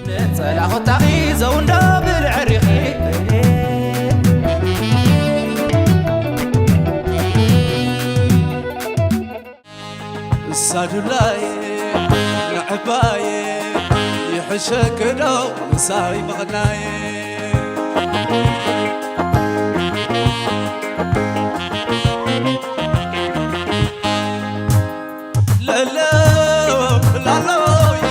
ንጸላኹታኺ ዘውንዶ ብልዕሪኺ ሳዱላየ ንዕባየ ይሕሸክዶ ምሳይ ምቕናየ ለለ ላሎይ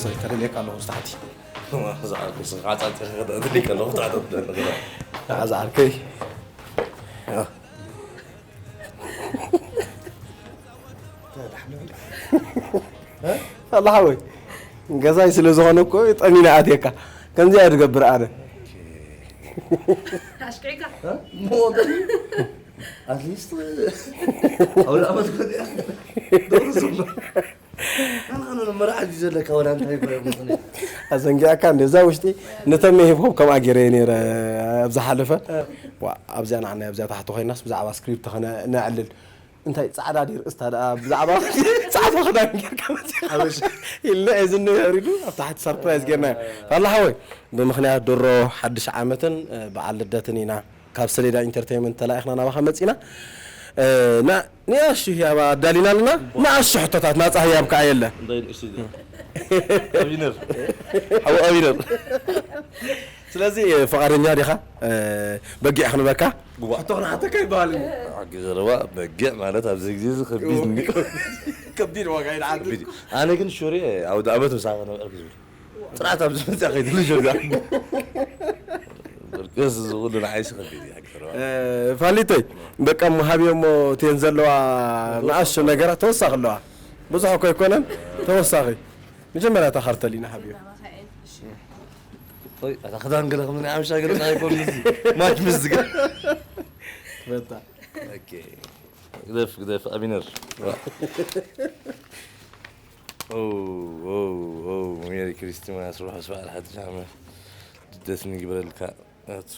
ሰሪካ ደልየካ ኣለኹ ስታሕቲ ዝዓርኩ ስኻ ዓጻጺ ክኽደትልይ ከለኹ ትዓጠጥ ደለኹ ዝዓርከይ ኣላ ሓወይ ገዛይ ስለ ዝኾነ እኮ ጠሚና ኣትየካ ከምዚኣ ድገብር ኣነ ኣሽቂዕካ ሞት ኣትሊስት ኣውደ ዓመት ኮዲያ ደርሱ ኣነ መርዓ ድዩ ዘለካ ወላ እንታይ ይበለ ምኽንያት ኣዘንጊዕካ እንደዛ ውሽጢ ንተመ ሂብኩም ከምኣ ገይረ ነይረ ኣብ ዝሓለፈ ዋ ኣብዚኣ ንዓና ኣብዚኣ ታሕቲ ኮይናስ ብዛዕባ ስክሪፕት ከነዕልል እንታይ ጻዕዳ ድዩ ርእስታ ደኣ ብዛዕባ ጻዕዳ ክዳን ጌርካ መጺኻ ኢልና እየ ዝንህር ኢሉ ኣብ ታሕቲ ሰርፕራይዝ ጌርና ፋላ ሓወይ ብምኽንያት ድሮ ሓድሽ ዓመትን በዓል ልደትን ኢና ካብ ሰሌዳ ኢንተርቴይመንት ተላኢኽና ናባኻ መጺና ንኣሹ ህያባ ኣዳሊና ኣለና ንኣሹ ሕቶታት ናፃ ህያብ ከዓ የለ ኣቢነር ሓው ኣቢነር ስለዚ ፈቃደኛ ዲኻ በጊዕ ክንበካ ሕቶ ክንሓተካ ይበሃል እዩ ሓቂ ዘረባ በጊዕ ማለት ኣብዚ ግዜ እዚ ከቢድ ከቢድ ዋጋ ይድዓል ኣነ ግን ሹሪ ኣውደ ኣመት ምሳኻ ነብዕል ዝብል ጥራት ኣብዚ መፅኣ ከይትልሽ ዛ ብርቅስ ዝብሉ ንዓይሲ ከቢድ እዩ ሓቂ ዘረባ ፋሊተይ በቃ ሃብዮሞ እተን ዘለዋ ንኣሽቱ ነገራት ተወሳኺ ኣለዋ ብዙሕ እኮ ኣይኮነን ተወሳኺ መጀመርያ እታ ካርተል ኢና ሃብዮ ኣታ ክዳን ገለ ከም ናይ ሓበሻ ገለ ናይ ኮሚኒቲ ማች ምስ ዝገ በታ ግደፍ ግደፍ ኣቢነር ሜሪ ክሪስቲማስ ርሑስ በዓል ሓድሽ ዓመት ልደት ንግበረልካ ኣቱ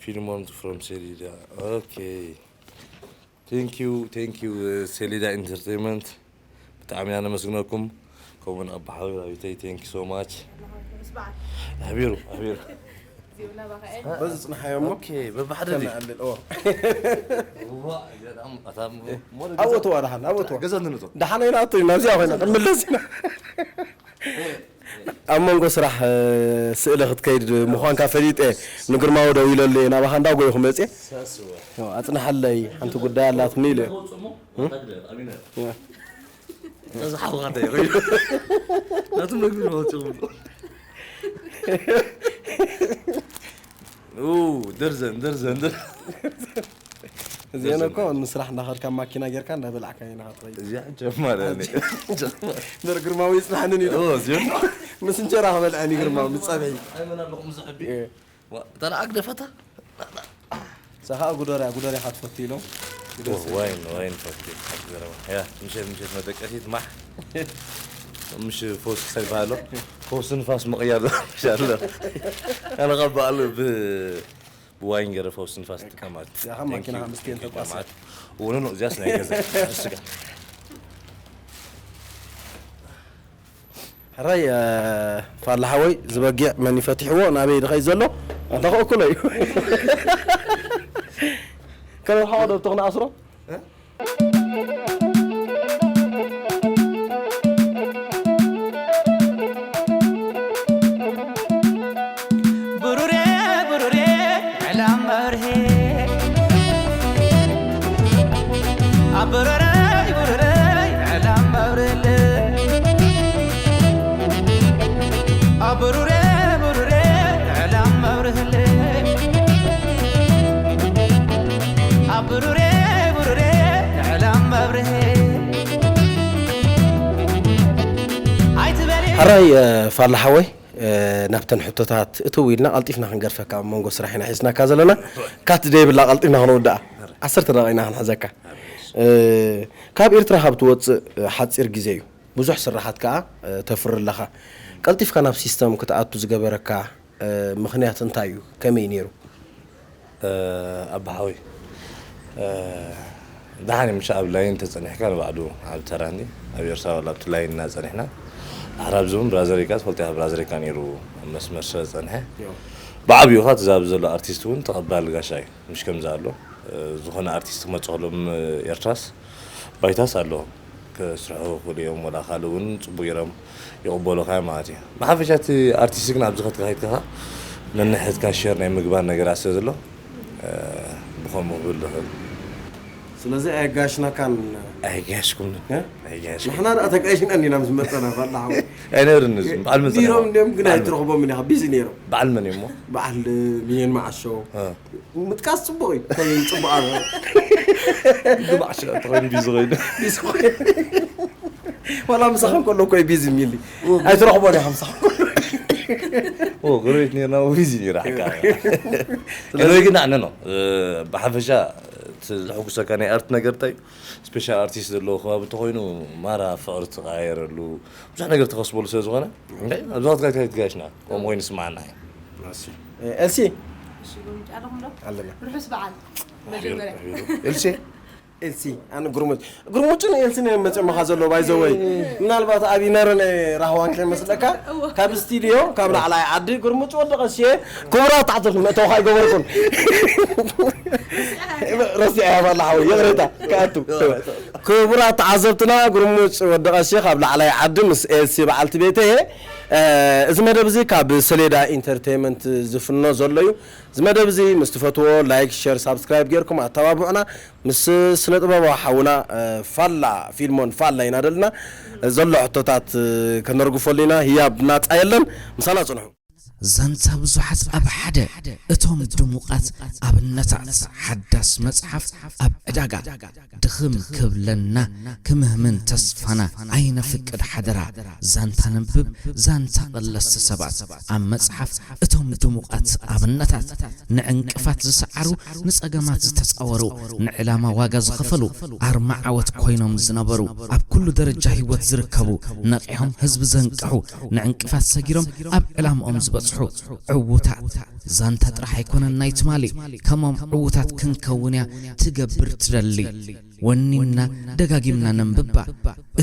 ፊልሞን ፍሮም ሴሊዳ ኦኬ Thank you thank you ሴሊዳ ኢንተርቴይንመንት ብጣዕሚ ኢና ነመስግነኩም ከምኡውን ኣቦ ሓወይ ራቢተይ thank you so much ኣሕቢሩ ኣሕቢሩ በዚ ፅንሓዮ እሞ በብሓደ ከነዕልል ኦ ኣብእትዋ ደሓን ኣብእትዋ ገዛ ንነቶ ደሓን ኣይንኣቶ ኢና ኣብዚኣ ኮይና ክንምለስ ኢና ኣብ መንጎ ስራሕ ስእለ ክትከይድ ምዃንካ ፈሊጠ ንግርማዊ ደዊለሉ እየ ናባኻ እንዳጎይኹ መፅየ ኣፅንሓለይ ሓንቲ ጉዳይ ኣላትኒ ኢለ ዝሓውኻ እንታይ ይኸይዱ ናቱ መግቢ ንወፅኹም ደርዘን ደርዘን ደርዘን እዚአን እኮ ንስራሕ እንዳኸድካ ማኪና ጌርካ እንዳበላዕካ ኢና ክትኸይድ እዚኣ ጀማር በር ግርማዊ ይፅናሕንን ኢሉ እዚኦ ምስ እንጀራ ክበልዐን እዩ ግርማዊ ምስ ፀብሒ ኣይመን ኣለኹም ዝሕቢ ተለኣክ ደፈታ እዛ ከዓ ጉደርያ ጉደርያ ኢኻ ትፈቱ ኢሎም ዋይን ዋይን ፈቱ ያ ምሸት ምሸት መደቀሲት ማሕ ምሽ ፎስ ክሰብ ይበሃሎ ፎስ ንፋስ ምቕያር ሻለ ኣነ ካብ በዓሉ ብ ብዋይን ገረ ፈውሲ ንፋስ ትጥቀማት ያኻ ማኪና ምስ ቴን ተቋሰ ወኖ ነው እዚያስ ናይ ገዛ ስጋ ሕራይ ፋላ ሓወይ ዝበጊዕ መን ይፈትሕዎ ናበይ ድኸይ ዘሎ ኣንታ ክእክሎ እዩ ከነርሓቆ ዶ ብትኽንኣስሮ ብሩሬ ብሩሬ ዕላም መብርሄ ኣብ ብሩረይ ብሩረይ ዕላም መብርህለ ኣብ ብሩሬ ብሩሬ ዕላም መብርህለ ኣብ ብሩሬ ብሩሬ ዕላም መብርሄ ኣይትበሊ ሕራይ ፋላ ሓወይ ናብተን ሕቶታት እትው ኢልና ቀልጢፍና ክንገድፈካ ኣብ መንጎ ስራሕ ኢና ሒዝናካ ዘለና ካት ደይብላ ቀልጢፍና ክንውድኣ ዓሰርተ ደቂቕ ኢና ክንሕዘካ። ካብ ኤርትራ ካብ ትወፅእ ሓፂር ግዜ እዩ። ብዙሕ ስራሓት ከዓ ተፍሪ ኣለኻ። ቀልጢፍካ ናብ ሲስተም ክትኣቱ ዝገበረካ ምኽንያት እንታይ እዩ? ከመይ ነይሩ? ኣባሓወይ ደሓን ምሽ ኣብ ላይን ተፀኒሕካ ንባዕሉ ኣብ ተራኒ ኣብ ኤርትራ ወላ ኣብቲ ላይን እናፀኒሕና ድሕር ኣብዚ እውን ብራዘሪካ ትፈልጢ ብራዘሪካ ነይሩ መስመር ስለ ዝፀንሐ ብዓብዩኻ ትዛብ ዘሎ ኣርቲስት እውን ተቐባሊ ጋሻ እዩ። ምሽ ከምዚ ኣሎ ዝኾነ ኣርቲስት ክመፅእ ከሎ ኤርትራስ ባይታስ ኣለዎም ክስርሑ ክኽእሉ እዮም። ወላ ካልእ እውን ፅቡቅ ኢሮም ይቕበሉኻ እዮም ማለት እዩ። ብሓፈሻ እቲ ኣርቲስት ግን ኣብዚ ከትካይድ ከኻ ነንሕትካ ሸር ናይ ምግባር ነገራት ስለ ዘሎ ብኸምኡ ክብል ዝኽእል ስለዚ ኣየጋሽናካን ኣይጋሽኩምን እ? ኣይጋሽኩ ንሕና ደኣ ተጋይሽና እንዲና ምስ መፀና ፋላ ሓወይ ኣይነብርን እዚ በዓል መፅና ቢሮም እንዲኦም ግን ኣይትረኽቦምን ኢኻ ቢዚ ነይሮም በዓል መን እዩሞ በዓል ሚሊዮን መዓሾ እ። ምጥቃስ ፅቡቅ እዩ እንታይ እዩ ፅቡቅ ኣሎ ግማዕ ሸ ተኾይኑ ቢዚ ኮይኑ ቢዚ ኮይኑ ዋላ ምሳኸ እንከሎ እኮ እዩ ቢዚ ሚሊ ኣይትረኽቦን ኢኻ ምሳኸ እንከሎ ጎረቤት ነርና ቢዚ ነራ ሓካ ወይ ግን ኣነ ነው ብሓፈሻ እቲ ዘሐጉሰካ ናይ ኣርት ነገር እንታይ ስፔሻል ኣርቲስት ዘለዎ ከባቢ እንተኮይኑ ማራ ፍቅሪ ትቀያየረሉ ብዙሕ ነገር ተኸስበሉ ስለ ዝኾነ ኣብዚ ወቅት ጋር ትጋሽና ከምኡ ኮይኑ ስማዓና እዩ ኤልሲ እሺ፣ ጎምጫ ኣለኹም ዶ? ኣለና ርሑስ በዓል መጀመርያ። ኤልሲ ኤልሲ ኣነ ግርሙጭ ግርሙጭን ኤልሲን እዮም መፅኦም ኢኻ ዘሎ ባይዘወይ ምናልባት ኣብ ይነረን ራህዋን ከይመስለካ ካብ ስቱዲዮ ካብ ላዕላይ ዓዲ ግርሙጭ ወዲ ቀሽየ ክቡራት ተዓዘብቲ መእተውኻ ኣይገበርኩን ረሲዐ ባላ ሓወይ ይቕሬታ ክኣቱ ክቡራት ተዓዘብትና ግርሙጭ ወዲ ቀሽየ ካብ ላዕላይ ዓዲ ምስ ኤልሲ በዓልቲ ቤተየ እዚ መደብ እዚ ካብ ሰሌዳ ኢንተርቴይመንት ዝፍኖ ዘሎ እዩ እዚ መደብ እዚ ምስ ትፈትዎ ላይክ ሸር ሳብስክራይብ ጌርኩም ኣተባብዑና ምስ ስነ ጥበባዊ ሓውና ፋላ ፊልሞን ፋላ ኢና ደልና ዘሎ ሕቶታት ከነርግፈሉ ኢና ህያብ ናፃ የለን ምሳና ፅንሑ ዛንታ ብዙሓት ኣብ ሓደ እቶም ድሙቓት ኣብነታት ሓዳስ መጽሓፍ ኣብ ዕዳጋ ድኽም ክብለና ክምህምን ተስፋና ኣይነፍቅድ ሓደራ ዛንታ ነንብብ ዛንታ ቐለስቲ ሰባት ኣብ መጽሓፍ እቶም ድሙቓት ኣብነታት ንዕንቅፋት ዝሰዓሩ ንጸገማት ዝተጻወሩ ንዕላማ ዋጋ ዝኸፈሉ ኣርማ ዓወት ኮይኖም ዝነበሩ ኣብ ኩሉ ደረጃ ህይወት ዝርከቡ ነቒሖም ህዝቢ ዘንቅሑ ንዕንቅፋት ሰጊሮም ኣብ ዕላምኦም ዝበጽሑ ዕዉታት ዛንታ ጥራሕ ኣይኮነን ናይ ትማሊ ከሞም ዕዉታት ክንከውን እያ ትገብር ትደሊ ወኒንና ደጋጊምና ነንብባ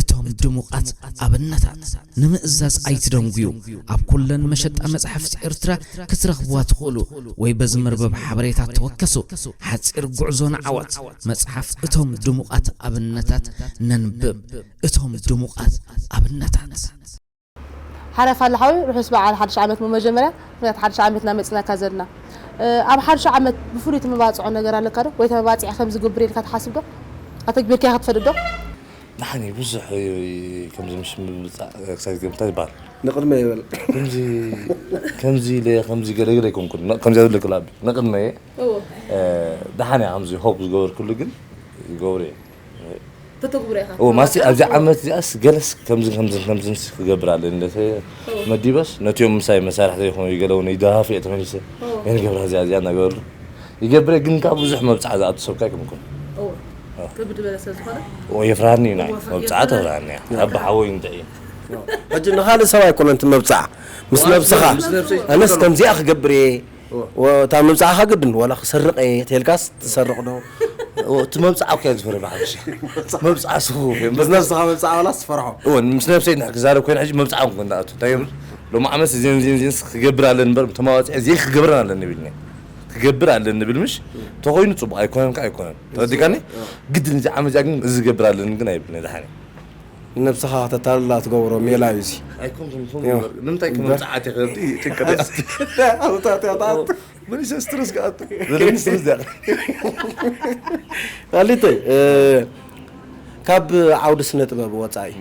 እቶም ድሙቓት ኣብነታት ንምእዛዝ ኣይትደንጉዩ ኣብ ኩለን መሸጣ መጻሕፍቲ ኤርትራ ክትረኽብዋ ትኽእሉ ወይ በዚ መርበብ ሓበሬታ ተወከሱ ሓጺር ጉዕዞ ንዓወት መጽሓፍ እቶም ድሙቓት ኣብነታት ነንብብ እቶም ድሙቓት ኣብነታት ሓረፋ ኣለሓዊ ርሑስ በዓል ሓድሽ ዓመት መጀመርያ ምክንያት ሓድሽ ዓመት ኢና መፅናካ ዘለና ኣብ ሓድሽ ዓመት ብፍሉይ ተመባፅዖ ነገር ኣለካ ዶ ወይ ተመባፅዒ ከምዚ ግብር ኢልካ ትሓስብ ዶ ኣተግቢርካ ክትፈልጥ ዶ ንሓኒ ብዙሕ ከምዚ ምሽ ምብፃዕ ክሳብ ገምታ ይበሃል ንቅድመ ይበል ከምዚ ከምዚ ኢለ ከምዚ ገለገለ ኣይኮንኩን ከምዚ ዝብል ክላብ ንቅድመ እየ ደሓን እያ ከምዚ ሆፕ ዝገበርኩሉ ግን ይገብሩ እየ ተተግብሮ ኢኻ ኦ ማስቲ ኣብዚ ዓመት እዚኣስ ገለስ ከምዚ ከምዚ ከምዚ ክገብር ኣለኒ እንደ መዲበስ ነቲኦም ምሳይ መሳርሕቲ ይኾኑ ይገለውን ይደሃፍ እየ ተመሊሰ ናይ ንገብራ እዚኣ እዚኣ እናገበርሉ ይገብረ ግን ካብ ብዙሕ መብፃዕ ዝኣቱ ሰብካ ኣይኮንኩን ክብድ በለ ስለ ዝኾነ የፍርሃኒ ናይ መብፃዓ ተፍርሃኒ ኣብ ሓወይ እንታይ እዩ ሕጂ ንኻልእ ሰብ ኣይኮነን እቲ መብፃዕ ምስ ነብስኻ ኣነስ ከምዚኣ ክገብር እየ እታ መብፃዕኻ ግድን ዋላ ክሰርቕ እየ ተልካስ ትሰርቕ ዶ እቲ መብፃዕ እኮ ዝፈረ ብሓፈሻ መብፃዕ ስኹ ምስ ነብስኻ መብፃዕ ዋላ ትፈርሖ ምስ ነብሰይ ክዛረብ ኮይነ ሕጂ መብፃዕ ንኮን ኣቱ እንታይ ይብል ሎሚ ዓመት ዜን ዜን ዜን ክገብር ኣለን እምበር ተማዋፅዐ ዜን ክገብረን ኣለን ይብል ክገብር ኣለን ንብል ምሽ ተኾይኑ ፅቡቅ ኣይኮነን ከዓ ኣይኮነን ተረዲካኒ ግድን እዚ ዓመት እዚኣ ግን እዚ ክገብር ኣለን ግን ኣይብል ድሓኒ ንነብስኻ ከተታልላ ትገብሮ ሜላ እዩ እዚ ኣይኮንኩም ከምኡ እምበር ንምንታይ ክመብፅዓት ይኽእል ጭንቀት ይኣቱ ኣውታት ያታት መሊሰ ስትረስ ክኣቱ ዘለኒ ስትረስ ዚኣ ኣሊተይ ካብ ዓውዲ ስነ ጥበብ ወፃኢ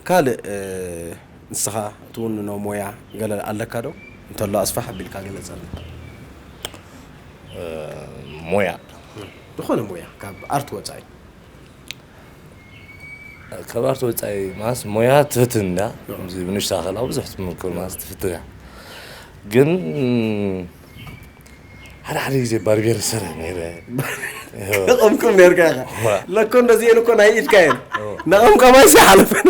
ካልእ ንስኻ ትውንኖ ሞያ ገለ ኣለካ ዶ እንተሎ ኣስፋሕ ኣቢልካ ገለፀልና ሞያ ዝኾነ ሞያ ካብ ኣርት ወፃኢ ካብ ኣርት ወፃኢ ማለት ሞያ ትፍትን እያ እዚ ብንሽታ ከላ ብዙሕ ትምክር ማለት ትፍትን እያ ግን ሓደ ሓደ ግዜ ባርቤር ዝሰርሕ ነይረ። ከቐምኩም ነርካ ኢኻ። ዋ። ለኮ እንደዚአን እኮ ናይ ኢድካ እየን። ኦ። ነቐምቀማይሲ ሓለፈን።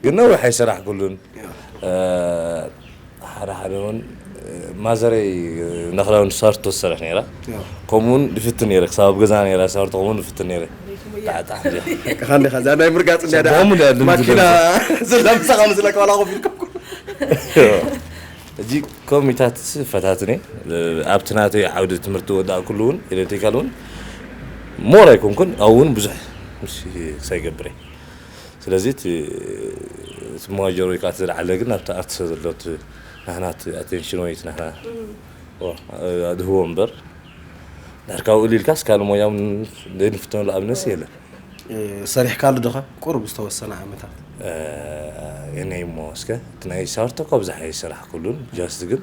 ግን ነዊሕ ኣይሰራሕኩሉን። ሓደ ሓደ እውን ማዘረይ ነኽላውን ሳርቶ ትሰርሕ ነይራ። ከምኡ እውን ድፍትን ነይረ፣ ክሳብ ኣብ ገዛ ነይራ ሳርቶ ከምኡ እውን ድፍትን ነይረ። ጣዕጣዕ እንዲያ። ከንዲኻ እዛ ናይ ምርጋፅ እንዲያ ደኣ ከምኡ እንዲያ ልምዲ ማኪና ልምዲ። ዘላ ምሳኻ ምስለ ከዋላ ኮፍ ኢልኩም። እዚ ኮሚታት ፈታትኔ ኣብቲ ናተይ ዓውዲ ትምህርቲ ወዳእኩሉ እውን ኤሌክትሪካል እውን ሞር ኣይኮንኩን ኣብኡ እውን ብዙሕ ምስ ሳይገብረ ስለዚ እቲ እቲ መዋጀር ወይ ከዓ እቲ ዝለዓለ ግን ኣብቲ ኣርት ዘሎ እቲ ናህና እቲ ኣቴንሽን ወይ እቲ ናህና ዋ፣ ኣድህቦ እምበር ድሕር ካብኡ ኢልካስ ካልእ ሞያ እውን ዘይንፍተነሉ ኣብነስ የለን። ሰሪሕካሉ ዶኸ ቁሩብ ዝተወሰነ ዓመታት? የነይ እሞ እስከ እቲ ናይ ሳርቶ እኳ ብዙሕ ኣይሰራሕኩሉን ጃስት ግን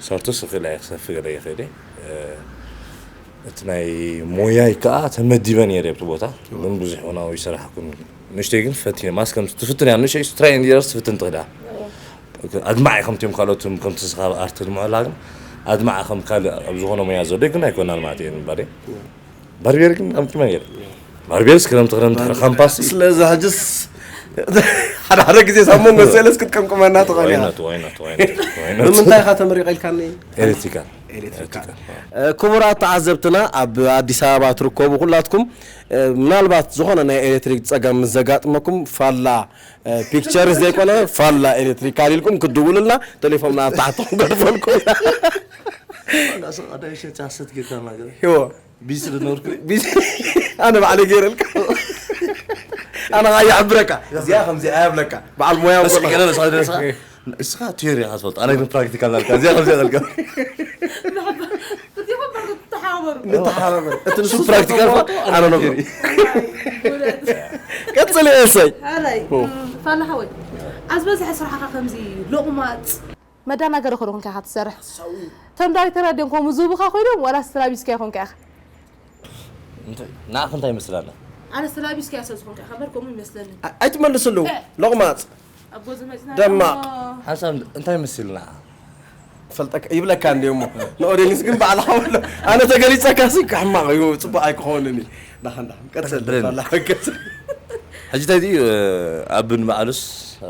ሳርቶ ስኽእል ኣየ ክሰፊ ገለ ይኽእል እየ እቲ ናይ ሞያይ ከዓ ተመዲበ ነይረ ኣብቲ ቦታ ግን ብዙሕ ሆናዊ ይሰራሕኩን ንእሽተይ ግን ፈቲነ ማስ ከም ትፍትን እያ ንእሽተይ ስትራይ ኢንዲረስ ትፍትን ትኽዳ ኣድማዕ ከምቲም ካልኦትም ከምቲ ስኻ ኣርት ድምዕላ ግን ኣድማዕ ከም ካልእ ኣብ ዝኾነ ሞያ ዘሎ ግን ኣይኮናን ማለት እየ ባደ ባርቤር ግን ኣምኪመ ነይረ ባርቤርስ ክረምቲ ክረምቲ ድሕሪ ካምፓስ ስለዚ ሕጅስ ሓደ ሓደ ግዜ ሳብ መንጎ ሰለስ ክትቀምቅመና ትኽእል ኢኻ። ዋይናት ዋይናት ዋይናት ብምንታይ ኢኻ ተመሪቐ ኢልካኒ? ኤሌክትሪካል ክቡራት ተዓዘብትና ኣብ ኣዲስ ኣበባ ትርከቡ ኩላትኩም ምናልባት ዝኾነ ናይ ኤሌክትሪክ ፀገም ምስ ዘጋጥመኩም ፋላ ፒክቸር ዘይኮነ ፋላ ኤሌክትሪካል ኢልኩም ክድውሉልና ቴሌፎንና ኣብ ታሕቲ ክንገድፈልኩም ኢና። ሸት ጌርካ ነገር ሂዎ ቢስ ዝነበርኩ ቢስ ኣነ ባዕለ ገይረልካ ኣነ ኸዓ ይሕብረካ እዚኣ ከምዚ ኣያብለካ በዓል ሞያ እስኻ ቲዮሪ ኢኻ ትፈልጥ ኣነ ግን ፕራክቲካል ናልካ እዚኣ ከምዚ ያደልካ እዚኹም በርኩ ትተሓባበሩ ንተሓባበር እቲ ንሱ ፕራክቲካል ዝፈልጦ ኣነ ነግሮ ቀጽል እሰይ ሓራይ ፋላ ሓወይ ኣዝበዝሐ ስራሕኻ ከምዚ ሎቕማፅ መዳናገሪ ክልኹን ከኻ ትሰርሕ እቶም ዳይሬክተራት ድዮም ከምኡ ዝህቡኻ ኮይኖም ዋላ ስትራቢስካ ይኾንካ ኢኻ ንዓኽ እንታይ ይመስል ኣላ ኣነ ስትራቢስካ እያ ስለዝኾንካ ኢኻ እምበር ከምኡ ይመስለኒ ኣይትመልስሉ ሎቕማፅ ኣብ ጎዚ መፅና ደማቕ። ሓንሳብ እንታይ መሲልና ፈልጠካ ይብለካ እንዲ እሞ ንኦዲንስ ግን ባዕልኻ በሎ ኣነ ተገሊፀካ ሲ ክሕማቕ እዩ ፅቡቅ ኣይክኸውንን እዩ ዳኸን ዳኸን ቀፅል ብለን። ሳላ ቀፅል ሕጂ እንታይ ድዩ ኣብን በዓሉስ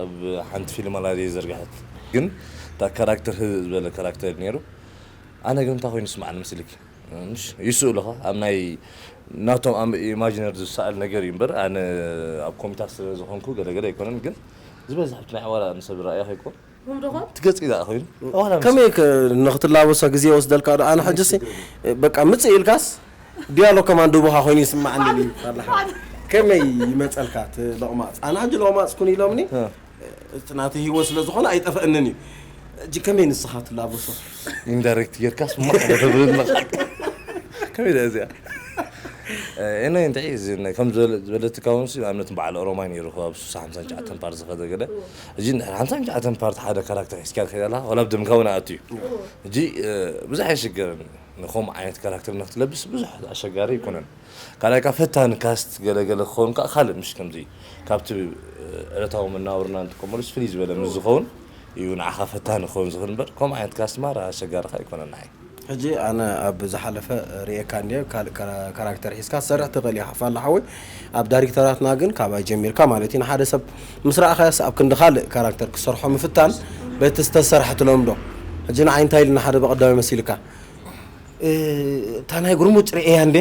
ኣብ ሓንቲ ፊልም ኣላ ዘርግሐት ግን እታ ካራክተር ህዝእ ዝበለ ካራክተር ነይሩ ኣነ ግን እንታይ ኮይኑ ስማዕኒ ምስልክ ይስእሉኻ ኣብ ናይ ናቶም ኢማጂነር ዝሰኣል ነገር እዩ እምበር ኣነ ኣብ ኮምፒውተር ስለ ዝኾንኩ ገለገለ ኣይኮነን ግን ዝበዝሕ ናይ ኣዋላ ንሰብ ራእያ ከይኮን ምምደኾን ትገጽ ኢዛ ኮይኑ ኣዋላ ከመይ ከ- ንክትላበሶ ግዜ ይወስደልካ ዶ ኣነ ሕጂ ሲ በቃ ምፅእ ኢልካስ ዲያሎ ከማን ድቡኻ ኮይኑ ይስማዓኒ እዩ። ኣላ ከመይ ይመፀልካ እቲ ሎቕማፅ ኣነ ሕጂ ሎቕማፅ ኩን ኢሎምኒ እቲ ናተ ህይወት ስለ ዝኾነ ኣይጠፍአንን እዩ። ሕጂ ከመይ ንስኻ ትላበሶ ኢንዳይሬክት ጌርካስ ማዕረ ተብልና ከመይ ዳ እዚኣ እነ እንታይ እዚ ከም ዝበለትካ እውን ኣብነት በዓል ኦሮማይ ነይሩ ኣብ ስሳ ሓምሳን ትሽዓተን ፓርት ዝኸደ ገለ እዚ እንድሕር ሓምሳን ትሽዓተን ፓርት ሓደ ካራክተር ሒዝካ ትኸይድ ኣለካ ዋላ ብደምካ እውን ኣእቱ እዩ እዚ ብዙሕ ኣይሽገርን ንኸምኡ ዓይነት ካራክተር ንክትለብስ ብዙሕ ኣሸጋሪ ኣይኮነን ካልኣይ ካ ፈታኒ ካስት ገለገለ ክኸውን ከዓ ካልእ ምሽ ከምዚ ካብቲ ዕለታዊ መናብርና እንጥቀመሉስ ፍልይ ዝበለ ምስ ዝኸውን እዩ ንዓኻ ፈታኒ ክኸውን ዝኽእል እምበር ከምኡ ዓይነት ካስት ማራ ኣሸጋሪ ካ ኣይኮነን ንዓይ ሕጂ ኣነ ኣብ ዝሓለፈ ርእየካ እንድየ ካልእ ካራ- ካራክተር ሒዝካ ትሰርሕ ትኽእል ኢኻ ፋላ ሓወይ ኣብ ዳይሬክተራትና ግን ካባይ ጀሚርካ ማለት እዩ ንሓደ ሰብ ምስ ረኣኻዮስ ኣብ ክንዲ ካልእ ካራክተር ክሰርሖ ምፍታን በቲ ዝተሰርሐ ትለምዶ ሕጂ ንዓይ እንታይ ኢሉ ንሓደ በቐዳማይ መሲልካ እታ ናይ ጉርሙጭ ርእያ እንዴ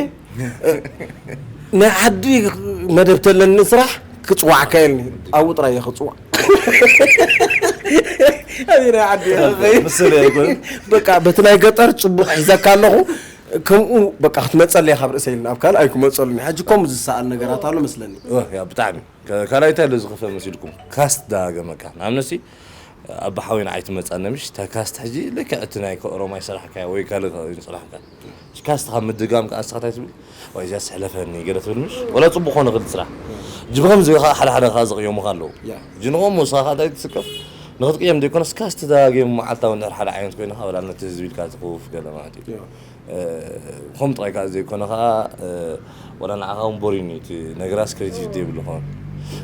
ናይ ዓዲ መደብ ተለኒ ስራሕ ክፅዋዕካ የልኒ ኣብኡ ጥራይ እየ ክፅዋዕ ኣበይ ናይ ዓዲ እየ ክኸይድ? ምስል ኣይኮን በቃ በቲ ናይ ገጠር ፅቡቅ ሒዘካ ኣለኹ ከምኡ በቃ ክትመፀለይ ካብ ርእሰ ኢልና ኣብ ካልእ ኣይክመፀሉኒ ሕጂ ከምኡ ዝሰኣል ነገራት ኣሎ መስለኒ ያ ብጣዕሚ ካልኣይ እንታይ ኣሎ ዝኸፈ መሲልኩም ካስት ዳገመካ ንኣብነሲ ኣባሓወይ ንዓይ ትመፃነ ምሽ እታ ካስት ሕጂ ልክዕ እቲ ናይ ኦሮማይ ስራሕካዮ ወይ ካልእ ስራሕካ ካስት ካብ ምድጋም ከዓ ንስኻ እንታይ ትብል ወይ እዚኣ ስሕለፈኒ ገለ ትብል ምሽ ወላ ፅቡቅ ኮነ ክእል ስራሕ ሕጂ ብከምዚ ከዓ ሓደ ሓደ ከዓ ዝቅየሙካ ኣለዉ ሕጂ ንኸም ንስኻ ከዓ እንታይ ትስከፍ ንክትቅየም ዘይኮነስ ካስት ዳጌም መዓልታዊ እንድሕር ሓደ ዓይነት ኮይንካ ወላ ነቲ ህዝቢ ኢልካ ትኽውፍ ገለ ማለት እዩ ከም ጥራይ ከዓ ዘይኮነ ከዓ ወላ ንዓኻ እውን ቦሪኒ እቲ ነገራት ክሬቲቪቲ የብሉ ኸውን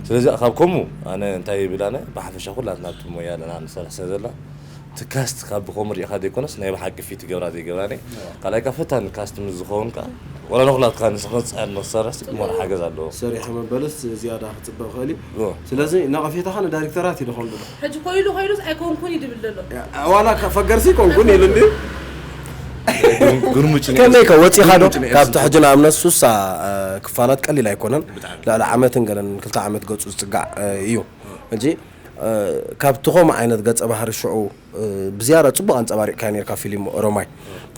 ስለዚ ካብ ከምኡ ኣነ እንታይ ይብል ኣነ ብሓፈሻ ኩላትና ኣብቲ ሞያ ኣለና ንሰርሕ ስለ ዘለና እቲ ካስት ካብ ብኸምኡ ርኢኻ ዘይኮነስ ናይ ብሓቂ ፊት ይገብራ ዘይገብራ እኔ ካልኣይ ካብ ፈታኒ ካስት ምስ ዝኸውን ከዓ ወላ ንኹላትካ ንስኽንፅዕር ንክሰርሕ ሞር ሓገዝ ኣለዎ። ሰሪሐ መበልስ ዝያዳ ክፅበ ክእል እዩ። ስለዚ ነቐፌታኻ ንዳይሬክተራት እዩ ደኾን ድሎ። ሕጂ ኮይሉ ኮይሉስ ኣይኮንኩን እዩ ድብል ዘሎ። ዋላ ፈገርሲ ኮንኩን ኢሉ እንዲ ግርሙጭ ከመይ ከ ወፂኻ ዶ ካብቲ ሕጂ ንኣብነት ሱሳ ክፋላት ቀሊል ኣይኮነን። ልዕሊ ዓመትን ገለን ክልተ ዓመት ገፁ ዝፅጋዕ እዩ። ሕጂ ካብቲ ከምኡ ዓይነት ገፀ ባህሪ ሽዑ ብዝያዳ ፅቡቅ ኣንፀባሪቕካ ነርካ ፊልም ኦሮማይ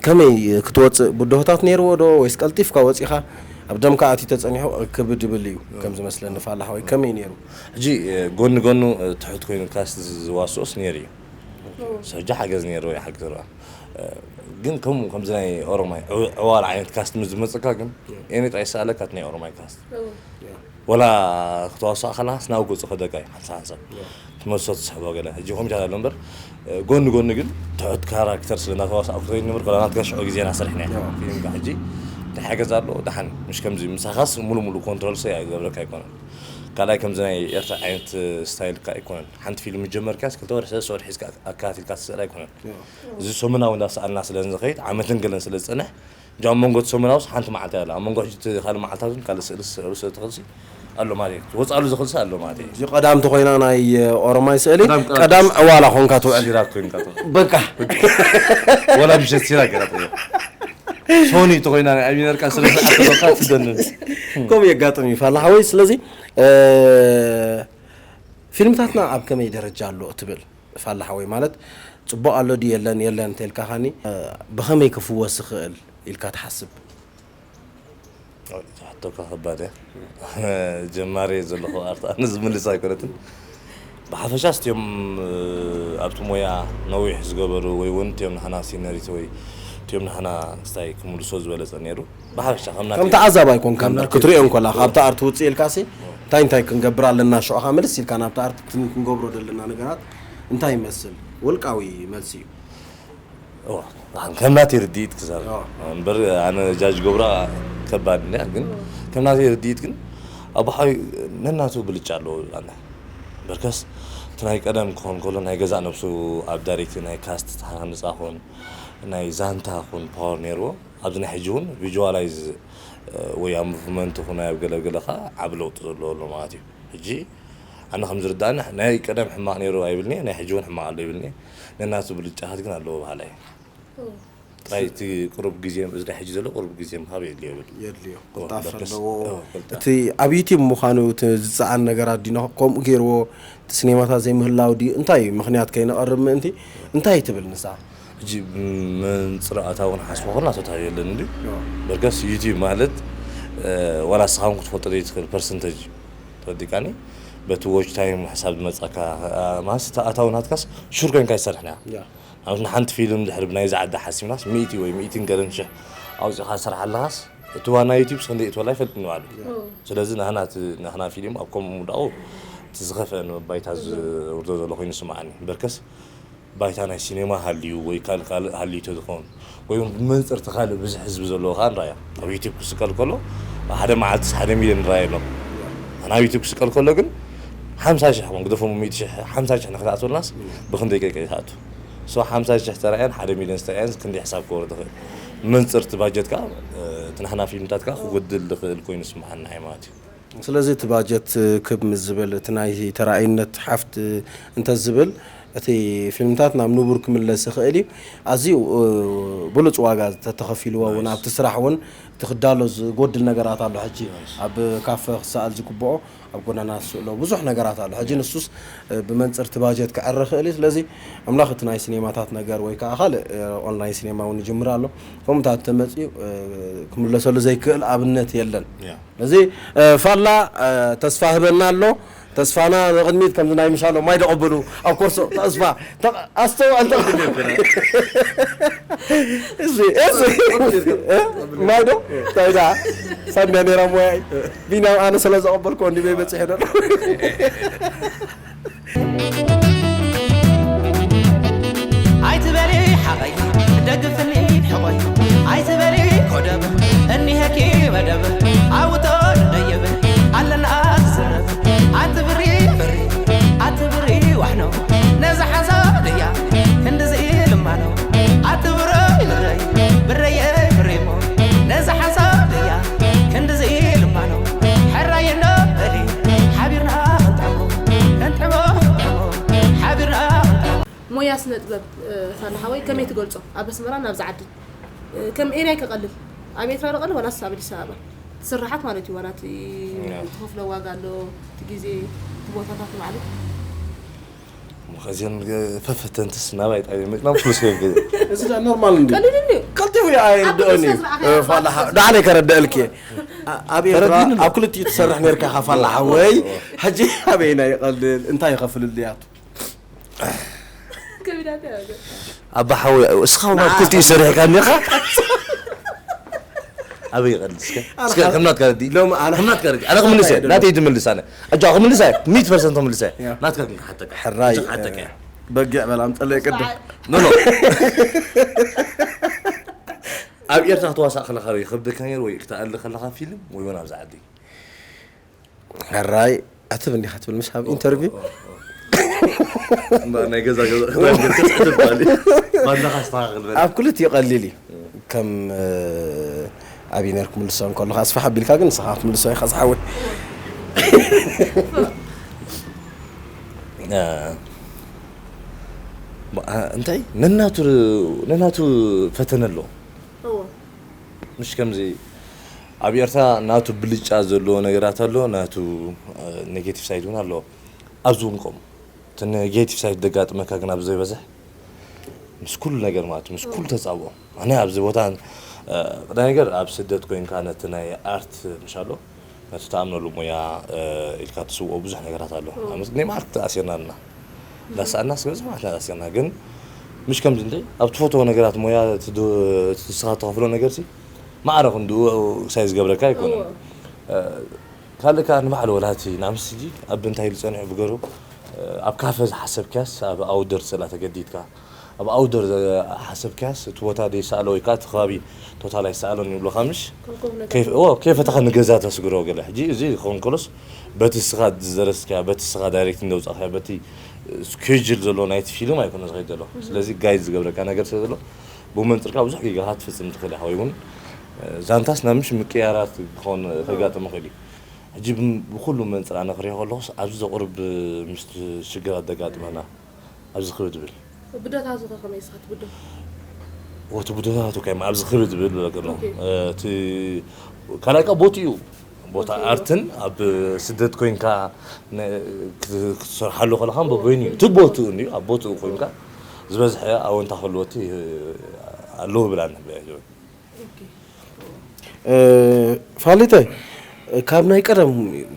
ከመይ ክትወፅእ ብድሆታት ነይርዎ ዶ ወይስ ቀልጢፍካ ወፂኻ ኣብ ደምካ ኣትዩ ተፀኒሑ ክብድ ይብል እዩ ከም ዝመስለኒ ፋላ ሓወይ ከመይ ነይሩ? ሕጂ ጎኒ ጎኑ ትሑት ኮይኑ ካስት ዝዋስኦስ ነይሩ እዩ። ሕጂ ሓገዝ ነይርዎ ይሓግዝ ርኣ ግን ከም ከምዚ ናይ ኦሮማይ ዕዋር ዓይነት ካስት ምስ ዝመፅካ ግን ኤኒ ጥራይ ይሰኣለካ እቲ ናይ ኦሮማይ ካስት ወላ ክትዋስኦ ከለኻስ ናብ ገፁ ክደቃ እዩ ሓንሳብ ሓንሳብ ትመልሶ ትስሕቦ ገለ ሕጂ ኮሚታት ኣሎ እምበር ጎኒ ጎኒ ግን ትሑት ካራክተር ስለ እናተዋሳእኩ ተይንምር ኮላ ናትካ ሽዑ ግዜና ሰሪሕና ኢና ፊልምካ ሕጂ እንታይ ሓገዝ ኣሎ ደሓን ምሽ ከምዚ ምሳኻስ ሙሉ ሙሉ ኮንትሮል ሰ ይገብረካ ኣይኮነን ካልኣይ ከምዚ ናይ ኤርትራ ዓይነት ስታይልካ ኣይኮነን ሓንቲ ፊልም ጀመርካስ ክልተ ወርሒ ሰለስተ ወርሒ ሒዝካ ኣከታቲልካ ትስእል ኣይኮነን እዚ ሰሙናዊ እንዳሰኣልና ስለ ንኸይድ ዓመትን ገለን ስለ ዝፀንሕ እንጂ ኣብ መንጎ እቲ ሰሙናውስ ሓንቲ መዓልቲ ኣላ ኣብ መንጎ ሕጂ እቲ ካልእ መዓልታት እውን ካልእ ስእሊ ዝስእሉ ስለ ትኽእልሲ ኣሎ ማለት እዩ ዝወፅኣሉ ዝኽእልሲ ኣሎ ማለት እዩ እዚ ቀዳም ተኾይና ናይ ኦሮማይ ስእሊ ቀዳም ዕዋላ ኾንካ ትውዕል ሲራክ ኮይንካ ትውዕል በቃ ወላ ምሸት ሲራክ ገራ ትውዕል ሶኒ ተኾይና ናይ ኣሚነርካ ስለ ዝኣተበካ ትደንን ከምኡ የጋጥም እዩ ፋላ ሓወይ ስለዚ ፊልምታትና ኣብ ከመይ ደረጃ ኣሎ ትብል ፋላ ሓወይ ማለት ፅቡቅ ኣሎ ድዩ የለን የለን እንተልካ ካኒ ብኸመይ ክፍወስ ይኽእል ኢልካ ትሓስብ? ሕቶካ ከባድ እያ ጀማሪ ዘለኹ ኣርት ኣነ ዝምልስ ኣይኮነትን ብሓፈሻ ስቲዮም ኣብቲ ሞያ ነዊሕ ዝገበሩ ወይ እውን እቲዮም ንሓና ሲነሪቲ ወይ እቲዮም ንሓና ስታይ ክምልሶ ዝበለፀ ነይሩ ብሓፈሻ ከም ከም ተዓዛብ ኣይኮንካ ክትሪኦ እንኮላ ካብቲ ኣርት ውፅእ ኢልካ ሲ እንታይ እንታይ ክንገብር ኣለና ሽዑኻ ምልስ ኢልካ ናብቲ ኣርት ክንገብሮ ዘለና ነገራት እንታይ ይመስል ውልቃዊ መልሲ እዩ ከም ናተይ ርድኢት ክዛረብ እምበር ኣነ ጃጅ ገብራ ከባድ እንድያ ግን ከም ናተይ ርድኢት ግን ኣቦሓዊ ነናቱ ብልጫ ኣለዎ ኣነ በርከስ እቲ ናይ ቀደም ክኾን ከሎ ናይ ገዛእ ነብሱ ኣብ ዳይሬክት ናይ ካስት ተሃንፃ ኹን ናይ ዛንታ ኹን ፓወር ነይርዎ ኣብዚ ናይ ሕጂ እውን ቪዥዋላይዝ ወይ ኣብ ሙቭመንት ኹን ኣብ ገለገለ ከዓ ዓብ ለውጢ ዘለዎ ኣሎ ማለት እዩ ሕጂ ኣነ ከም ዝርዳእኒ ናይ ቀደም ሕማቕ ነይሩ ኣይብልኒ ናይ ሕጂ እውን ሕማቕ ኣሎ ይብልኒ ነናቱ ብልጫታት ግን ኣለዎ በሃላ እየ ጥራይ እቲ ቅሩብ ግዜ እዚ ናይ ሕጂ ዘሎ ቅሩብ ግዜ ምሃብ የድልዮ ይብል የድልዮ ቅልጣፈ ኣለዎ እቲ ኣብ ዩቲብ ምዃኑ እቲ ዝፀዓን ነገራት ዲኖ ከምኡ ገይርዎ እቲ ሲኔማታት ዘይምህላው ድዩ እንታይ እዩ ምክንያት ከይነቐርብ ምእንቲ እንታይ ትብል ንሳ ሕጂ መንፅር ኣታዊ ንሓስቦ ከለና ቶታል የለን እንዲ በርከስ ዩቲብ ማለት ዋላ ስኻ ክትፈልጦ ዘይትኽእል ፐርሰንተጅ ተወዲቃኒ በቲ ዎች ታይም ሕሳብ ዝመፀካ ማለት እቲ ኣታዊ ናትካስ ሹር ኮይንካ ይሰርሕ ና ንኣብነት ንሓንቲ ፊልም ድሕሪ ብናይዚ ዓዲ ሓሲብናስ ሚእቲ ወይ ሚእትን ገለን ሽሕ ኣውፂኻ ትሰርሕ ኣለኻስ እቲ ዋና ዩቲብ ስክንደ ይእትወላ ይፈልጥ ንባዕሉ ስለዚ ናህና ፊልም ኣብ ከምኡ ምውዳቑ እቲ ዝኸፍአ ንባይታ ዝውርዶ ዘሎ ኮይኑ ስምዓኒ በርከስ ባይታ ናይ ሲኔማ ሃልዩ ወይ ካልእ ካልእ ሃልዩ ተዝኸውን ወይ እውን ብመንፅር እቲ ካልእ ብዙሕ ህዝቢ ዘለዎ ከዓ ንረኣዮ ኣብ ዩቲብ ክስቀል ከሎ ሓደ መዓልትስ ሓደ ሚልዮን ንረኣዮ ኣሎ ኣነ ኣብ ዩቲብ ክስቀል ከሎ ግን ሓምሳ ሽሕ ኹን ግደፎም ሚእቲ ሽሕ ሓምሳ ሽሕ ንክትኣትወልናስ ብክንደይ ቀይቀይ ትኣቱ ሶ ሓምሳ ሽሕ ተራእያን ሓደ ሚልዮን ዝተራእያን ክንደይ ሕሳብ ክወርድ ይኽእል መንፅር እቲ ባጀት ከዓ እቲ ናሕና ፊልምታት ከዓ ክጎድል ዝኽእል ኮይኑ ስምዓና እዩ ማለት እዩ ስለዚ እቲ ባጀት ክብ ምስ ዝብል እቲ ናይ ተራኣይነት ሓፍት እንተዝብል እቲ ፊልምታት ናብ ንቡር ክምለስ ይኽእል እዩ። ኣዝዩ ብሉፅ ዋጋ ተተኸፊልዎ እውን ኣብቲ ስራሕ እውን እቲ ክዳሎ ዝጎድል ነገራት ኣሎ። ሕጂ ኣብ ካፈ ክሰኣል ዝግብኦ ኣብ ጎደና ዝስእሎ ብዙሕ ነገራት ኣሎ። ሕጂ ንሱስ ብመንፅር እቲ ባጀት ክዕረ ይኽእል እዩ። ስለዚ ኣምላኽ እቲ ናይ ሲኔማታት ነገር ወይ ከዓ ካልእ ኦንላይን ሲኔማ እውን ይጅምር ኣሎ። ከምኡታት ተመፅኡ ክምለሰሉ ዘይክእል ኣብነት የለን። እዚ ፋላ ተስፋ ህበና ኣሎ ተስፋና ንቕድሚት ከምዚ ናይ ምሻሎ ማይ ደቐብሉ ኣብ ኮርሶ ተስፋ ኣስተው ኣንተ እዚ እዚ ማይ ዶ እንታይ ዳ ሳንዳ ነራ ሞያይ ቢና ኣነ ስለ ዘቐበልኩ ወንድመይ በፂሐ ዶ ኣይትበሊ ሓቐይ ደግፍኒ ሕቆይ ኣይትበሊ ኮደብ እኒሀኪ መደብ ኣውጦ ንደየብ ኣለና ዝዝረብ ኣንቲ ብሪ ብሪ ኣንቲ ብሪ ዋሕኖ ነዛ ሓንሳብ ድያ ክንድዚ ያ ስነ ጥበብ ፋና ሓወይ ከመይ ትገልጾ? ኣብ ኣስመራ ናብዚ ዓዲ ከም ኤናይ ከቐልል ኣብ ኤርትራ ዶ ቀልል ዋላስ ኣብ ኣዲስ ኣበባ ትስርሓት ማለት እዩ። ዋላ እቲ ትኸፍሎ ዋጋ ኣሎ፣ እቲ ግዜ፣ እቲ ቦታታት ማለት ከዚን ፈፈተንትስ ናባይ ጣይ መጥና ፍሉስ ገብ እዚ ዳ ኖርማል እንዲ ቀልል እዩ። ቀልጢፉ ኣይርድኦን እዩ። ፋላ ዳዕለ ከረድእልክ እየ። ኣብ ኤርትራ ኣብ ክልቲኡ ትሰርሕ ነርካ ኢኻ ፋላ ሓወይ። ሕጂ ኣበይና ይቐልል እንታይ ይኸፍልልያቱ? ከቢዳት እያ። ኣባ ሓወይ እስኻ ኣብ ክልቲኡ ሰሪሕካ እኒኻ ኣበይ ይቐልል እስከ እስከ ከምናት ከረዲ ሎም ኣነ ከምናት ከረዲ ኣነ ክምልስ እየ ናተይ ትምልስ ኣነ ኣጃ ክምልስ እየ ሚት ፐርሰንት ክምልስ እየ ናትካ ግን ክሓተካ ሕራይ ሓተካ በጊዕ በላም ጠለይ ቅድም ኖ ኖ ኣብ ኤርትራ ክትዋሳእ ከለኻ ይኸብደካ ነይሩ ወይ ክትኣሊ ከለኻ ፊልም ወይ እውን ኣብዚ ዓዲ ሕራይ ኣትብ እንዲኻ ትብል ምስ ኣብ ኢንተርቪው ናይ ገዛ ገዛ ክትበሃል ባንዳኻ ኣስተኻኽል በል ኣብ ክልቲኡ ቀሊል እዩ ከም ኣብይ ነር ክምልሶ እንከሎ ኣስፋሕ ኣቢልካ ግን ንስኻ ክትምልሶ ኢኻ ዝሓወይ እንታይ ነናቱ ነናቱ ፈተነ ኣሎ እዎ ምሽ ከምዚ ኣብ ኤርትራ ናቱ ብልጫ ዘለዎ ነገራት ኣሎ ናቱ ኔጌቲቭ ሳይድ እውን ኣለዎ ኣብዚ እውን ከምኡ እቲ ኔጌቲቭ ሳይድ ደጋጥመካ ግን ኣብ ዘይበዝሕ ምስ ኩሉ ነገር ማለት እዩ ምስ ኩሉ ተፃብኦ ኣነ ኣብዚ ቦታ ቅዳ ነገር ኣብ ስደት ኮይንካ ነቲ ናይ ኣርት ምሻሎ ነቲ ተኣምነሉ ሙያ ኢልካ ትስውኦ ብዙሕ ነገራት ኣሎ ምስ ናይ መዓልቲ ተኣሲርና ኣለና እንዳሰኣልና ስበዚ ማለት ተኣሲርና ግን ምሽ ከምዚ እንደ ኣብ ትፈትዎ ነገራት ሙያ ትስኻ ተኸፍሎ ነገር ሲ ማዕረ ክንድኡ ሳይ ዝገብረካ ኣይኮነን ካልእ ከዓ ንባዕሉ ወላቲ ንኣምስጂ ኣብ እንታይ ኢሉ ፀኒሑ ብገሩ ኣብ ካፈ ዝሓሰብካያስ ኣብ ኣውደር ስእላ ተገዲድካ ኣብ ኣውደር ሓሰብካያስ እቲ ቦታ ደይሰኣሎ ወይ ከዓ እቲ ከባቢ ቶታል ኣይሰኣሎን ይብሉካ ምሽ ከይፈተኻ ንገዛ ተስግሮ ገለ ሕጂ እዚ ክኸውን ከሎስ በቲ ስኻ ዝደረስካያ በቲ ስኻ ዳይሬክት እንደውፃእካያ በቲ ስኬጅል ዘሎ ናይቲ ፊልም ኣይኮነ ዝኸይድ ዘሎ ስለዚ ጋይድ ዝገብረካ ነገር ስለ ዘሎ ብመንፅርካ ብዙሕ ጌጋታት ትፍፅም ትኽእል ኢኻ ወይ እውን ዛንታስ ናብ ምሽ ምቅያራት ክኸውን ከጋጥም ይኽእል እዩ ሕጂ ብኩሉ መንፅር ኣነ ክሪኦ ከለኹስ ኣብዚ ዘቑርብ ምስቲ ሽግራት ዘጋጥመና ኣብዚ ክብድ ብል ብደታቱ ከ ከመይ ስኻ ትብዶ ወቲ ብደታቱ ከይማ ኣብዚ ክብድ ብል ብለክ ኣለኹ እቲ ካልኣይ ካ ቦቲ እዩ ቦታ ኣርትን ኣብ ስደት ኮይንካ ክትሰርሓሉ ከለካ በበይኑ እዩ እቲ ቦትኡ እዩ ኣብ ቦትኡ ኮይንካ ዝበዝሐ ኣወንታ ክህልወቲ ኣለዎ ብላ ንብል ፋሊተ ካብ ናይ ቀደም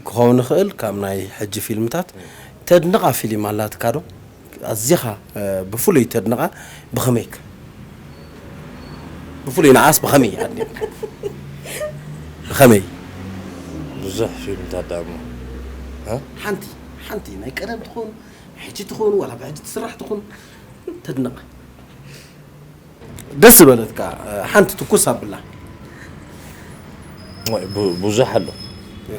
ክኸውን ይኽእል ካብ ናይ ሕጂ ፊልምታት ተድንቓ ፊልም ኣላትካ ዶ ኣዚኻ ብፍሉይ ተድንቓ ብኸመይክ ብፍሉይ ንዓስ ብኸመይ ኣድኒቕ ብኸመይ ብዙሕ ፊልምታት ዳሞ ሓንቲ ሓንቲ ናይ ቀደም ትኾኑ ሕጂ ትኾኑ ዋላ ብሕጂ ትስራሕ ትኾኑ ተድንቓ ደስ ዝበለትካ ሓንቲ ትኩስ ኣብላ ብዙሕ ኣሎ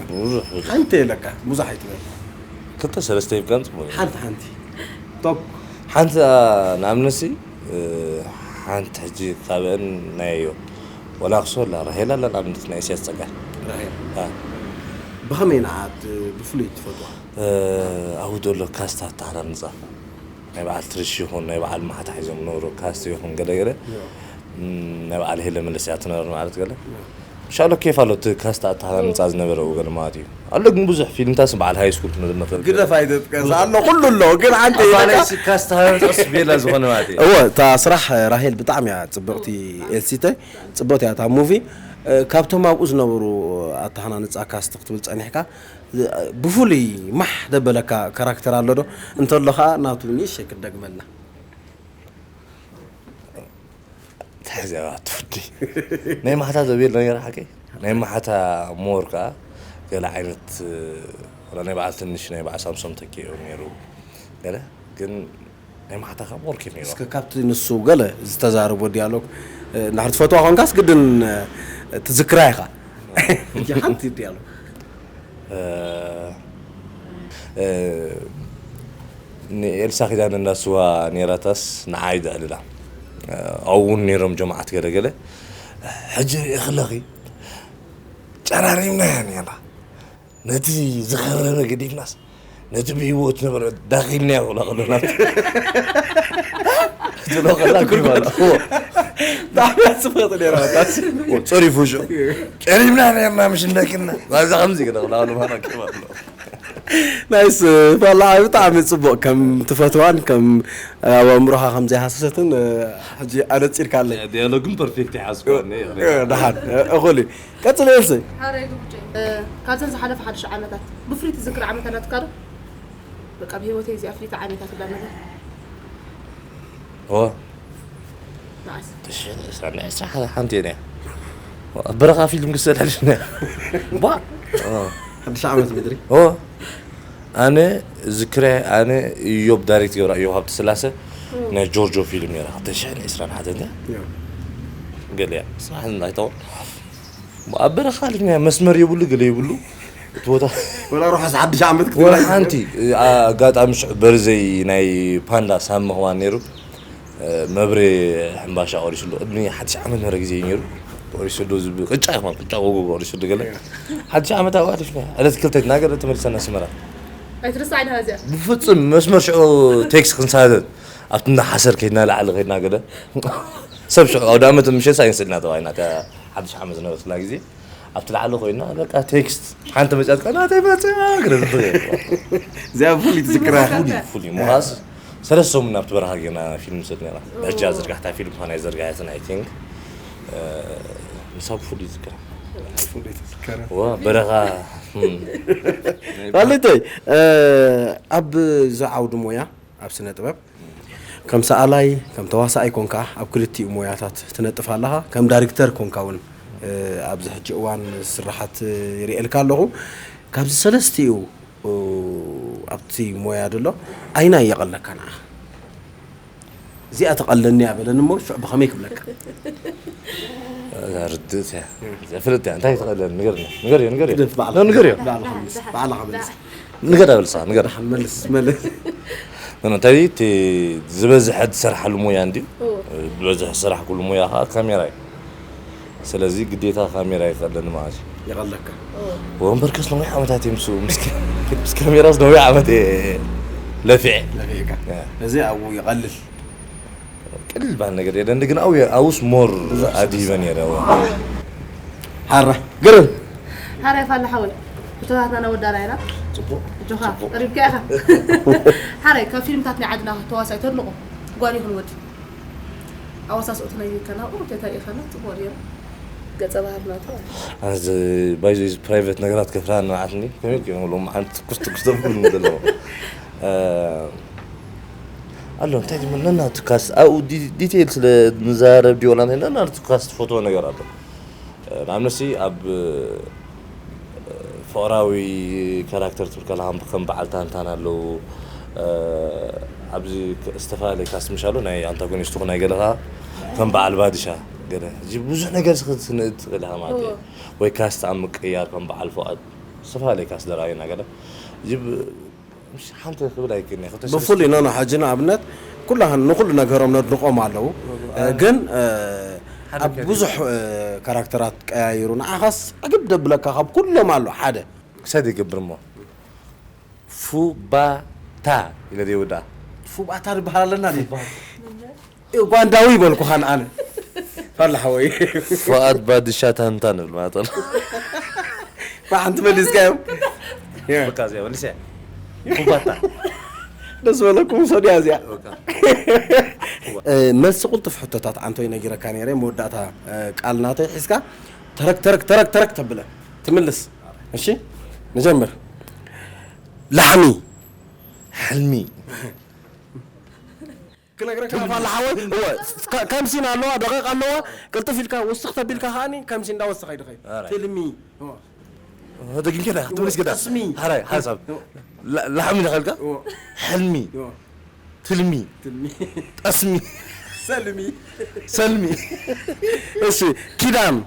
ብዙሕ ብዙሕ ሓንቲ የለካ ብዙሕ ኣይትበል ክልተ ሰለስተ ይብቃ ንፅቡቅ ሓንቲ ሓንቲ ቶፕ ሓንቲ ንኣብነሲ ሓንቲ ሕጂ ካብአን ናየዮ ወላ ክሶ ኣላ ራሄል ኣላ ንኣብነት ናይ እስያስ ፀጋ ራሄል ብኸመይ ንዓት ብፍሉይ ትፈትዋ ኣብኡ ዘሎ ካስታ ኣተሃናንፃ ናይ በዓል ትርሽ ይኹን ናይ በዓል ማሓታ ሒዞም ነበሩ ካስት ይኹን ገለ ገለ ናይ በዓል ሄለ መለስ እያ ትነበር ማለት ገለ ሻሎ ኬፍ ኣሎ እቲ ካስት ኣተሃናንፃ ዝነበረ ገለ ማለት እዩ ኣሎ ግን ብዙሕ ፊልምታስ በዓል ሃይ ስኩል ክንብል ንኽእል ግደፍ ኣይተጥቀስ ኣሎ ኩሉ ኣሎ ግን ሓንቲ ኣባለይሲ ካስት ሃናንፃስ ቤላ ዝኾነ ማለት እዩ እወ እታ ስራሕ ራሄል ብጣዕሚ እያ ፅብቕቲ ኤልሲተ ፅብቕቲ እያ እታ ሙቪ ካብቶም ኣብኡ ዝነበሩ ኣተሃናንፃ ካስት ክትብል ፀኒሕካ ብፍሉይ ማሕ ደበለካ ካራክተር ኣሎ ዶ እንተሎ ከዓ ናቱ ንእሽተይ ክትደግመልና ተሕዚያ ትወዲ ናይ ማሕታ ዘብል ነገር ሓቂ ናይ ማሕታ ሞር ከዓ ገለ ዓይነት ናይ በዓል ትንሽ ናይ በዓል ሳምሶም ተኪኦም ነይሩ ገለ ግን ናይ ማሕታ ካብ ሞር ኬፍ ነይሩ እስከ ካብቲ ንሱ ገለ ዝተዛረቦ ዲያሎግ ናሕር ትፈትዋ ኮንካስ ግድን ትዝክራ ኢኻ ሕጂ ሓንቲ ዲያሎግ ንኤልሳ ኪዳነ እንዳስዋ ኔራታስ ንዓይ ዘዕልላ ኣብኡ እውን ነይሮም ጀማዓት ገለገለ ሕጂ ሪእኽለኺ ጨራሪምናያ ኔርና ነቲ ዝኸረረ ገዲፍናስ ነቲ ብህይወት ነበረ ዳኺልናዮ ክብላ ከሎ ናብቲ ዝሎ ከላ ኪባላ። ብጣዕሚ እያ ጽብቕቲ ነይራ፣ ታሲ። ጸሪፉ ሽዑ። ጸሪፍና ነርና፣ ምሽ እንደክና። ባዛ ከምዚ ገለ ክላ ኣሉ ማና ኪባላ። ናይስ፣ ፋላ ብጣዕሚ ጽቡቕ፣ ከም ትፈትዋን ከም ኣብ ኣእምሮኻ ከም ዘይሃሰሰትን፣ እ፣ ሕጂ ኣነጺርካለይ። ዲያሎግ ግን ፐርፌክት ይሓዝኩ። እ፣ ደሓን፣ እ፣ እኹል እዩ። ቀጽል፣ ኤልሲ። ሓረይ ግቡጀይ። እ፣ ካብዘን ዝሓለፈ ሓድሽ ዓመታት ብፍሉይ ትዝክር ዓመት ኣላትካ ዶ? በቃ ብህይወተይ እዚኣ ፍልይቲ ዓመት እያ ትብላ ነገር። ኦ። መዓስ? ተሽዕን ዕስራን ዕስራ ሓንቲ እያ። ኣብ በረኻ ፊልም ክሰድ ሓድሽ እያ። ባ። ኦ። ሓድሽ ዓመት ምድሪ። ኦ። ኣነ ዝክረ፣ ኣነ እዮብ ዳይሬክት ገብራ፣ እዮብ ሃብተስላሰ፣ ናይ ጆርጆ ፊልም ነይራ። ተሽዕን ዕስራን ሓንቲ እያ። ያ። ገለ እያ። ስራሕ እንዳይተው። ኣብ በረኻ ልክና መስመር የብሉ፣ ገለ የብሉ። እቲ ቦታ ወላ ርሑስ ሓድሽ ዓመት ክትብል ወላ ኣይትኽእል። ሓንቲ፣ ኣጋጣሚ ሽዑ በርዘይ ናይ ፓንዳ ሳሚ ክዋን ነይሩ። መብሬ ሕምባሻ ቆሪሱሉ። ቅድሚ ሓድሽ ዓመት ነበረ ግዜ እዩ ነይሩ። ቆሪሱሉ ዝብ-፣ ቅጫ ይኾን፣ ቅጫ ወጎ ቆሪሱሉ ገለ። ሓድሽ ዓመት ኣብኡ ኣሕሊፍና። ዕለት ክልተ ናገር ተመሊሰና ኣስመራ። ኣይትርስዓይና እዚኣ። ብፍጹም መስመር ሽዑ ቴክስት ክንሳደድ። ኣብቲ እንዳ ሓሰር ከይድና ላዕሊ ከይድና ገለ። ሰብ ሽዑ ኣውደ ዓመት ምሸት ሳይንስ ኢልና ተባሂልና። እታ ሓድሽ ዓመት ዝነበረትላ ግዜ። ኣብቲ ላዕሊ ኮይና በቃ ቴክስት ሓንቲ መጫት ቀና ተይመጽእ ግረ ዝብለ። እዚኣ ፍሉይ ትዝክራ። ፍሉይ፣ ፍሉይ። ምዃስ ሰለስተ ሰሙን ኣብቲ በረኻ ጌርና ፊልም ንሰድ ነርና። ሕጂ ዝርጋሕታ ፊልም ምዃና ኣይዘርጋሐትን፣ ኣይ ቲንክ። እ፣ ንሳ ብፍሉይ ይዝክራ። ፍሉይ ትዝከራ። ዋ፣ በረኻ፣ እም። ፋልጠይ፣ እ፣ ኣብ እዚ ዓውዲ ሞያ፣ ኣብ ስነ ጥበብ፣ ከም ሰኣላይ፣ ከም ተዋሳኣይ ኮንካ ኣብ ክልቲኡ ሞያታት ትነጥፍ ኣለኻ። ከም ዳይሬክተር ኮንካ እውን፣ እ፣ ኣብዚ ሕጂ እዋን ስራሓት ይርእየልካ ኣለኹ። ካብዚ ሰለስቲኡ፣ እ፣ ኣብቲ ሞያ ዘሎ ኣይናይ የቐለካ ንዓኻ? እዚኣ ትቐለኒ እያ በለኒ እሞ ሽዑ ብኸመይ ክብለካ? እዛ ርድእት እያ። እዛ ፍልጥ እያ። እንታይ ትቐለኒ? ንገርኒ። ንገርዮ፣ ንገርዮ። ግደፍ ባዕልኻ። ኖ፣ ንገርዮ። ባዕልኻ መልስ። ባዕልኻ መልስ። ንገዳ በልሳ፣ ንገዳ። መልስ፣ መልስ። ኖ፣ ኖ፣ እንታይ እቲ ዝበዝሐ ዝሰርሓሉ ሞያ እንድዩ? ኦ። ዝበዝሐ ዝሰራሕኩሉ ሞያ ኸዓ ካሜራ እዩ። ስለዚ ግዴታ ካሜራ ይቐለኒ ማለት እዩ። ይቐለካ። ኦ። ወንበርከስ ነዊሕ ዓመታት እየ ምስ፣ ምስ፣ ምስ ካሜራስ ነዊሕ ዓመት እየ ለፊዐ። ለፊዕካ። እ። እዚ ኣብኡ ይቐልል። ቅልል ባል ነገር የለን፣ ግን ኣው-፣ ኣውስ ሞር ብዙሕ ኣድሂበን እየ ደው። ሓራ፣ ግርም። ሓራ ይፋለ ሓወይ። ብተዋትና ናወዳና ኢና። ጽቡቕ። ጆኻ፣ ጽቡቕ። ቀሪብካ ኢኻ። ሓራይ፣ ካብ ፊልምታት ናይ ዓድና ተዋሳይ ተድንቖ ጓል ይኹን ወዲ። ኣወሳስኦቱ ናይ ከና፣ ቁሩብ ተታሪእኸና፣ ጽቡቕ ነይሩ። ገጸ ባህሪ ናቱ። ኣነ እዚ፣ ባይዞ፣ እዚ ፕራይቬት ነገራት ከፍርሃ ንብዓትኒ። ከመይ ገይሮም ኣለዉ? መዓልቲ ትኩስ ትኩስ ተብሉ ዘለዉ። እ፣ ኣሎ፣ እንታይ ድሞ ነናቱ ካስት፣ ኣብኡ ዲ-፣ ዲቴይል ስለ ንዛረብ ድዩ ወላ እንታይ፣ ነናቱ ካስት ትፈትዎ ነገር ኣሎ። እ፣ ንኣብነትሲ ኣብ፣ እ፣ ፍቕራዊ ካራክተር ትብል ከለኻ ከም በዓል ታንታን ኣለዉ። እ፣ ኣብዚ ክ-፣ ዝተፈላለየ ካስት ምሽ ኣሎ፣ ናይ ኣንታጎኒስት ይኹን ናይ ገለ ኸዓ ከም በዓል ባድሻ ገለ። እዚ ብዙሕ ነገር ስኽ-፣ ስንእድ ትኽእል ኢኻ ማለት እዩ። እዎ። ወይ ካስት ኣብ ምቅያር ከም በዓል ፍቓድ ዝተፈላለየ ካስት ዘረኣዩና ገለ። እዚ ብ-፣ ምሽ ሓንቲ ክብል ኣይክእልን እየ። ክልተ ብፍሉይ ኖ፣ ኖ፣ ሕጂ ንኣብነት ኩላህን ንኹሉ ነገሮም ነድንቖም ኣለዉ። እ፣ ግን፣ እ፣ ሓደ ኣብ ከፊል። ብዙሕ፣ እ፣ ካራክተራት ቀያይሩ ንዓኻስ ዕግብ ደብለካ ካብ ኩሎም ኣሎ ሓደ። ክሳይ ይገብር እሞ። ፉባታ ኢለ ዘይውዳ። ፉባታ ንበሃል ኣለና ድዩ? ኡጋንዳዊ ይበልኩኻን ኣነ። ፋላ ሓወይ። ፍቓድ ባድሻ ታንታ ንብል ማለት ኣሎ። ብሓንቲ መሊስካዮም? ያ። በቃ እዚኣ መሊሰ። ኩባታ። ደስ በለኩም፣ ሰድያ እዚኣ። በቃ። እ፣ መልሲ ቁልጡፍ ሕቶታት ኣንቶይ ነጊረካ ነይረ፣ መወዳእታ፣ እ፣ ቃል ናተይ ሒዝካ ተረክ፣ ተረክ፣ ተረክ፣ ተረክ ተብለ። ትምልስ። እሺ? ንጀምር። ላሕሚ። ሕልሚ። ክነግረካ ፋላ ሓወይ፣ እወ፣ ከ-፣ ከምሲን ኣለዋ፣ ደቂቕ ኣለዋ፣ ቅልጥፍ ኢልካ፣ ውስኽ ተቢልካ ከኣኒ፣ ከምሲ እንዳወሰኸ ይድኸይ። ኣራይ። ትልሚ። እወ። ደጊምካ ኢኻ፣ ትብልስ ግዳ። ጠስሚ። ሓራይ፣ ሓሳብ። እወ። ላ-፣ ላሕሚ ኢኻ ኢልካ? እወ። ሕልሚ። እወ። ትልሚ። ትልሚ። ጠስሚ። ሰልሚ። ሰልሚ። እሺ፣ ኪዳን።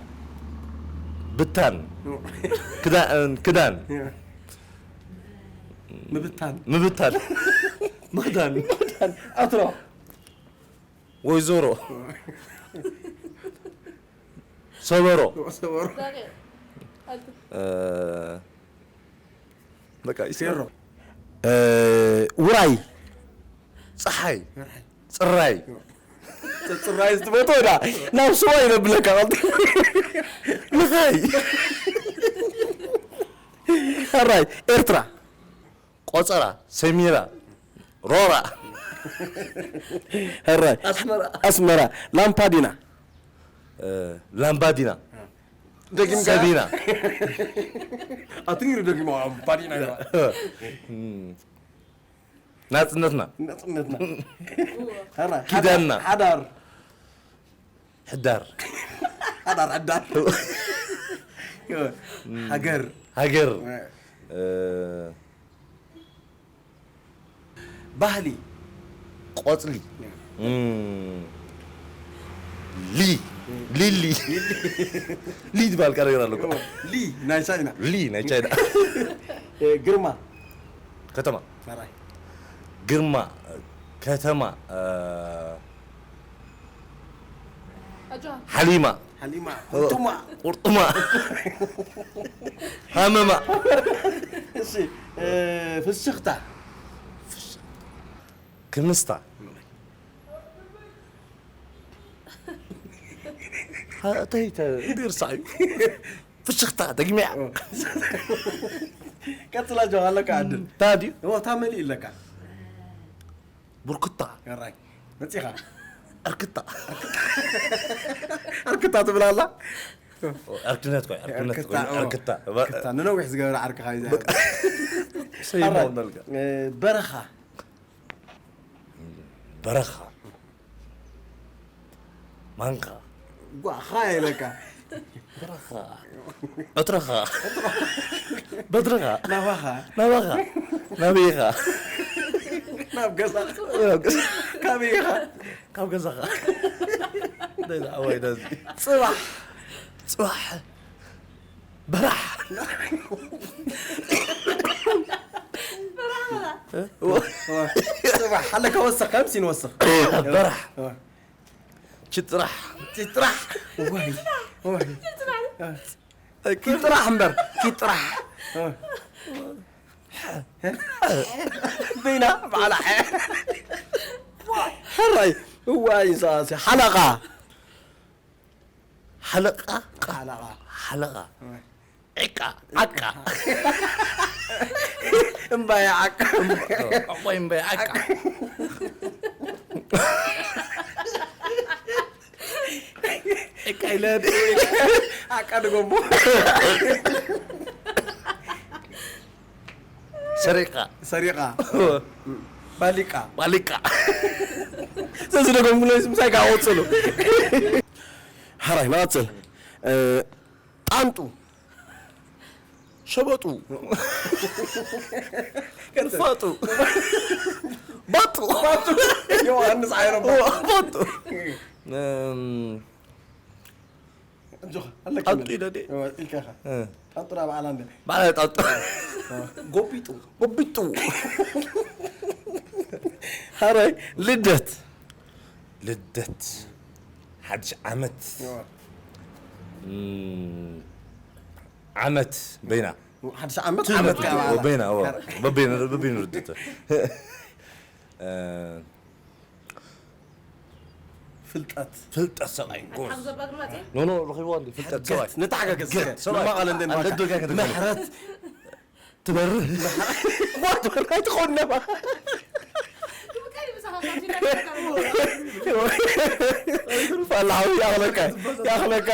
ብታን። እወ። ክዳ-፣ ክዳን። እወ። ምብታን። ምብታን። ምኽዳን። ምኽዳን። ኣትሮ። ወይዘሮ። ሰበሮ። ሰበሮ። እ፣ በቃ፣ ይስራ። ፌሮ። እ፣ ውራይ። ጸሓይ። ወርሒ። ጽራይ። ጽራይ ዝትፈትዎ ዳ ናብ ስዋ ይነብለካ። ንኸይ። ሕራይ፣ ኤርትራ። ቆጸራ፣ ሰሚራ፣ ሮራ። ሕራይ። ኣስመራ። ኣስመራ። ላምፓዲና። እ፣ ላምባዲና። ደጊምካ? ሰቢና። ኣትሪሩ ደጊሙ፣ ላምፓዲና ኢልካ። እም። ናጽነትና። ናጽነትና። ሕራይ። ኪዳንና። ሓዳር። ሕዳር። ሓዳር፣ ሓዳር። እም። ሃገር። ሃገር። እ። እ፣ ባህሊ። ቆጽሊ። ያ። እም። ሊ። ሊሊ። ሊ ዝበሃል ቃል ነገር ኣሎ እኮ። ሊ ናይ ቻይና። ሊ ናይ ቻይና። እ፣ ግርማ። ከተማ። ሕራይ። ግርማ። ከተማ። እ፣ ኣጆኻ። ሓሊማ። ሓሊማ። ቁርጡማ። ቁርጡማ። ሃመማ። እሺ፣ እ፣ ፍሽኽታ። ክምስታ። ሃ-፣ ተይ፣ ተ-፣ እንዲ ርሳዕ እዩ። ፍሽኽታ፣ ደግሚያ። ቀጽላ፣ ጆ፣ ኣለካ ዕድል። ታድዩ? እዎ፣ እታ መሊእ ኣለካ። ቡርክታ። ሕራይ። መጺኻ። ዕርክታ። ዕርክታ ትብል ኣላ? ዕርክነት ኮይ፣ ዕርክነት ኮይ፣ ዕርክታ፣ እዎ። ዕርክታ። ዕርክታ። ንነዊሕ ዝገበረ ዓርክኻ እዩ በቃ። ሰይሞ ሕራይ። መልካ። እ፣ በረኻ። በረኻ። ማንካ። ጓኻ ኢለካ። በረኻ። ዕትረኻ። በትረኻ። ናባኻ። ናባኻ። ናበይኻ። ናብ ገዛኻ። ናብ ገዛ-፣ ካበይኻ። ካብ ገዛኻ። ደዛ ኣዋይ ደዚ። ጽባሕ። ጽባሕ። በራሕ። ጽባሕ። ኣለካ ወስኽ፣ ከምሲ ንወስኽ። በራሕ። ዋ። ችጥራሕ። ችጥራሕ። ዋይ። ዋይ። ኪጥራሕ እምበር፣ ኪጥራሕ። በይና በዓላ። ሕራይ። ዋይ፣ ዛዚ ሓለቓ። ሓለቓ። ሓለቓ። ሓለቓ። ዒቃ፣ ዓቃ። እምባየ ዓቃ። ዕቆይ እምባየ ዓቃ። ዒቃ ኢለ። ዓቃ ድገሞ። ሰሪቃ። ሰሪቃ። ባሊቃ። ባሊቃ። ስለዚ ደገምኩ፣ ምሳይ ከዓ ወፅሉ። ሓራይ፣ ንቐፅል። እ፣ ጣንጡ። ሸበጡ። ፋጡ። ባጡ። ዮሃንስ ዓይረባ። ባጡ። እም፣ ኣጆኻ፣ ኣለካ ጣንጡ መን? ኢለ ድየ? እወ፣ ኢልካ ኢኻ። እ። ጣንጡ ዳ በዓላ እንደ። በዓላ ጣንጡ። ጎቢጡ። ጎቢጡ። ሓራይ፣ ልደት። ልደት። ሓድሽ ዓመት። እወ። እም፣ ዓመት በይና። ሓድሽ ዓመት ዓመት ዓመት በዓላ። በይና፣ እወ። በበይና፣ በበይኑ ልደት። እ፣ ፍልጠት። ፍልጠት ሰብኣይ፣ ጎበዝ። ሓግዞ ኣባ ግርማጽዮን? ኖ፣ ኖ፣ ረኺብዋ እንዲ ፍልጠት ሰብኣይ። ሕድገት፣ ንተሓጋገዝ ሕድገት እስከ። ሰብኣይ። ንማቐለ እንደ ኣንደ ንማቐለ። ዶ ጋር ምሕረት ትበርህ። ዋ፣ ትበርህ ኣይትኾን ነባ። ብቀይ ብዛኻ ካብዚ ፋላ ሓዊ ይኣኽለካ፣ ይኣኽለካ።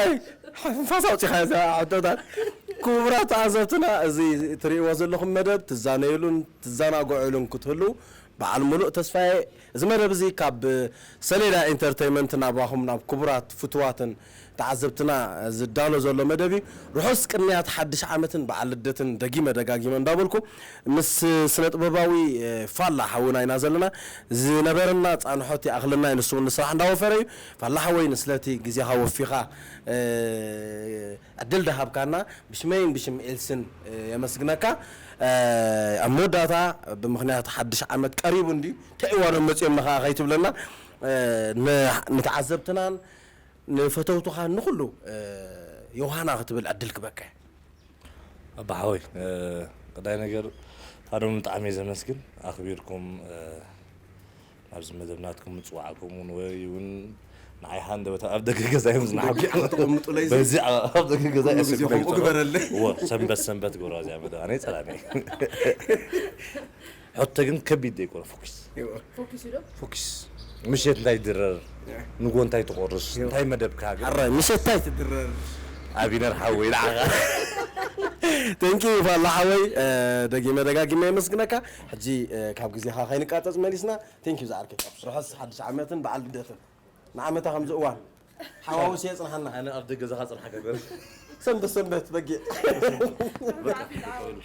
ንፋስ ኣውጺኻ እዛ ሕቶታት። ክቡራት ተዓዘብትና፣ እዚ ትርእይዎ ዘለኹም መደብ ትዛነዩሉን ትዘናግዑሉን ክትህልዉ በዓል ሙሉእ ተስፋዬ። እዚ መደብ እዚ ካብ ሰሌዳ ኢንተርተይመንት ናባኹም ናብ ክቡራት ፍቱዋትን ተዓዘብትና ዝዳሎ ዘሎ መደብ እዩ። ርሑስ ቅንያት ሓድሽ ዓመትን በዓል ልደትን ደጊመ ደጋጊመ እንዳበልኩ ምስ ስነ ጥበባዊ፣ እ፣ ፋላ ሓውና ኢና ዘለና። ዝነበረና ጻንሖት ይኣኽለና እዩ፣ ንሱ እውን ንስራሕ እንዳወፈረ እዩ። ፋላ ሓወይ ንስለቲ ግዜኻ ወፊኻ፣ እ፣ ዕድል ዳሃብካና ብሽመይን ብሽም ኤልስን፣ እ፣ የመስግነካ። እ፣ ኣብ መወዳእታ ብምኽንያት ሓድሽ ዓመት ቀሪቡ እንድዩ፣ እንታይ እዋኖም መጺኦም ንኸዓ ከይትብለና፣ እ፣ ን-፣ ንተዓዘብትናን ንፈተውትኻን ንኹሉ፣ እ፣ ዮሃና ክትብል ዕድል ክበካ። ኣባ ሓወይ፣ እ፣ ቀዳይ ነገር ኣዶም ብጣዕሚ እየ ዘመስግን፣ ኣኽቢርኩም፣ እ፣ ኣብዚ መደብ ናትኩም ምጽዋዕኩም እውን ወይ እውን ንዓይ ሃንደበት ኣብ ደገ ገዛ እዮም ዝንሓጉ። ተቐምጡለይ እዚ በዚ ኣብ ደገ ገዛ ኩሉ እዮም ግዜ ዝንሓጉ። ከምኡ ግበረለይ። እወ፣ ሰንበት ሰንበት ግበሮ እዚኣ መደብ ኣነ ይጸላኒ። ሕቶ ግን ከቢድ ደይኮነ ፎኪስ ይወ ፎኪስ ዶ ፎኪስ ምሸት እንታይ ድረር ንጎ እንታይ ትቆርስ እንታይ መደብካ ግን ኣራይ ምሸት እንታይ ትድረር ኣቢነር ሓወይ ንዓኻ ተንኪ ፋላ ሓወይ ደጊመ ደጋጊመ የመስግነካ። ሕጂ ካብ ግዜኻ ከይንቃፀፅ መሊስና ቴንኪዩ ዝዓርከይ። ርሑስ ሓድሽ ዓመትን በዓል ልደትን ንዓመታ ከምዚ እዋን ሓዋውስ የፅንሓና። ኣነ ኣብ ደገ ገዛኻ ፅንሓካ ገር ሰንበት ሰንበት በጊዕ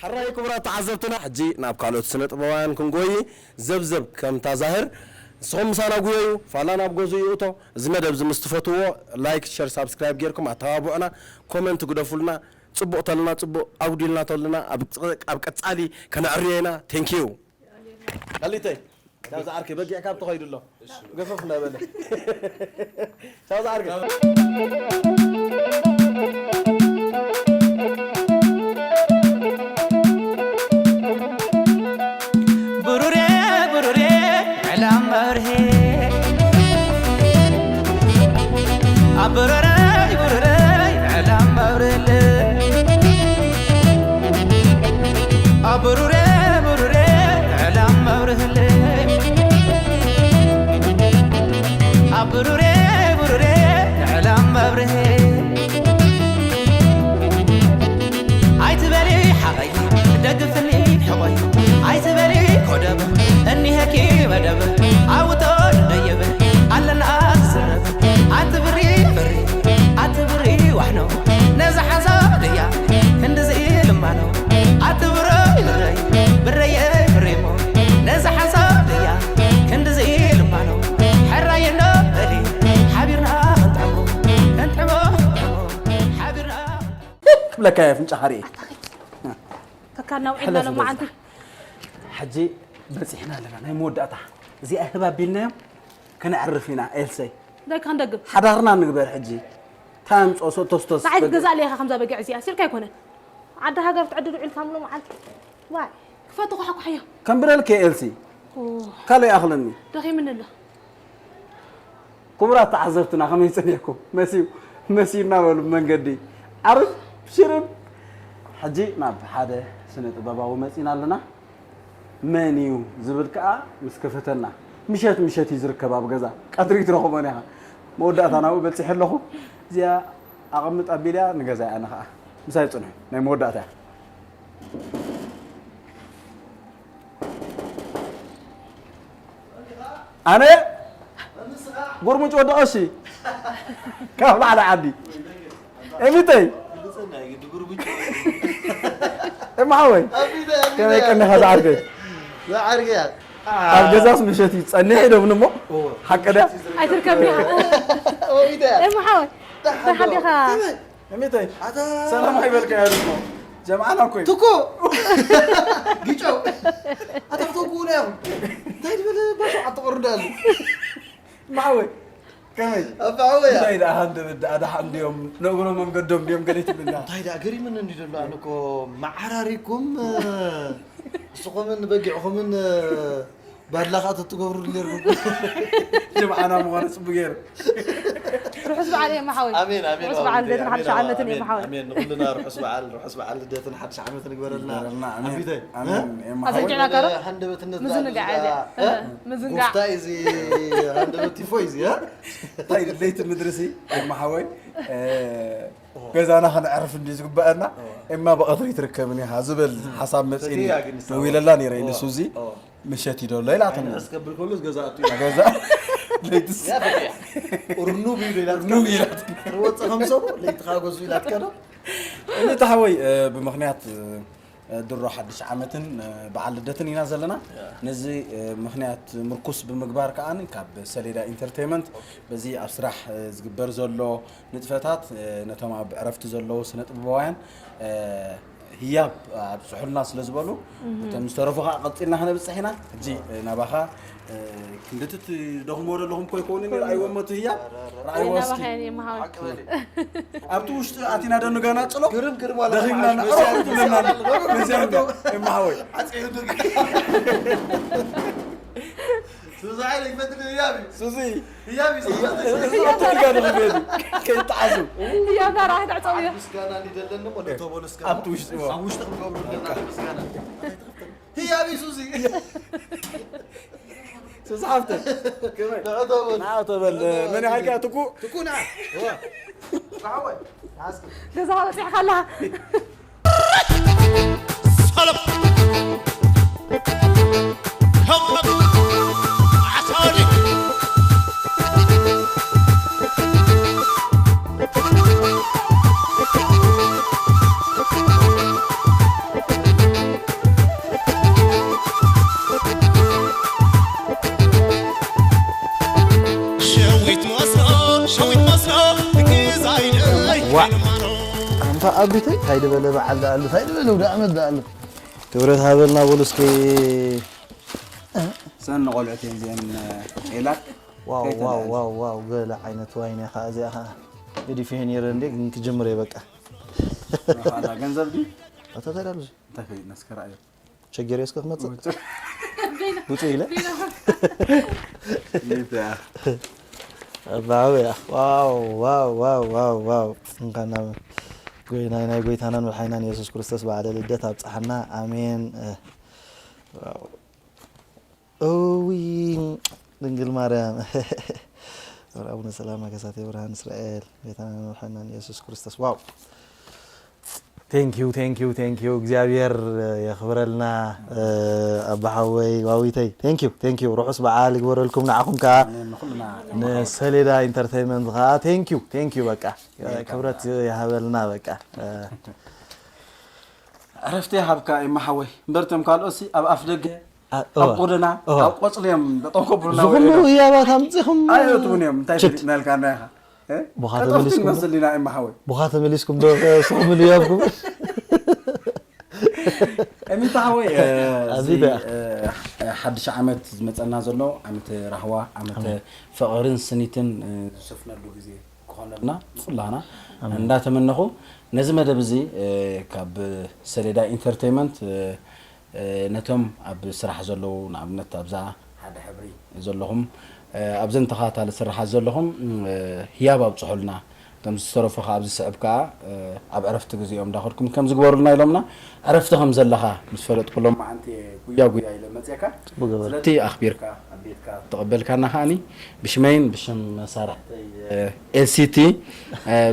ሕራይ ክቡራት ተዓዘብትና ሕጂ ናብ ካልኦት ስነ ጥበባውያን ክንጎይ። ዘብዘብ ከምታ ዛህር ንስኹም ምሳና ጉየዩ። ፋላ ናብ ገዙ ይእቶ። እዚ መደብ እዚ ምስ ትፈትዎ ላይክ ሸር ሳብስክራይብ ጌርኩም ኣተባብዑና። ኮመንት ግደፉልና። ፅቡቕ ተልና ፅቡቕ ኣጉዲልና ተልና ኣብ ቀፃሊ ከነዕርዮ ኢና። ቴንኪዩ። ቀሊተይ ቻው ዝዓርከ በጊዕ ካብ ተኸይዱ ኣሎ። ገፈፍ እናበለ ቻው ዝዓርከ ብሩሬ ብሩሬ ዕላም መብርሄ ኣበረረ ብሩሬ ዕላም መብርህል ኣበሩሬ ብሩሬ ዕላም መብርህል ኣበሩሬ ብሩሬ ዕላም መብርህል ኣይትበሊ ሓቐይ ደግፍኒ ሕቆይ ኣይትበሊ ኮደብ እኒሀኪ መደብ ኣውጦ ደየብ ኣለና ዝስረብ ኣቲ ብሪ ብሪ ኣቲ ብሪ ዋሕኖ ነዛ ሓንሳብ ድያ ክንድዚ ልማኖ ኣቲ ብረይ ብረይ ብረየ ብሬሞ ነዛ ሓንሳብ ድያ ክንድዚ ልማኖ ሕራየኖ በሊ ሓቢርና ክንጥዕሞ ክንጥዕሞ ሓቢርና ክብለካ እየ ኣፍንጫኻ ርኢ ተካና ውዒልና ሎማዓንቲ ሕጂ በፂሕና ኣለና ናይ መወዳእታ እዚኣ ህብ ኣቢልናዮም ከነዕርፍ ኢና ኤልሰይ እንታይ ክንደግም ሓዳርና ንግበር ሕጂ እንታይ ኣምፅኦ ሰጥቶስቶስ ንዓይ ክትገዛእ ኣለኻ ከምዛ በጊዕ እዚኣ ሲልካ ኣይኮነን ዓዲ ሃገር ትዕድል ውዒልካ ምሎ መዓልቲ ዋይ ክፈቱ ኳሕኳሕዮ ከም ብለልከ ኤልሲ ካልእ ይኣኽለኒ ደኺምኒ ኣሎ ክቡራት ተዓዘብትና ከመይ ጸኒሕኩም? መሲዩ መሲዩና በሉ መንገዲ ዓርብ ሽርብ። ሕጂ ናብ ሓደ ስነ ጥበባዊ መጺና ኣለና። መን እዩ ዝብል ከኣ ምስ ከፈተና ምሸት ምሸት እዩ ዝርከብ ኣብ ገዛ ቀትሪ ትረኽቦን ኢኻ። መወዳእታ ናብኡ በጺሐ ኣለኹ። እዚኣ ኣቐምጥ ኣቢልያ ንገዛይ ኣነ ኸኣ ምሳይ ጽንሑ ናይ መወዳእታ እያ። ኣነ ጉርምጭ ወዲ ቀሺ ካብ ላዕሊ ዓዲ ኤሚተይ እማሓወይ ከመይ ቀኒኻ ዝዓርከይ ኣብ ገዛስ ምሸት እዩ ጸኒሕ ኢሎም እሞ ሓቂ ድያ ኣይትርከብ ዲኻ እማሓወይ ተሓዲኻ እሚተይ ሰላም ኣይበልካ ያድሞ ጀምዓና እኮ እዩ ትኮ ጊጨው ኣታ ክትወግኡና ኢኹም እንታይ ዝበለ ባሾ ኣትቆርዳሉ ማዓወይ ከመይ ኣባወያ እንታይ ደኣ ሃንደበት ደኣ ደሓ እንዲዮም ነእግሮ መንገዶም እንዲዮም ገለ ትብልና እንታይ ደኣ ገሪምኒ እንዲ ዘሎ ኣነ እኮ መዓራሪኩም ንስኹምን በጊዕኹምን ባድላ ከዓ ተትገብሩ ነርኩም ጀምዓና ምዃኑ ፅቡቅ ገይሩ ርሑስ በዓል እየ መሓወይ ኣሜን ኣሜን ርሑስ በዓል ልደትን ሓድሽ ዓመትን እየ መሓወይ ኣሜን ንኩልና ርሑስ በዓል ርሑስ በዓል ልደትን ሓድሽ ዓመትን ግበረልና ይግበረልና፣ ኣሜን። ዓቢተይ ኣሜን። ኣዘንጭዕና ከሎ ሃንደበትነት ምዝንጋዕ እያ እዚኣ ምዝንጋዕ ጉፍታ እዚ ሃንደበት ቲፎ እዚ እንታይ ለይቲ ምድሪ ሲ ኤማ ሓወይ ገዛና ከነዕርፍ እንዲ ዝግበአና ኤማ ብቐትሪ ትርከብን ኢኻ ዝብል ሓሳብ መፅኒ ፈትያ ግን ንሳ ደዊለላ ነይረ ንሱ እዚ ምሸት ይደሎ ኢላትኒ ሕስ ከብል ከሎ ገዛ ኣቱ ገዛ ለይትስ ርኑብ እዩ ኢላ ርኑብ ኢላትኒ ትወፅእ ከም ሰቡ ለይቲ ከዓ ገዙ ኢላትካ ዶ እምነት ሓወይ ብምክንያት ድሮ ሓድሽ ዓመትን በዓል ልደትን ኢና ዘለና ነዚ ምክንያት ምርኩስ ብምግባር ከዓ ካብ ሰሌዳ ኢንተርቴይመንት በዚ ኣብ ስራሕ ዝግበር ዘሎ ንጥፈታት ነቶም ኣብ ዕረፍቲ ዘለዉ ስነ ጥበባውያን ህያብ ኣብፅሑልና ስለ ዝበሉ እቶም ዝተረፉ ከዓ ቀፂልና ክነብፅሕ ኢና ሕጂ ናባኻ ክንድቲ ትደኽሞ ዘለኹም እኮ ይኮኑ ረኣይዎም እቲ ህያብ ረኣይዎ እስኪ ኣብቲ ውሽጢ ኣቲና ደንጋና ፅሎ ግርም ግርም ደኺምና ንዕረፉ ትብለና ነዚኣ እንዲያ እማሓወይ ሱዚ ሓይለ ይፈትል ህያብ እዩ። ሱዚ ህያብ እዩ። ሱዚ እዚ ኣቶ ዲጋ ንኽቤት ከይተዓዙ ህያብ ናራ ክትዕፀው እያ። ምስጋና እንዲደለኒ እሞ ነቶ በሉ እስከ ኣብቲ ውሽጢ እሞ ኣብ ውሽጢ ክትገብሩ ኣለና ምስጋና። ህያብ እዩ ሱዚ። ሱዚ ሓፍተ ንዕቶ በሉ። ንኣቶ በል መን ይሃልካ ትኩ ትኩና ራወይ ገዛኻ በፂሕካ ኣለኻ። ሰለፍ ከመት ዓሳሊ ሸዊት መስሎ ሸዊት መስሎ ግዛይነይ ዋ። ኣንታ ኣቢተይ እንታይ ዝበለ በዓል ደኣሉ እንታይ ዝበለ ውደ ዓመት ደኣሉ። ክብረት ሃበልና በሉ እስኪ። ሰን ቆልዑት እየን እዚአን ሜላት ዋው ከይተልዐል። ዋው ዋው ዋው ገለ ዓይነት ዋይን እያ ከዓ እዚኣ ከዓ ገዲፈ ነይረ እንዴ ግን ክጅምር እየ በቃ። ገንዘብ ድዩ ኣታ እንታይ ዳሉ እንታይ ፈሊጥና እስከ ረኣዮ ቸገር እስከ ክመፅእ ውፁ ኢለ ሜታ ኣባውያ ዋው ዋው ዋው ዋው ዋው እንኳን ናብ ጎይናይ ናይ ጎይታናን መድሓኒናን የሱስ ክርስቶስ በዓለ ልደት ኣብፀሓና ኣሜን። ዋው እዊ ድንግል ማርያም ወር ኣቡነ ሰላማ ከሳቴ ብርሃን እስራኤል ጌታናን መድሓኒናን የሱስ ክርስቶስ ዋው። Thank you thank you thank you እግዚኣብሔር የኽብረልና። ኣባሓወይ ዋዊተይ thank you thank you ርሑስ በዓል ይግበረልኩም ንዓኹም ከዓ ንሰሌዳ ኢንተርቴይንመንት ከዓ thank you thank you በቃ ክብረት ይሃበልና በቃ። ዕረፍቲ ይሃብካ ይመሓወይ እምበር እቶም ካልኦትሲ ኣብ ኣፍ ደገ ኣብ ጎደና ኣብ ቆፅሊ እዮም ጠጠው ከብሉና ዝኹሉ ህያባት ኣምፂኹም ኣይእትውን እዮም እንታይ ፈሊጥና ኢልካና ኢኻ ብኻ ተመሊስኩም መስል ኢና ይመሓወይ ብኻ ተመሊስኩም ዶ ስኹም ህያብኩም እሚታ ሓወይ ኣብዚ ደኣ። ሓድሽ ዓመት ዝመፀና ዘሎ ዓመት ራህዋ ዓመት ፍቕርን ስኒትን ዝሰፍነሉ ግዜ ክኾነልና ንኩላና እንዳተመነኹ ነዚ መደብ እዚ ካብ ሰሌዳ ኢንተርቴይመንት ነቶም ኣብ ስራሕ ዘለዉ ንኣብነት ኣብዛ ሓደ ሕብሪ ዘለኹም ኣብዘን ተኸታታሊ ስራሓት ዘለኹም ህያብ ኣብፅሑልና እቶም ዝተረፉ ከዓ ኣብዚ ስዕብ ከዓ ኣብ ዕረፍቲ ግዜኦም እንዳኸድኩም ከም ዝግበሩልና ኢሎምና ዕረፍቲ ከም ዘለኻ ምስ ፈለጥኩሎም መዓንቲ ጉያ ጉያ ኢለ መፅእካ ስለቲ ኣኽቢርካ ኣብ ቤትካ ተቐበልካና ከዓኒ ብሽመይን ብሽም መሳርሕተይ ኤልሲቲ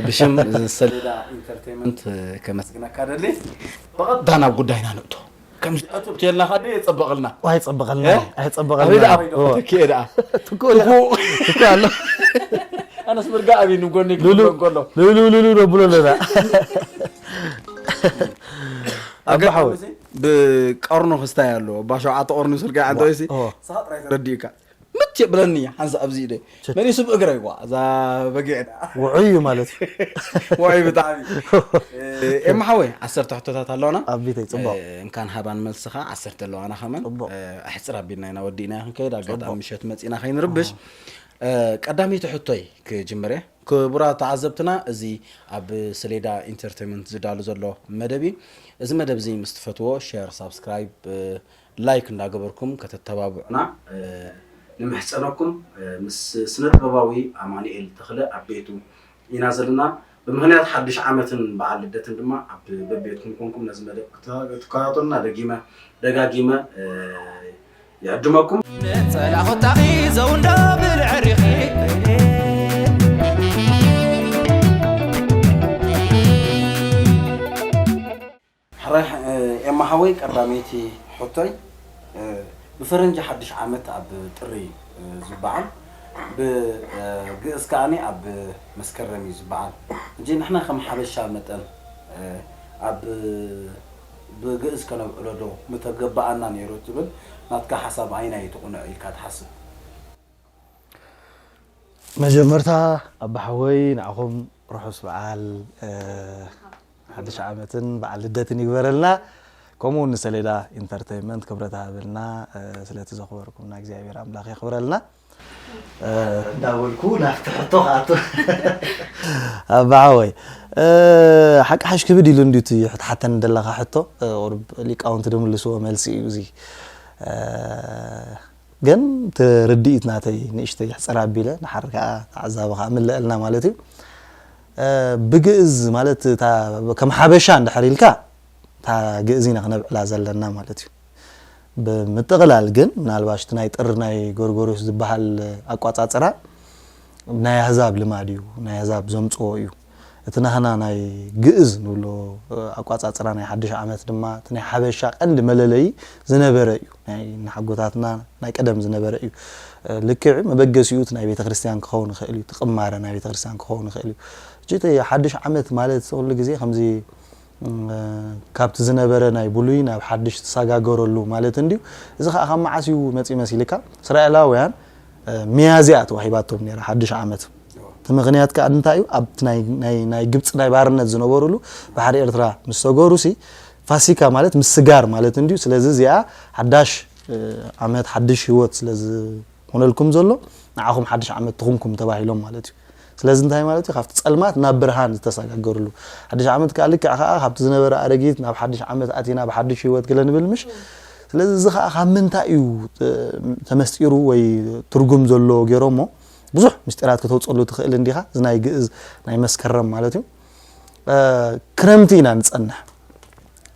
ብሽም ሰሌዳ ኢንተርቴይመንት ከመስግነካ ደሊ ብቐጥታ ናብ ጉዳይና ንእቶ ከምዚ ኣቶ ብትየልና ካደ የጸበቐልና ዋይ ጸበቐልና ኣይ ጸበቐልና ተኪኤ ደኣ ትኩ ኣሎ ኣነስ ምርጋ ኣብይ ንጎኒ ክብሎ እንከሎ ሉሉ ሉሉ ነብሎ ኣለና ኣባሓወይ ብቀርኑ ክስታይ ኣለዎ እባ ሸውዓተ ቀርኑ ስልካ ዓንተወይሲ ስኻ ጥራይ ተረዲእካ ምት የብለኒ ሓንሳ ኣብዚ ኢደ መሊሱ ብእግረይ ዋ እዛ በጊዕ ደኣ ውዑይ እዩ ማለት እዩ ውዑይ ብጣዕሚ ኤማ ሓወይ ዓሰርተ ሕቶታት ኣለዋና ኣቢተይ ፅቡቅ እንካን ሃባን መልስኻ ዓሰርተ ኣለዋና ከመን ኣሕፅር ኣቢልና ኢና ወዲእና ክንከይድ ኣጋጣሚ ምሸት መፂና ከይንርብሽ ቀዳመይቲ ሕቶይ ክጅምር እየ ክቡራት ተዓዘብትና እዚ ኣብ ሰሌዳ ኢንተርቴንመንት ዝዳሉ ዘሎ መደብ እዩ እዚ መደብ እዚ ምስ ትፈትዎ ሸር ሳብስክራይብ ላይክ እንዳገበርኩም ከተተባብዑና ንምሕፀነኩም ምስ ስነ ጥበባዊ ኣማኑኤል ተኽለ ኣብ ቤቱ ኢና ዘለና ብምኽንያት ሓዱሽ ዓመትን በዓል ልደትን ድማ ኣብ በቤትኩም ኮንኩም ነዚ መደብ ክትከታተሉና ደጊመ ደጋጊመ ይዕድመኩም ጸላኹታኺ ዘው እንዳብል ዕሪኺ ሕራይ ኤማ ሓወይ ቀዳመይቲ ሕቶይ ብፈረንጂ ሓድሽ ዓመት ኣብ ጥሪ ዝበዓል ብግእዝ ከዓኒ ኣብ መስከረም እዩ ዝበዓል እንጂ ንሕና ከም ሓበሻ መጠን ኣብ ብግእዝ ከነብዕሎ ዶ ምተገበኣና ነይሩ ትብል ናትካ ሓሳብ ኣይናይ ትቑንዕ ኢልካ ትሓስብ መጀመርታ ኣባሓወይ ንዓኹም ርሑስ በዓል ሓድሽ ዓመትን በዓል ልደትን ይግበረልና ከምኡ ንሰሌዳ ኢንተርቴይንመንት ክብረት ሃበልና ስለቲ ዘኽበርኩምና እግዚኣብሔር ኣምላኽ የኽብረልና እንዳበልኩ ናብቲ ሕቶ ክኣቱ ኣባሓወይ ሓቂ ሓሽ ክብድ ኢሉ እንዲዩ ትሕትሓተኒ ዘለኻ ሕቶ ቁሩብ ሊቃውንቲ ድምልስዎ መልሲ እዩ እዚ ግን እቲ ርድኢት ናተይ ንእሽተይ ይሕፀር ኣቢለ፣ ንሓር ከዓ ተዓዛቢ ከዓ ምለአልና ማለት እዩ። እ፣ ብግእዝ ማለት እታ ከም ሓበሻ እንድሕር ኢልካ፣ እታ ግእዝ ኢና ክነብዕላ ዘለና ማለት እዩ። ብምጥቕላል ግን ምናልባሽ እቲ ናይ ጥሪ ናይ ጎርጎርዮስ ዝበሃል ኣቋጻጽራ ናይ ኣህዛብ ልማድ እዩ፣ ናይ ኣህዛብ ዘምጽኦ እዩ። እቲ ናህና ናይ ግእዝ ንብሎ ኣቋጻጽራ ናይ ሓድሽ ዓመት ድማ እቲ ናይ ሓበሻ ቀንዲ መለለዪ ዝነበረ እዩ። ናይ ንሓጎታትና ናይ ቀደም ዝነበረ እዩ። ልክዕ መበገሲኡ እቲ ናይ ቤተክርስትያን ክኸውን ይኽእል እዩ፣ እቲ ቅማረ ናይ ቤተክርስትያን ክኸውን ይኽእል እዩ። ሕጂ እቲ ሓድሽ ዓመት ማለት ኩሉ ግዜ ከምዚ ካብቲ ዝነበረ ናይ ብሉይ ናብ ሓድሽ ትሰጋገረሉ ማለት እንድዩ። እዚ ከዓ ካብ መዓስ እዩ መፂኡ መሲልካ? እስራኤላውያን ሚያዝያ ተዋሂባቶም ነይራ ሓድሽ ዓመት። እቲ ምኽንያት ከዓ እንታይ እዩ? ኣብቲ ናይ ግብፂ ናይ ባርነት ዝነበሩሉ ባሕሪ ኤርትራ ምስ ሰገሩ ሲ ፋሲካ ማለት ምስጋር ማለት እንድዩ። ስለዚ እዚኣ ሓዳሽ ዓመት ሓድሽ ህይወት ስለዚ ኾነልኩም ዘሎ ንዓኹም ሓድሽ ዓመት ትኹንኩም ተባሂሎም ማለት እዩ። ስለዚ እንታይ ማለት እዩ? ካብቲ ጸልማት ናብ ብርሃን ዝተሰጋገርሉ ሓድሽ ዓመት ከዓ ልክዕ ከዓ ካብቲ ዝነበረ ኣረጊት ናብ ሓድሽ ዓመት ኣቲና ብሓድሽ ህይወት ገለ ንብል ምሽ። ስለዚ እዚ ከዓ ካብ ምንታይ እዩ ተመስጢሩ ወይ ትርጉም ዘለዎ ገይሮሞ? ብዙሕ ምስጢራት ከተውፀሉ ትኽእል እንዲኻ። እዚ ናይ ግእዝ ናይ መስከረም ማለት እዩ። ክረምቲ ኢና ንጸንሕ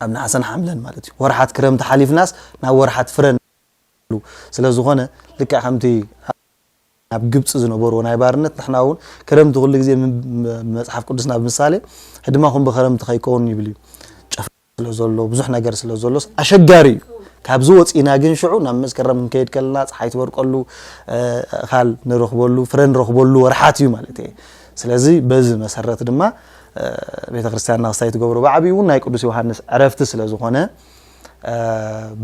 ኣብ ነሓሰን ሓምለን ማለት እዩ። ወርሓት ክረምቲ ሓሊፍናስ ናብ ወርሓት ፍረ ስለ ዝኾነ ልክዕ ከምቲ ናብ ግብፂ ዝነበርዎ ናይ ባርነት ንሕና እውን ክረምቲ ኩሉ ግዜ መፅሓፍ ቅዱስና ብምሳሌ ህድማኹም ብክረምቲ ከይከውን ይብል እዩ። ጨፍ ስለ ዘሎ ብዙሕ ነገር ስለ ዘሎስ ኣሸጋሪ እዩ። ካብዚ ወፂና ግን ሽዑ ናብ መስከረም ክንከይድ ከለና ፀሓይ ትበርቀሉ፣ ኣእኻል ንረኽበሉ፣ ፍረ ንረኽበሉ ወርሓት እዩ ማለት እየ። ስለዚ በዚ መሰረት ድማ ቤተክርስትያንና ክስታይ ትገብሮ ብዓብዩ እውን ናይ ቅዱስ ዮሃንስ ዕረፍቲ ስለ ዝኾነ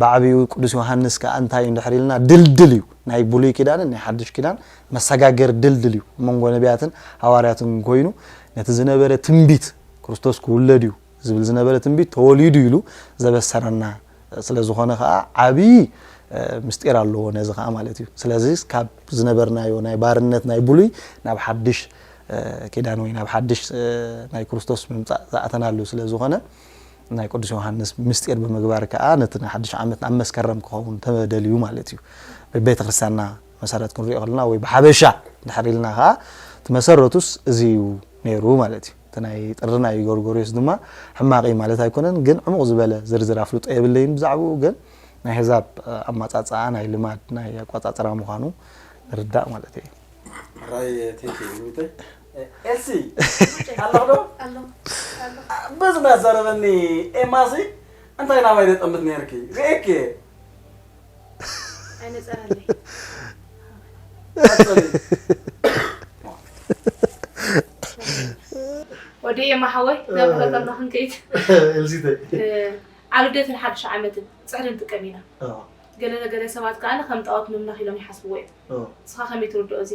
ብዓብዩ ቅዱስ ዮሃንስ ከዓ እንታይ እዩ እንድሕር ኢልና ድልድል እዩ። ናይ ብሉይ ኪዳንን ናይ ሓድሽ ኪዳን መሰጋገር ድልድል እዩ። መንጎ ነቢያትን ሃዋርያትን ኮይኑ ነቲ ዝነበረ ትንቢት ክርስቶስ ክውለድ እዩ ዝብል ዝነበረ ትንቢት ተወሊዱ ኢሉ ዘበሰረና ስለ ዝኾነ ከዓ ዓብዪ ምስጢር ኣለዎ ነዚ ከዓ ማለት እዩ። ስለዚ ካብ ዝነበርናዮ ናይ ባርነት ናይ ብሉይ ናብ ሓድሽ ኪዳን ወይ ናብ ሓድሽ ናይ ክርስቶስ ምምፃእ ዝኣተናሉ ስለ ዝኾነ ናይ ቅዱስ ዮሃንስ ምስጢር ብምግባር ከዓ ነቲ ናይ ሓድሽ ዓመት ኣብ መስከረም ክኸውን ተደልዩ ማለት እዩ። ብቤተ ክርስቲያንና መሰረት ክንሪኦ ከለና ወይ ብሓበሻ ድሕር ኢልና ከዓ እቲ መሰረቱስ እዚ እዩ ነይሩ ማለት እዩ። እቲ ናይ ጥሪ ናይ ጎርጎርዮስ ድማ ሕማቕ እዩ ማለት ኣይኮነን፣ ግን ዕሙቕ ዝበለ ዝርዝር ኣፍልጦ የብለይን ብዛዕባኡ። ግን ናይ ህዛብ ኣማፃፅኣ ናይ ልማድ ናይ ኣቋፃፅራ ምዃኑ ንርዳእ ማለት እዩ። ራይ ቴንኪ ሚተይ ኤልሲ ኣለኹ ዶ? በዚ እናዛረበኒ ኤማሲ እንታይ ናባይ ደጠምት ነርኪ ርእየኪ ወዲ ኤማ ሓወይ ናብ ሆተልና ክንከይድ ኤልሲተ ኣብ ልደትን ሓድሽ ዓመትን ፅሕዲ ንጥቀም ኢና። ገለ ገለ ሰባት ከዓ ከም ጣዖት ምምላኽ ኢሎም ይሓስብዎ እዮም። ንስኻ ከመይ ትርድኦ እዚ?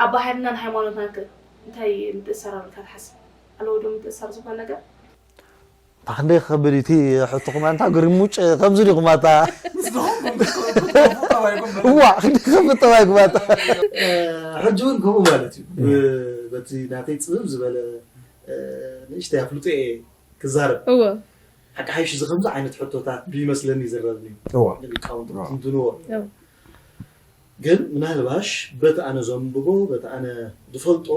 ኣብ ባህልናን ሃይማኖትናን ከ እንታይ ምትእስሳር ኣሎ ኢልካ ትሓስብ? ኣለዎ ዶ ምትእስሳር ዝኾነ ነገር? ታክንደይ ክኸብድ እቲ ሕቶኹም ኣንታ ግርሙጭ ከምዚ ዲኹም ኣታ እዋ ክንዲ ክኸብድ ጠባይኩም ኣታ ሕጂ እውን ከምኡ ማለት እዩ። በቲ ናተይ ፅብብ ዝበለ ንእሽተይ ኣፍልጦ እየ ክዛረብ። እወ ሓቂ ሓይሽ እዚ ከምዚ ዓይነት ሕቶታት ብይመስለኒ ይዝረብኒ እዋ። ሊቃውንቲ ክትንትንዎ እወ። ግን ምናልባሽ በቲ ኣነ ዘንብቦ በቲ ኣነ ዝፈልጦ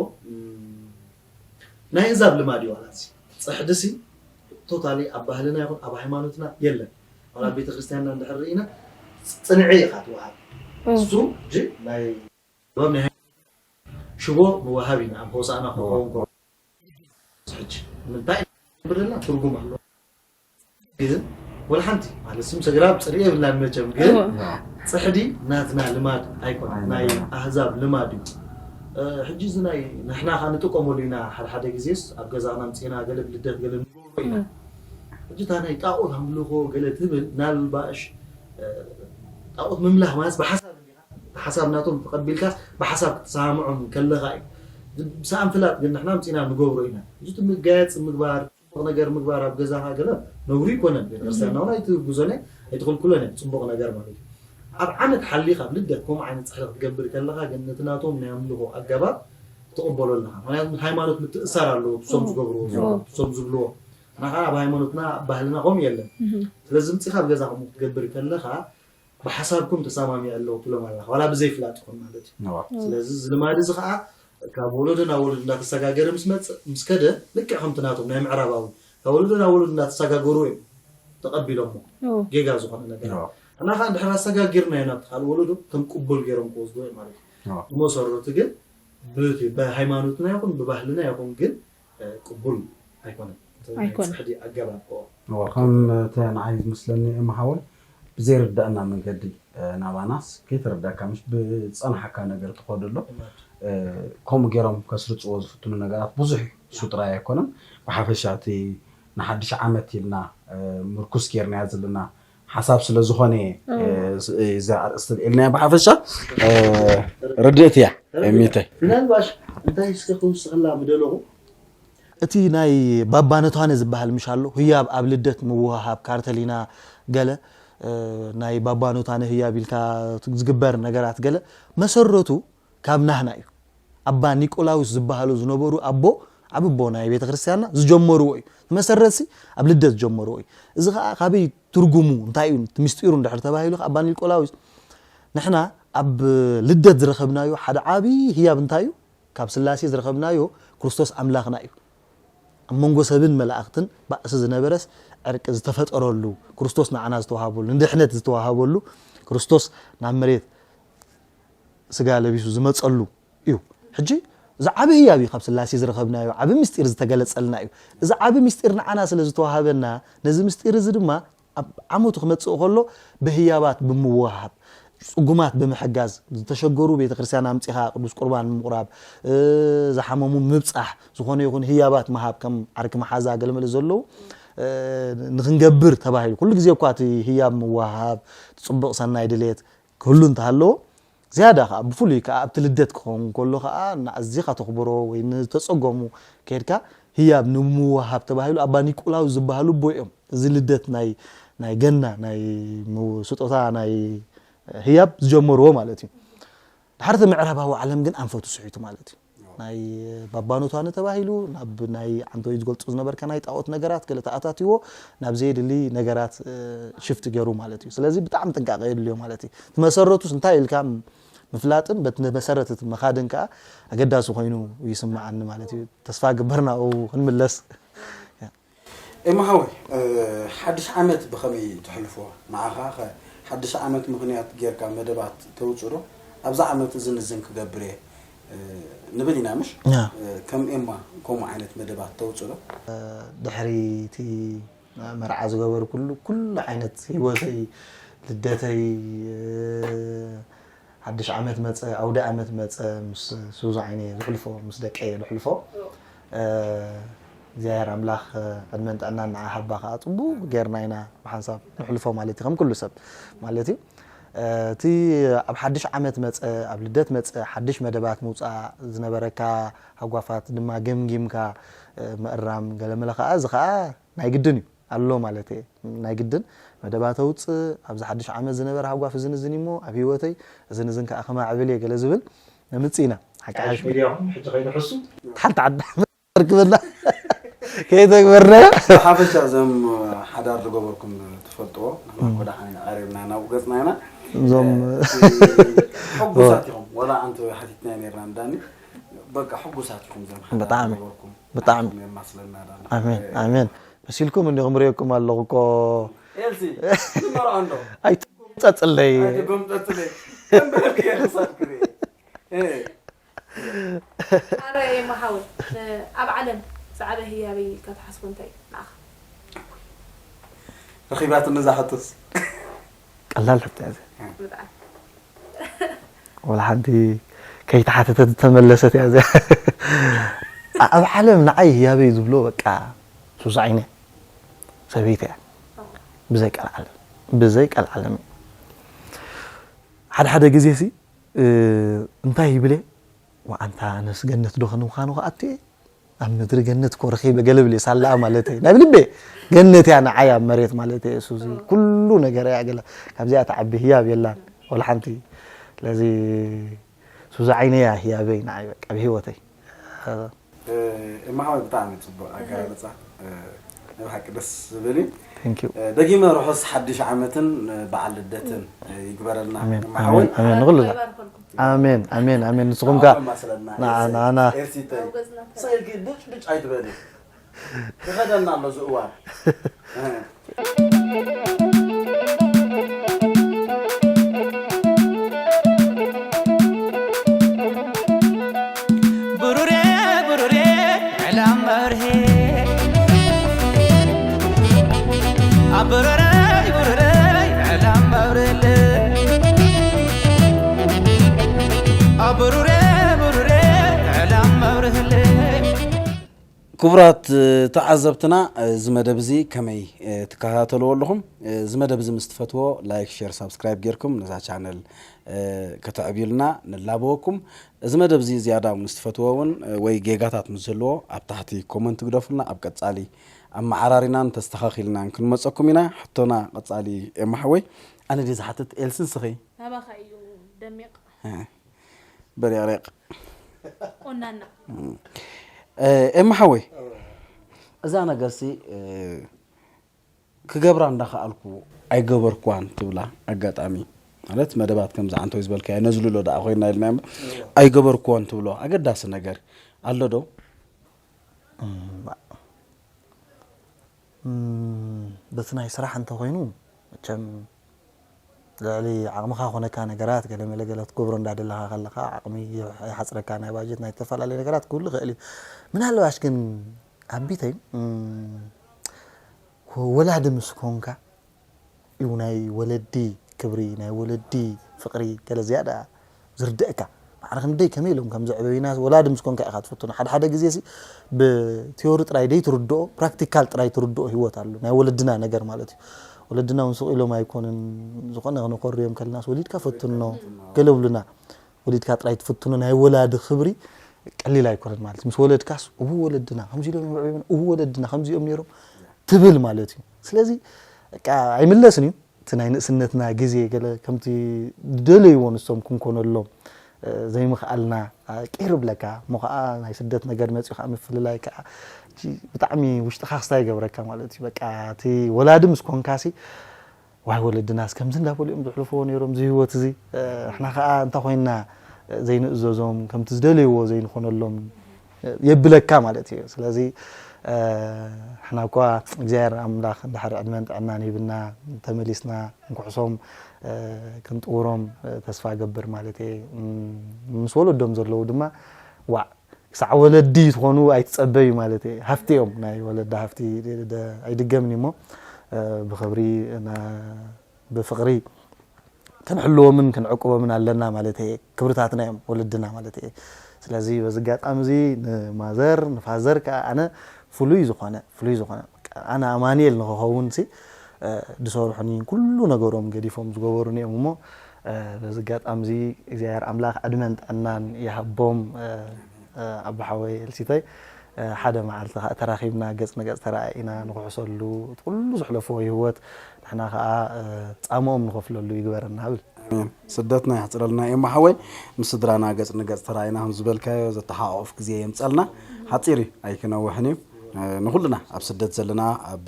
ናይ ህዛብ ልማድ እዩ ዋላ እዚ ፅሕዲ ሲ ቶታሊ ኣብ ባህልና ይኹን ኣብ ሃይማኖትና የለን። ዋላ ኣብ ቤተክርስትያንና እንድሕር ርኢና ፅንዒ ኢኻ ትወሃብ። እሱ ሕጂ ናይ ጥበብ ናይ ሽቦ ንወሃብ ኢና ኣብ ሆሳእና ክኸውን ከሎ ሕጂ ምንታይ ብርና ትርጉም ኣሎ ግን ወላ ሓንቲ ማለት ስም ሰግራብ ፅርኢ የብልናን መቸም ግን ፅሕዲ ናትና ልማድ ኣይኮነ ናይ ኣህዛብ ልማድ እዩ። ሕጂ እዚ ናይ ንሕና ካ ንጥቀመሉ ኢና ሓደ ሓደ ግዜስ ኣብ ገዛና ምፅና ገለ ብልደት ገለ ንገብሮ ኢና። ሕጂ እታ ናይ ጣኦት ኣምልኾ ገለ ትብል ናልባሽ ጣኦት ምምላኽ ማለት ብሓሳብ ሓሳብ ናቶም ተቐቢልካስ ብሓሳብ ክትሰማምዖም ከለኻ እዩ። ብሰኣን ፍላጥ ግን ንሕና ኣምፂና ንገብሮ ኢና። እዚ እቲ መጋየፂ ምግባር፣ ፅቡቕ ነገር ምግባር ኣብ ገዛኻ ገለ ነውሪ ኣይኮነን። ቤተክርስትያንና እውን ኣይትጉዘን እያ ኣይትኽልክሎን እያ ፅቡቕ ነገር ማለት እዩ። ኣብ ዓመት ሓሊኻ ኣብ ልደት ከምኡ ዓይነት ፅሕሪ ክትገብር ከለኻ ግን ነቲ ናቶም ናይ ኣምልኾ ኣገባብ ትቕበሎ ኣለኻ። ምክንያቱ ሃይማኖት ምትእሳር ኣለዎ እሶም ዝገብርዎ እሶም ዝብልዎ። ንኻ ኣብ ሃይማኖትና ኣብ ባህልና ከምኡ የለን። ስለዚ ምፂኻ ኣብ ገዛ ከምኡ ክትገብር ከለኻ ብሓሳብኩም ተሰማሚዐ ኣለኹ ትብሎም ኣለኻ፣ ዋላ ብዘይፍላጥ ይኹን ማለት እዩ። ስለዚ እዚ ልማድ እዚ ከዓ ካብ ወለዶ ናብ ወለዶ እንዳተሰጋገረ ምስ መፀ ምስ ከደ፣ ልክዕ ከምቲ ናቶም ናይ ምዕራባዊ ካብ ወለዶ ናብ ወለዶ እንዳተሰጋገሩ እዮም ተቐቢሎሞ። ጌጋ ዝኾነ ነገር ኣና ከዓ እንድሕር ኣሰጋጊርናዮ ናብቲ ካልእ ወለዶ ከም ቅቡል ገይሮም ክወስድዎ እዮም ማለት እዩ። ብመሰረቱ ግን ብሃይማኖትና ይኹን ብባህልና ይኹን ግን ቅቡል ኣይኮነን። ኣይኮነን። ሕዲ ኣገባብ ከም እቲ ንዓይ ዝመስለኒ እምሃወል ብዘይርዳእና መንገዲ ናባናስ ከይተረዳእካ ምሽ ብፀናሓካ ነገር ትኸደሎ ከምኡ ገይሮም ከስርፅዎ ዝፍትኑ ነገራት ብዙሕ እዩ። እሱ ጥራይ ኣይኮነን። ብሓፈሻ እቲ ንሓድሽ ዓመት ኢልና ምርኩስ ጌርናያ ዘለና ሓሳብ ስለ ዝኾነ እዛ ኣርእስቲ ልዒልናያ ብሓፈሻ ርድእት እያ። ሚተይ ምናልባሽ እንታይ እስከ ክውስኽላ ምደለኹ እቲ ናይ ባባነቷነ ዝበሃል ምሽ ኣሎ ህያብ ኣብ ልደት ምውሃሃብ ካርተሊና ገለ ናይ ባባኖታነ ህያብ ኢልካ ዝግበር ነገራት ገለ መሰረቱ ካብ ናህና እዩ። ኣባ ኒቆላውስ ዝበሃሉ ዝነበሩ ኣቦ ዓቢ ኣቦ ናይ ቤተ ክርስቲያንና ዝጀመርዎ እዩ። መሰረትሲ ኣብ ልደት ዝጀመርዎ እዩ። እዚ ከዓ ካበይ ትርጉሙ እንታይ እዩ ምስጢሩ እንድሕር ተባሂሉ ኣባ ኒቆላውስ ንሕና ኣብ ልደት ዝረኸብናዮ ሓደ ዓቢ ህያብ እንታይ እዩ? ካብ ስላሴ ዝረኸብናዮ ክርስቶስ ኣምላኽና እዩ። ኣብ መንጎ ሰብን መላእኽትን ባእሲ ዝነበረስ ዕርቂ ዝተፈጠረሉ ክርስቶስ ንዓና ዝተዋሃበሉ ንድሕነት ዝተዋሃበሉ ክርስቶስ ናብ መሬት ስጋ ለቢሱ ዝመፀሉ እዩ። ሕጂ እዚ ዓቢ ህያብ እዩ ካብ ስላሴ ዝረኸብናዮ ዓቢ ምስጢር ዝተገለፀልና እዩ። እዚ ዓቢ ምስጢር ንዓና ስለ ዝተዋሃበና ነዚ ምስጢር እዚ ድማ ኣብ ዓመቱ ክመፅእ ከሎ ብህያባት ብምውሃብ ፅጉማት ብምሕጋዝ ዝተሸገሩ ቤተክርስትያን ኣምፂኻ ቅዱስ ቁርባን ምቁራብ ዝሓመሙ ምብፃሕ ዝኾነ ይኹን ህያባት ምሃብ ከም ዓርኪ መሓዛ ገለመለ ዘለዉ ንክንገብር ተባሂሉ ኩሉ ግዜ እኳ እቲ ህያብ ምወሃብ ፅቡቅ ሰናይ ድሌት ክህሉ እንተሃለዎ ዝያዳ ከዓ ብፍሉይ ከዓ ኣብቲ ልደት ክኸውን ከሎ ከዓ ንኣዚኻ ተኽብሮ ወይ ንተፀገሙ ከድካ ህያብ ንምውሃብ ተባሂሉ ኣባ ኒቆላዊ ዝበሃሉ ኣቦ እዮም እዚ ልደት ናይ ናይ ገና ናይ ስጦታ ናይ ህያብ ዝጀመርዎ ማለት እዩ። ድሓር እቲ ምዕራባዊ ዓለም ግን ኣንፈቱ ስሒቱ ማለት እዩ። ናይ ባባኖቷነ ተባሂሉ ናብ ናይ ዓንተወይ ዝገልፁ ዝነበርካ ናይ ጣዖት ነገራት ገለ ተኣታትዎ ናብ ዘየድሊ ነገራት ሽፍት ገይሩ ማለት እዩ። ስለዚ ብጣዕሚ ጥንቃቄ የድልዮ ማለት እዩ። እቲ መሰረቱስ እንታይ ኢልካ ምፍላጥን በቲ መሰረት እቲ መኻድን ከዓ ኣገዳሲ ኮይኑ ይስምዓኒ ማለት እዩ። ተስፋ ግበር ናብኡ ክንምለስ። ኤማ ሓወይ ሓድሽ ዓመት ብኸመይ ተሕልፎ? ንዓኻ ኸ ሓድሽ ዓመት ምኽንያት ጌርካ መደባት ተውፅእ ዶ? ኣብዚ ዓመት እዚ ንዝን ክገብር እየ ንብል ኢና ምሽ? ከም ኤማ ከምኡ ዓይነት መደባት ተውፅእ ዶ? ድሕሪ እቲ መርዓ ዝገበርኩሉ ኩሉ ዓይነት ህይወተይ ልደተይ ሓድሽ ዓመት መፀ ኣውደ ኣመት መፀ ምስ ሱዙ ዓይነ ዝሕልፎ ምስ ደቀየ ዝሕልፎ እግዚኣብሔር ኣምላኽ ዕድመን ጥዕናን ንዓ ሃባ ከዓ ፅቡቅ ጌርና ኢና ብሓንሳብ ንሕልፎ ማለት እዩ ከም ኩሉ ሰብ ማለት እዩ እቲ ኣብ ሓድሽ ዓመት መፀ ኣብ ልደት መፀ ሓድሽ መደባት ምውፃእ ዝነበረካ ሃጓፋት ድማ ገምጊምካ ምእራም ገለመለ ከዓ እዚ ከዓ ናይ ግድን እዩ ኣሎ ማለት እየ ናይ ግድን መደባት ኣውፅእ ኣብዚ ሓድሽ ዓመት ዝነበረ ሃጓፍ እዝን እዝን እሞ ኣብ ህይወተይ እዝን እዝን ከዓ ከማዕብል እየ ገለ ዝብል ነምፅእ ኢና ሓቂ ሓሽ ሚድያኹም ሕጂ ከይንሕሱ ሓንቲ ዓዲ ርክበና ከይተግበርናዮ ሓፈሻ እዞም ሓዳር ዝገበርኩም ትፈልጥዎ ንሕና ኮዳ ሓኒና ቀሪብና ናብኡ ገፅና ኢና እዞም ሕጉሳት ኢኹም ወላ ኣንቲ ሓቲትና ነርና እንዳኒ በቃ ሕጉሳት ኢኹም እዞም ሓዳር ብጣዕሚ፣ ዝገበርኩም ብጣዕሚ። የማስለና ዳና ኣሜን ኣሜን መሲልኩም እንዲኹም ርእየኩም ኣለኹ እኮ ኤልሲ ንመርዖ እንዶ ኣይትፀፅለይ ኣይትጎምጠፅለይ ተንበረልክ የክሳብ ክርኢ ኣረ ኤማ ሓወይ ኣብ ዓለም ዝዓበ ህያበይ ኢልካ ትሓስቦ እንታይ እዩ ንዓኻ? ረኺባትኒ እዛ ሕቶስ ቀላል ሕቶ እያ እዚኣ ብጣዕሚ ወላ ሓንቲ ከይተሓተተት ዝተመለሰት እያ እዚኣ ኣብ ዓለም ንዓይ ህያበይ ዝብሎ በቃ ሱስ ዓይነ ሰበይቲ እያ ብዘይ ቀልዓለም ብዘይ ቀልዓለም እዩ ሓደ ሓደ ግዜ ሲ እንታይ ይብል እየ ኣንታ ኣነስ ገነት ዶ ክንምዃኑ ክኣቱ እየ ኣብ ምድሪ ገነት እኮ ረኺበ ገለ ብል እየ ሳላኣ ማለት እየ ናይ ብልቤ ገነት እያ ንዓይ ኣብ መሬት ማለት እየ እሱ ኩሉ ነገር እያ ገለ ካብዚኣ ትዓቢ ህያብ የላን ወላ ሓንቲ ስለዚ ሱዚ ዓይነ እያ ህያበይ ንዓይ በቃ ብህይወተይ እማሃወይ ብጣዕሚ ፅቡቅ ኣገላልፃ ናይ ብሓቂ ደስ ዝብል እዩ Thank you. ደጊመ ርሑስ ሓድሽ ዓመትን በዓል ልደትን ይግበረልና። ኣሜን ማሓወይ ኣሜን ኣሜን ንኹሉ ኣሜን ኣሜን ኣሜን። ንስኹም ከ ማስለና ንዓና ኤርሲተይ ሰይልኪ ብጭ ብጭ ኣይትበሊ። ይኸደና ኣሎ እዚ እዋን። ብሩሬ ብሩሬ ዕላም መብርሄ ኣብረረይ ብሩሬ ዕላም መብርህለ ኣብሩሬ ብሩሬ ዕላም መብርህለ ክቡራት ተዓዘብትና፣ እዚ መደብ እዚ ከመይ ትከታተልዎ ኣለኹም? እዚ መደብ እዚ ምስ ትፈትዎ ላይክ፣ ሸር፣ ሳብስክራይብ ጌርኩም ነዛ ቻነል ከተዕብዩልና ንላበወኩም። እዚ መደብ እዚ ዝያዳ ምስ ትፈትዎ እውን ወይ ጌጋታት ምስ ዘለዎ ኣብ ታሕቲ ኮመንት ግደፉልና። ኣብ ቀጻሊ ኣመዓራሪናን ተስተኻኺልናን ክንመጸኩም ኢና። ሕቶና ቀጻሊ ኤማ ሓወይ። ኣነ ድየ ዝሓትት ኤልሲ ንስኺ? ናባኻ እዩ ደሚቕ በሪቕሪቕ ቆናና ኤማ ሓወይ፣ እዛ ነገርሲ ክገብራ እንዳኸኣልኩ ኣይገበርኩዋን ትብላ ኣጋጣሚ ማለት መደባት ከምዚ ዓንተው ዝበልካዮ ነዝልሎ ደኣ ኮይና ኢልና እምበር ኣይገበርኩዎን ትብሎ ኣገዳሲ ነገር ኣሎ ዶ? በቲ ናይ ስራሕ እንተኾይኑ መቸም ልዕሊ ዓቕምኻ ኮነካ ነገራት ገለመለ ገለ ክትገብሮ እንዳደለኻ ከለኻ ዓቕሚ ይሓፅረካ ናይ ባጀት ናይ ዝተፈላለዩ ነገራት ክህሉ ይኽእል እዩ። ምናልባሽ ግን ኣቢተይ ወላዲ ምስ ኮንካ እዩ ናይ ወለዲ ክብሪ ናይ ወለዲ ፍቕሪ ገለ ዝያዳ ዝርደእካ ማዕረ ክንደይ ከመይ ኢሎም ከም ዘዕበዩና ወላዲ ምስ ኮንካ ኢኻ ትፍትኖ ሓደ ሓደ ግዜ ሲ ብቲዮሪ ጥራይ ደይ ትርድኦ ፕራክቲካል ጥራይ ትርድኦ ህይወት ኣሎ ናይ ወለድና ነገር ማለት እዩ ወለድና እውን ስቕ ኢሎም ኣይኮንን ዝኾነ ክነኮርዮም ከለናስ ወሊድካ ፈትኖ ገለ ብሉና ወሊድካ ጥራይ ትፍትኖ ናይ ወላዲ ክብሪ ቀሊል ኣይኮነን ማለት ምስ ወለድካስ እቡ ወለድና ከምዚ ኢሎም እዮም ዕብዮምና እቡ ወለድና ከምዚ እዮም ነይሮም ትብል ማለት እዩ ስለዚ በቃ ኣይምለስን እዩ እቲ ናይ ንእስነትና ግዜ ገለ ከምቲ ዝደለይዎ ንሶም ክንኮነሎም ዘይምኽኣልና ቅር ይብለካ እሞ ከዓ ናይ ስደት ነገር መፅኡ ከዓ ምፍልላይ ከዓ ብጣዕሚ ውሽጥኻ ክስታ ይገብረካ ማለት እዩ በቃ እቲ ወላዲ ምስ ኮንካሲ ዋይ ወለድናስ ከምዚ እንዳበሉ እዮም ዝሕልፍዎ ነይሮም እዚ ህይወት እዚ ንሕና ከዓ እንተ ኮይንና ዘይንእዘዞም ከምቲ ዝደለይዎ ዘይንኾነሎም የብለካ ማለት እዩ ስለዚ ንሕና እኳ እግዚኣብሔር ኣምላኽ እንድሕር ዕድመን ጥዕናን ሂብና ተመሊስና ንኩሕሶም ክንጥውሮም ተስፋ ገብር ማለት እየ ምስ ወለዶም ዘለዉ ድማ ዋዕ ክሳዕ ወለዲ ዝኾኑ ኣይትፀበዩ ማለት እየ ሃፍቲ እዮም ናይ ወለዲ ሃፍቲ ኣይድገምን እሞ ብክብሪ ብፍቕሪ ክንሕልዎምን ክንዕቅቦምን ኣለና ማለት እየ ክብርታትና እዮም ወለድና ማለት እየ ስለዚ በዚ ኣጋጣሚ እዚ ንማዘር ንፋዘር ከዓ ኣነ ፍሉይ ዝኾነ ፍሉይ ዝኾነ ኣነ ኣማንኤል ንክኸውን ሲ ዝሰርሑኒ ኩሉ ነገሮም ገዲፎም ዝገበሩኒ እዮም እሞ በዚ ኣጋጣሚ እዚ እግዚኣብሔር ኣምላኽ ዕድመን ጥዕናን ይሃቦም ኣቦሓወይ ኤልሲተይ ሓደ መዓልቲ ከዓ ተራኺብና ገፅ ንገፅ ተረኣኢና ንኩሕሰሉ እቲ ኩሉ ዘሕለፍዎ ህይወት ንሕና ከዓ ፃምኦም ንኸፍለሉ ይግበረና ብል ኣሜን ስደትና የሕፅረልና እዮም ሓወይ ምስ ስድራና ገፅ ንገፅ ተራኢና ከም ዝበልካዮ ዘተሓቋቑፍ ግዜ የምፀልና ሓፂር እዩ ኣይክነውሕን እዩ ንኩልና ኣብ ስደት ዘለና ኣብ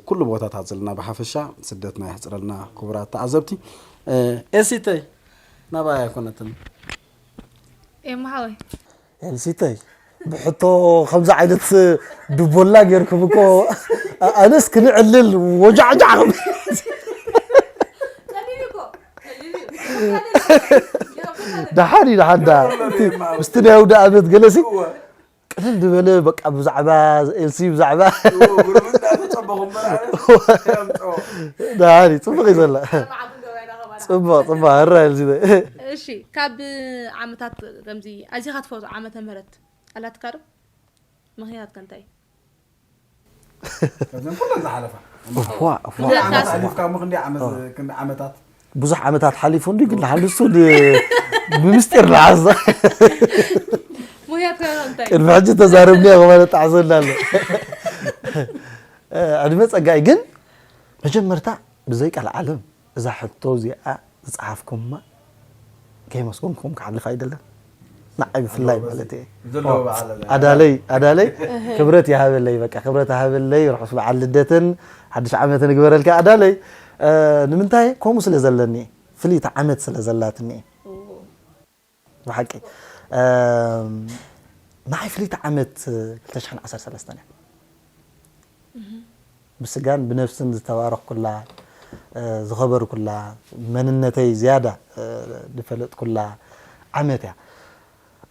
ኩሉ ቦታታት ዘለና ብሓፈሻ ስደትና የሕፅረልና ክቡራት ተዓዘብቲ ኤሲተይ ናባይ ኣይኮነትን ኤማ ሓወይ ኤልሲተይ ብሕቶ ከምዚ ዓይነት ድቦላ ጌርኩም እኮ ኣነስ ክንዕልል ወጃዕጃዕ ደሓን እዩ ደሓን ዳ ምስቲ ናይ ኣውደ ኣመት ገለሲ ቅልል ዝበለ በቃ ብዛዕባ ኤልሲ ብዛዕባ ደሓን እዩ ፅቡቅ እዩ ዘላ ፅቡቅ ፅቡቅ ህራ ኤልሲ እሺ ካብ ዓመታት ከምዚ ኣዚኻ ትፈቱ ዓመተ ምህረት ኣላትካ ዶ ምኽንያት ከ እንታይ ካብዘን ኩለን ዝሓለፋ እኳ እኳ ክንደይ ዓመት ኣሊፍካ እሞ ክንደይ ዓመት ክንደይ ዓመታት ብዙሕ ዓመታት ሓሊፉ እንዲ ግን ንሓንሱ ብምስጢር ንዓዛ ምኽንያት ከ እንታይ ቅድሚ ሕጂ ተዛረብኒ ክበለ ጣዕዘላ ኣሎ ዕድመ ፀጋይ ግን መጀመርታ ብዘይ ቃል ዓለም እዛ ሕቶ እዚኣ ዝፀሓፍኩማ ከይመስገንኩም ክሓልፍ ኣይደለን ንዓይ ብፍላይ ማለት እየ ኣዳለይ ኣዳለይ ክብረት ይሃበለይ በቃ ክብረት ይሃበለይ ርሑስ በዓል ልደትን ሓድሽ ዓመት ንግበረልካ ኣዳለይ። እ፣ ንምንታይ ከምኡ ስለ ዘለኒ፣ ፍልይቲ ዓመት ስለ ዘላትኒ። ብሓቂ፣ እ፣ ንዓይ ፍልይቲ ዓመት ክልተ ሽሕን ዓሰርተ ሰለስተን እያ። ብስጋን ብነፍስን ዝተባረኽኩላ፣ እ፣ ዝኸበርኩላ፣ መንነተይ ዝያዳ፣ እ፣ ዝፈለጥኩላ ዓመት እያ።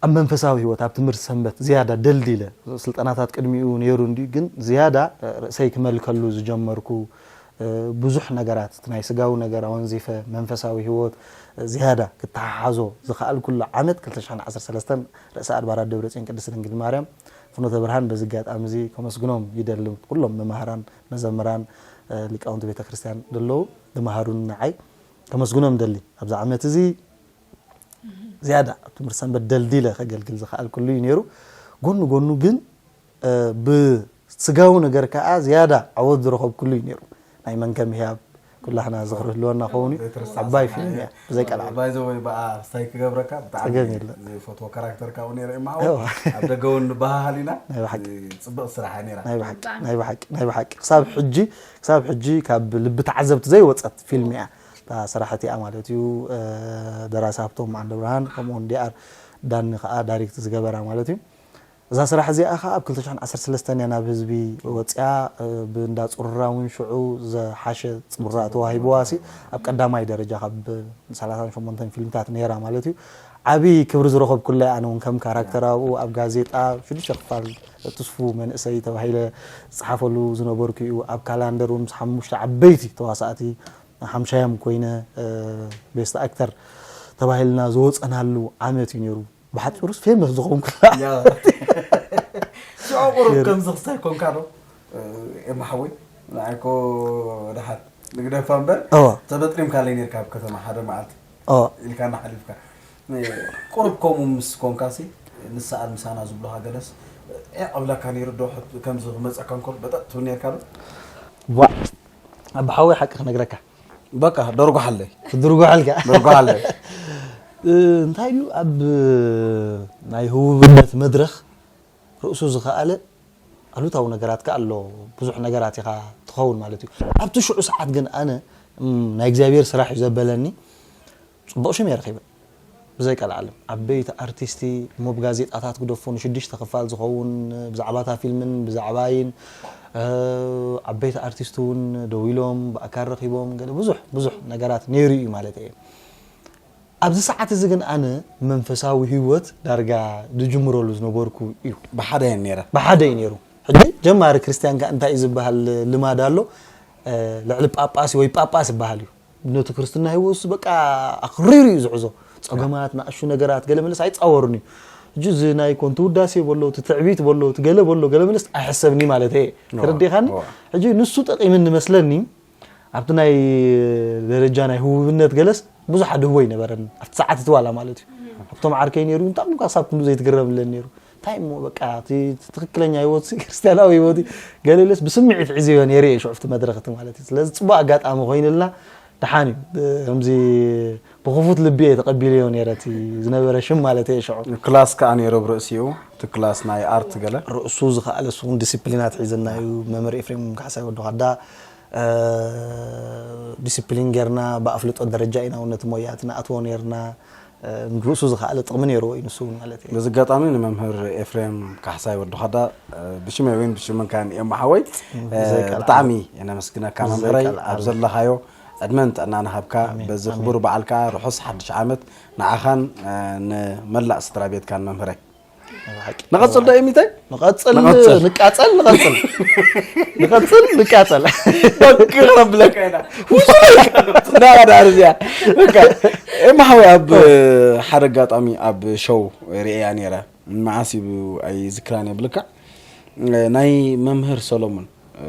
ኣብ መንፈሳዊ ህይወት፣ ኣብ ትምህርቲ ሰንበት ዝያዳ ደልዲለ፣ ስልጠናታት ቅድሚኡ ነይሩ እንድዩ፣ ግን ዝያዳ፣ እ፣ ርእሰይ ክመልከሉ ዝጀመርኩ፣ እ፣ ብዙሕ ነገራት፣ እቲ ናይ ስጋዊ ነገር ኣወንዚፈ፣ መንፈሳዊ ህይወት፣ እ፣ ዝያዳ ክተሓሓዞ ዝኸኣልኩሉ ዓመት ክልተ ሽሕን ዓሰርተ ሰለስተን ርእሰ ኣድባራት ደብረጽዮን ቅድስት ድንግል ማርያም ፍኖተ ብርሃን። በዚ ኣጋጣሚ እዚ ከመስግኖም ይደሊ፣ ኩሎም መማህራን፣ መዘምራን፣ እ፣ ሊቃውንቲ ቤተ ክርስቲያን ዘለዉ ዝመሃሩኒ ንዓይ ከመስግኖም ደሊ። ኣብዚ ዓመት እዚ ዝያዳ ኣብ ትምህርቲ ሰንበት ደልዲለ ከገልግል ዝኸኣልኩሉ እዩ ነይሩ። ጎኑ ጎኑ ግን፣ እ፣ ብስጋዊ ነገር ከኣ ዝያዳ ዓወት ዝረኸብኩሉ እዩ ነይሩ። ናይ መንከም ህያብ ኩላህና ዝኽሪ ህልወና ኸውን እዩ። ዘይትረሳዕ ዓባይ ስራሕ ፊልም እያ። እያ፣ ብዘይ ቀልዓለም። ባይ ዘ ወይ ብኣ ስታይ ክገብረካ ብጣዕሚ ጸገም የለን። ዝፈትዎ ካራክተር ካብኡ ነይረ እየ። እማሆ እዋ። ኣብ ደገ እውን ንበሃሃል ኢና። ናይ ብሓቂ። ጽብቕ ስራሕ እያ ነይራ። ናይ ብሓቂ፣ ብጣዕሚ። ናይ ብሓቂ፣ ናይ ብሓቂ። ክሳብ ሕጂ፣ ክሳብ ሕጂ ካብ ልቢ ተዓዘብቲ ዘይወጸት ፊልም እያ። እታ ስራሕቲ እያ ማለት እዩ። እ፣ ደራሲ ሃብቶም ዓንደ ብርሃን፣ ከምኡ እውን ዲኣር ዳኒ ከኣ ዳይሬክት ዝገበራ ማለት እዩ። እዛ ስራሕ እዚኣ ከኣ ኣብ ክልተ ሽሕን ዓሰርተ ሰለስተን እያ ናብ ህዝቢ ወጽያ፣ እ፣ ብእንዳ ጽሩራ እውን ሽዑ ዝሓሸ ጽቡራ ተዋሂብዋ ሲ ኣብ ቀዳማይ ደረጃ ካብ ሰላሳን ሸሞንተን ፊልምታት ነይራ ማለት እዩ። ዓቢ ክብሪ ዝረኸብኩላ እያ። ኣነ እውን ከም ካራክተር ኣብኡ ኣብ ጋዜጣ ሽዱሽተ ክፋል ትስፉ መንእሰይ ተባሂለ ዝጸሓፈሉ ዝነበርኩ እዩ። ኣብ ካላንደር እውን ምስ ሓሙሽተ ዓበይቲ ተዋሳእቲ ሓምሻዮም ኮይነ፣ እ፣ ቤስት ኣክተር ተባሂልና ዝወጸናሉ ዓመት እዩ ነይሩ። ብሓጺሩስ ፌመስ ዝኾንኩላ። ያ። ሽዑ ቁሩብ ነይሩ። ከምዚ ክስታይ ኮንካ ዶ? እ፣ ኤማ ሓወይ፣ ንዓይ እኮ ደሓር ንግደፋ እምበር፣ እዋ። ተበጥሪምካለይ ነይርካ ኣብ ከተማ ሓደ መዓልቲ። እዋ። ኢልካና ሓሊፍካ። እ፣ ቁሩብ ከምኡ ምስ ኮንካሲ፣ ንስኣል ምሳና ዝብሉኻ ገለስ፣ እ፣ ዕብለካ ነይሩ ዶ? ሕት-፣ ከምዚ ክመጸካ እንከሎ በጠጥ ትብል ነይርካ ዶ? ዋ፣ ኣባ ሓወይ ሓቂ ክነግረካ። በቃ፣ ደርጉሓለይ። ክድርጉሓልካ። ደርጉሓለይ። እ፣ እንታይ ድዩ፣ ኣብ ናይ ህቡብነት መድረኽ ርእሱ ዝኸኣለ ኣሉታዊ ነገራት ከኣ ኣሎ። ብዙሕ ነገራት ኢኻ ትኸውን ማለት እዩ። ኣብቲ ሽዑ ሰዓት ግን ኣነ፣ እም፣ ናይ እግዚኣብሔር ስራሕ እዩ ዘበለኒ። ጽቡቕ ሽም እየ ረኺበ። ብዘይ ቀልዓለም። ዓበይቲ ኣርቲስቲ፣ እሞ ብጋዜጣታት ግደፎ፣ ንሽዱሽተ ክፋል ዝኸውን፣ ብዛዕባ እታ ፊልምን ብዛዕባይን፣ እ፣ ዓበይቲ ኣርቲስቲ እውን ደው ኢሎም፣ ብኣካል ረኺቦም፣ ገለ ብዙሕ፣ ብዙሕ ነገራት ነይሩ እዩ ማለት እየ። ኣብዚ ሰዓት እዚ ግን ኣነ መንፈሳዊ ህይወት ዳርጋ ዝጅምረሉ ዝነበርኩ እዩ። ብሓደ እየን ነይረ። ብሓደ እዩ ነይሩ። ሕጂ ጀማሪ ክርስትያን ከ እንታይ እዩ ዝበሃል ልማድ ኣሎ። እ፣ ልዕሊ ጳጳስ ወይ ጳጳስ ይበሃል እዩ። ነቲ ክርስትና ህይወትስ በቃ ኣኽሪሩ እዩ ዝሕዞ። ጸገማት፣ ንኣሽቱ ነገራት፣ ገለ መለስ ኣይጻወሩን እዩ። ሕጂ እዚ ናይ ኮንቱ ውዳሴ በሎ፣ እቲ ትዕቢት በሎ፣ እቲ ገለ በሎ፣ ገለ መለስ ኣይሕሰብን እዩ ማለት እየ። እዋ፣ ተረዲኻኒ? እዋ። ሕጂ ንሱ ጠቒምኒ መስለኒ፣ ኣብቲ ናይ ደረጃ ናይ ህቡብነት ገለስ ብዙሕ ኣድህቦ ኣይነበረን። ኣብቲ ሰዓት እቲ ዋላ ማለት እዩ። ኣብቶም ዓርከይ ነይሩ፣ እንታይ እሞ ክሳብ ክንዱ ዘይትግረምለን ነይሩ። እንታይ እሞ በቃ እቲ ትኽክለኛ ህይወት ሲ ክርስትያናዊ ህይወት እዩ። ገለ ኢለስ ብስምዒት ሒዘዮ ነይረ እየ ሽዑ ኣብቲ መድረኽ እቲ ማለት እዩ። ስለዚ ጽቡቕ ኣጋጣሚ ኮይኑልና ደሓን እዩ። ብ-፣ ከምዚ ብኽፉት ልቢ እየ ተቐቢለዮ ነይረ እቲ ዝነበረ ሽም ማለት እየ ሽዑ። ክላስ ከኣ ነይሩ ኣብ ርእሲኡ፣ እቲ ክላስ ናይ ኣርት ገለ። ርእሱ ዝኸኣለ እሱ እውን ዲሲፕሊናት ሒዝና እዩ። መምህር ኤፍሬም ካሕሳይ ወዲ ኻዳ፣ እ፣ ዲሲፕሊን ጌርና ብኣፍልጦ ደረጃ ኢና እውን ነቲ ሞያ እቲ ንኣትዎ ነይርና። እ፣ ርእሱ ዝኸኣለ ጥቕሚ ነይርዎ እዩ ንሱ እውን ማለት እዩ። በዚ ኣጋጣሚ ንመምህር ኤፍሬም ካሕሳይ ወዲ ኻዳ፣ እ፣ ብሽመይ ወይን ብሽመን ካን እዮም ሓወይ፣ እ፣ ብዘይ ቃል ብጣዕሚ የነመስግነካ ብዘይ መምህረይ፣ ቃል ኣብ ዓለም። ዘለኻዮ ዕድመን ጥዕናን ሃብካ። ኣሜን፣ በዚ ኣሜን። ክቡር በዓልካ ርሑስ ሓድሽ ዓመት ንዓኻን፣ እ፣ ንመላእ ስድራ ቤትካን መምህረይ። ናይ ብሓቂ። ንቐጽል ዶ ኤሚተይ? ንቐጽል፣ ንቐጽል። ንቃጸል፣ ንቐጽል። ንቐጽል፣ ንቃጸል። በቃ ክነብለካ ኢና። ውሱን ኢልካ። ዳራ ዳር እዚኣ። በቃ፣ ኤማ ሓወይ ኣብ ሓደ ኣጋጣሚ ኣብ ሾው ርእያ ነይረ። መዓስ እዩ ኣይዝክራን እየ ብልክዕ። ናይ መምህር ሰሎሞን፣ እ፣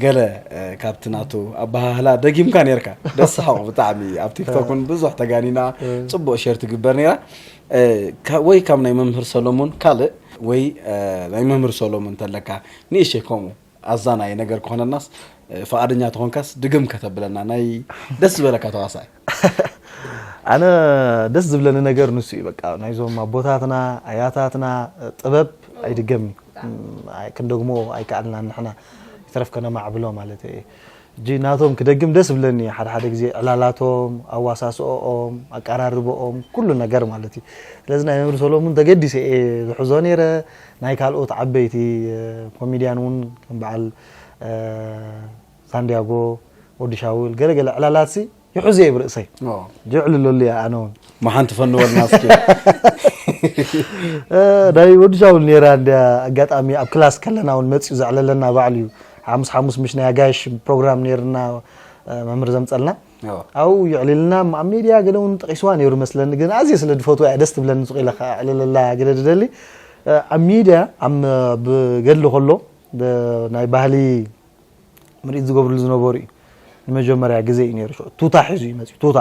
ገለ፣ እ፣ ካብቲ ናቱ ኣበሃህላ ደጊምካ ነይርካ። ደስ ሰሓቕ ብጣዕሚ። ኣብ ቲክቶክ እውን ብዙሕ ተጋኒና፣ እ። ጽቡቕ ሼር ትግበር ነይራ። እ፣ ካ-፣ ወይ ካብ ናይ መምህር ሰሎሞን ካልእ፣ ወይ፣ እ፣ ናይ መምህር ሰሎሞን እንተለካ፣ ንእሽተይ ከምኡ ኣዛናይ ነገር ክኾነናስ፣ እ፣ ፍቓደኛ ተኾንካስ ድግም ከተብለና፣ ናይ ደስ ዝበለካ ተዋሳኣይ። ኣነ ደስ ዝብለኒ ነገር ንሱ እዩ። በቃ፣ ናይዞም ኣቦታትና፣ ኣያታትና፣ እ፣ ጥበብ ኣይድገምን እዩ። እም፣ ኣይ-፣ ክንደግሞ ኣይከኣልናን ንሕና። እቲ ተረፍ ከነማዕብሎ ማለት እየ። እጂ ናቶም ክደግም ደስ ብለኒ፣ ሓደ ሓደ ግዜ ዕላላቶም፣ ኣዋሳስኦኦም፣ ኣቀራርበኦም፣ ኩሉ ነገር ማለት እዩ። ስለዚ ናይ መምህር ሰሎሙን ተገዲሰ እየ ዝሕዞ ነይረ። ናይ ካልኦት ዓበይቲ ኮሜድያን እውን ከም በዓል ሳንዲያጎ፣ ወዲ ሻውል፣ ገለገለ ዕላላትሲ ይሕዙ እየ ብርእሰይ። ጀዕልለሉ እያ ኣነ እውን። መሓንቲ ፈንወልና እስኪ። ናይ ወዲ ሻውል ነይራ እንድያ። ኣጋጣሚ ኣብ ክላስ ከለና እውን መፅኡ ዘዕለለና ባዕሉ እዩ። ሓሙስ ሓሙስ ምሽ ናይ ኣጋይሽ ፕሮግራም ነይርና፣ መምህር ዘምፀልና ኣብኡ ይዕልልና። ኣብ ሜድያ ገለ እውን ጠቂስዋ ነይሩ መስለኒ፣ ግን ኣዝየ ስለ ድፈትዋ እያ ደስ ትብለኒ። ሱቕ ኢለ ከዓ ዕልለላ ገለ ድደሊ ኣብ ሚድያ ኣብ ብገድሊ ከሎ ናይ ባህሊ ምርኢት ዝገብርሉ ዝነበሩ እዩ። ንመጀመርያ ግዜ እዩ ነይሩ። ሽዑ ቱታ ሒዙ እዩ መፅዩ። ቱታ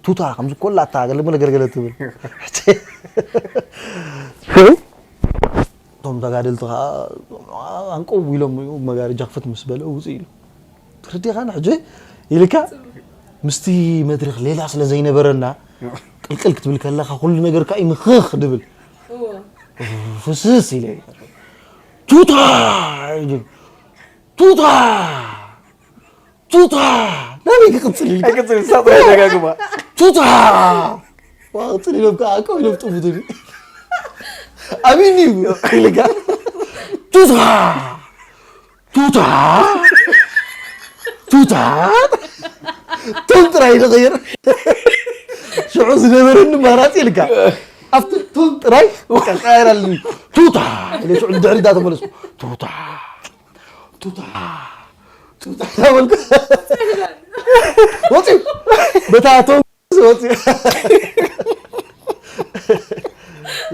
ቱታ ከምዚ ኮላታ ገለመለ ገለገለ ትብል። ሽዑ እቶም ተጋደልቲ ከዓ ኣንቀው ኢሎም መጋረጃ ክፍት ምስ በለ ውፅእ ኢሉ። ትርዲኻን ሕጂ ኢልካ ምስቲ መድረክ ሌላ ስለ ዘይነበረና ቅልቅል ክትብል ከለካ ኩሉ ነገር ከዓ ይምኽኽ ድብል ፍስስ ኢለ ቱታ ቱታ ቱታ ናበይ ክቕፅል ኢልካ? ኣይቅፅል፣ ንሳ ጥራይ ደጋግማ። ቱታ ዋ፣ ቅፅል ኢሎም ከዓ ኣቀው ኢሎም ጥፉት ኢሉ። ኣበይኒ እዩ ኢልካ? ቱታ ቱታ ቱታ ቶም ጥራይ ንቕይር። ሽዑ ዝነበረኒ ማራፂ ኢልካ ኣብቲ ቶም ጥራይ ቀቃየር ኣለኒ። ቱታ ኢለ ሽዑ ንድሕሪት እንዳተመለስኩ ቱታ ቱታ ቱታ እናበልኩ ወፂኡ በታ ቶም ወፂኡ።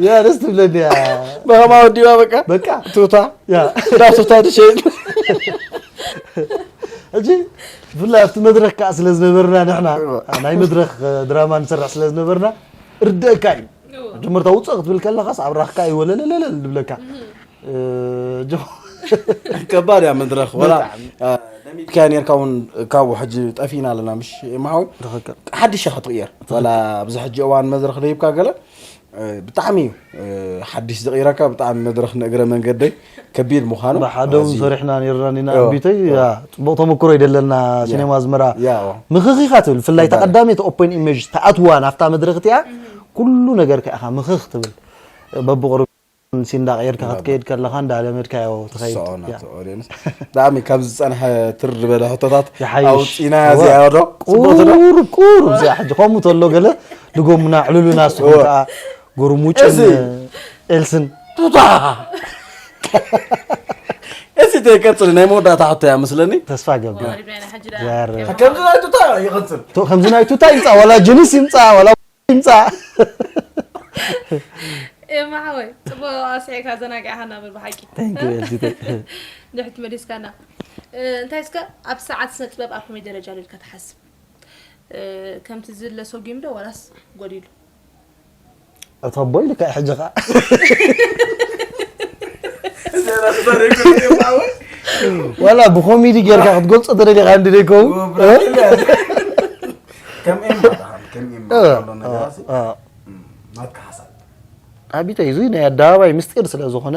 ያ ደስ ትብለኒ እያ። በኸማ ወዲባ በቃ በቃ ቱታ ያ እንዳ ቱታ ትሸይጥ። ሕጂ ብፍላይ ኣብቲ መድረክ ከዓ ስለ ዝነበርና ንሕና ናይ መድረክ ድራማ ንሰርሕ ስለ ዝነበርና እርደእካ እዩ። መጀመርታ ውፅእ ክትብል ከለኻስ ኣብራኽካ እዩ ወለለለለል ዝብለካ። እ፣ ጆ- ከባድ እያ መድረክ ወላ ለሚድካያ ነርካ እውን ካብኡ ሕጂ ጠፊእና ኣለና ምሽ ማሓወይ ትኽክል። ሓድሽ ኢኻ ትቕየር ወላ ኣብዚ ሕጂ እዋን መድረክ ደይብካ ገለ እ፣ ብጣዕሚ እዩ እ፣ ሓድሽ ዝቕይረካ ብጣዕሚ መድረክ ንእግረ መንገደይ ከቢድ ምዃኑ ብሓደ እውን ኣዝዩ- ሰሪሕና ነርና ኒና እዎ፣ ኣቢተይ እዎ። ያ፣ ፅቡቕ ተመክሮ ይደለና ሲኔማ ኣዝመራ ያ፣ እዎ። ምኽኺኻ ትብል ብፍላይ እታ ቀዳመይቲ ኦፕን ኢሜጅ ተኣትዋ ናብታ መድረክ እቲኣ ኩሉ ነገር ከ ኢኻ ምኽኽ ትብል በብቕርብ ሲንዳ ቀይርካ ክትከይድ ከለኻ እንዳለመድካዮ ትኸይድ ትስዖ ያ። ናብቲ ኦድየንስ ብጣዕሚ ካብ ዝፀንሐ ትር ዝበለ ሕቶታት ይሓይሽ። ኣውፂና እወ። እዚኣ ዶ ፅቡቅ ትዶ ቁሩብ ቁሩብ እዚኣ ሕጂ ከምኡ ተሎ ገለ ድጎሙና ዕሉሉና ንስኹም እወ። ከዓ ጎርሙጭን እዚ ኤልስን ቱታ እዚ ተይቀፅል ናይ መወዳእታ ሕቶ እያ መስለኒ ተስፋ ገብር ወሪድና ኢና ሕጂ ደኣ ዛር ቴማ ከምዚ ናይ ቱታ ይቐፅል ከምዚ ናይ ቱታ ይምፃእ ዋላ ጅኒስ ይምፃእ ዋላ ይምፃእ ኤማ ሓወይ ፅቡቅ ኣስዒካ ዘናጊዕካና ብል ብሓቂ Thank you ኤልሲተይ ድሕት መሊስካና እ፣ እንታይ እስከ ኣብ ሰዓት ስነ ጥበብ ኣብ ከመይ ደረጃ ኣሎ ኢልካ ትሓስብ እ፣ ከምቲ ዝድለ ሰጉም ዶ ዋላስ ጎዲሉ እታ ኣቦይ ልካ ሕጂ ኸዓ ዋላ ብኮሜዲ ጌርካ ክትገልፆ ተደሊኻ እንዲ ደይከውን ከም ኤማ ደሓን ከም ኤማ ዘሎ ነገራት ናትካ ሓሳብ ኣቢተይ እዚ ናይ ኣደባባይ ምስጢር ስለ ዝኾነ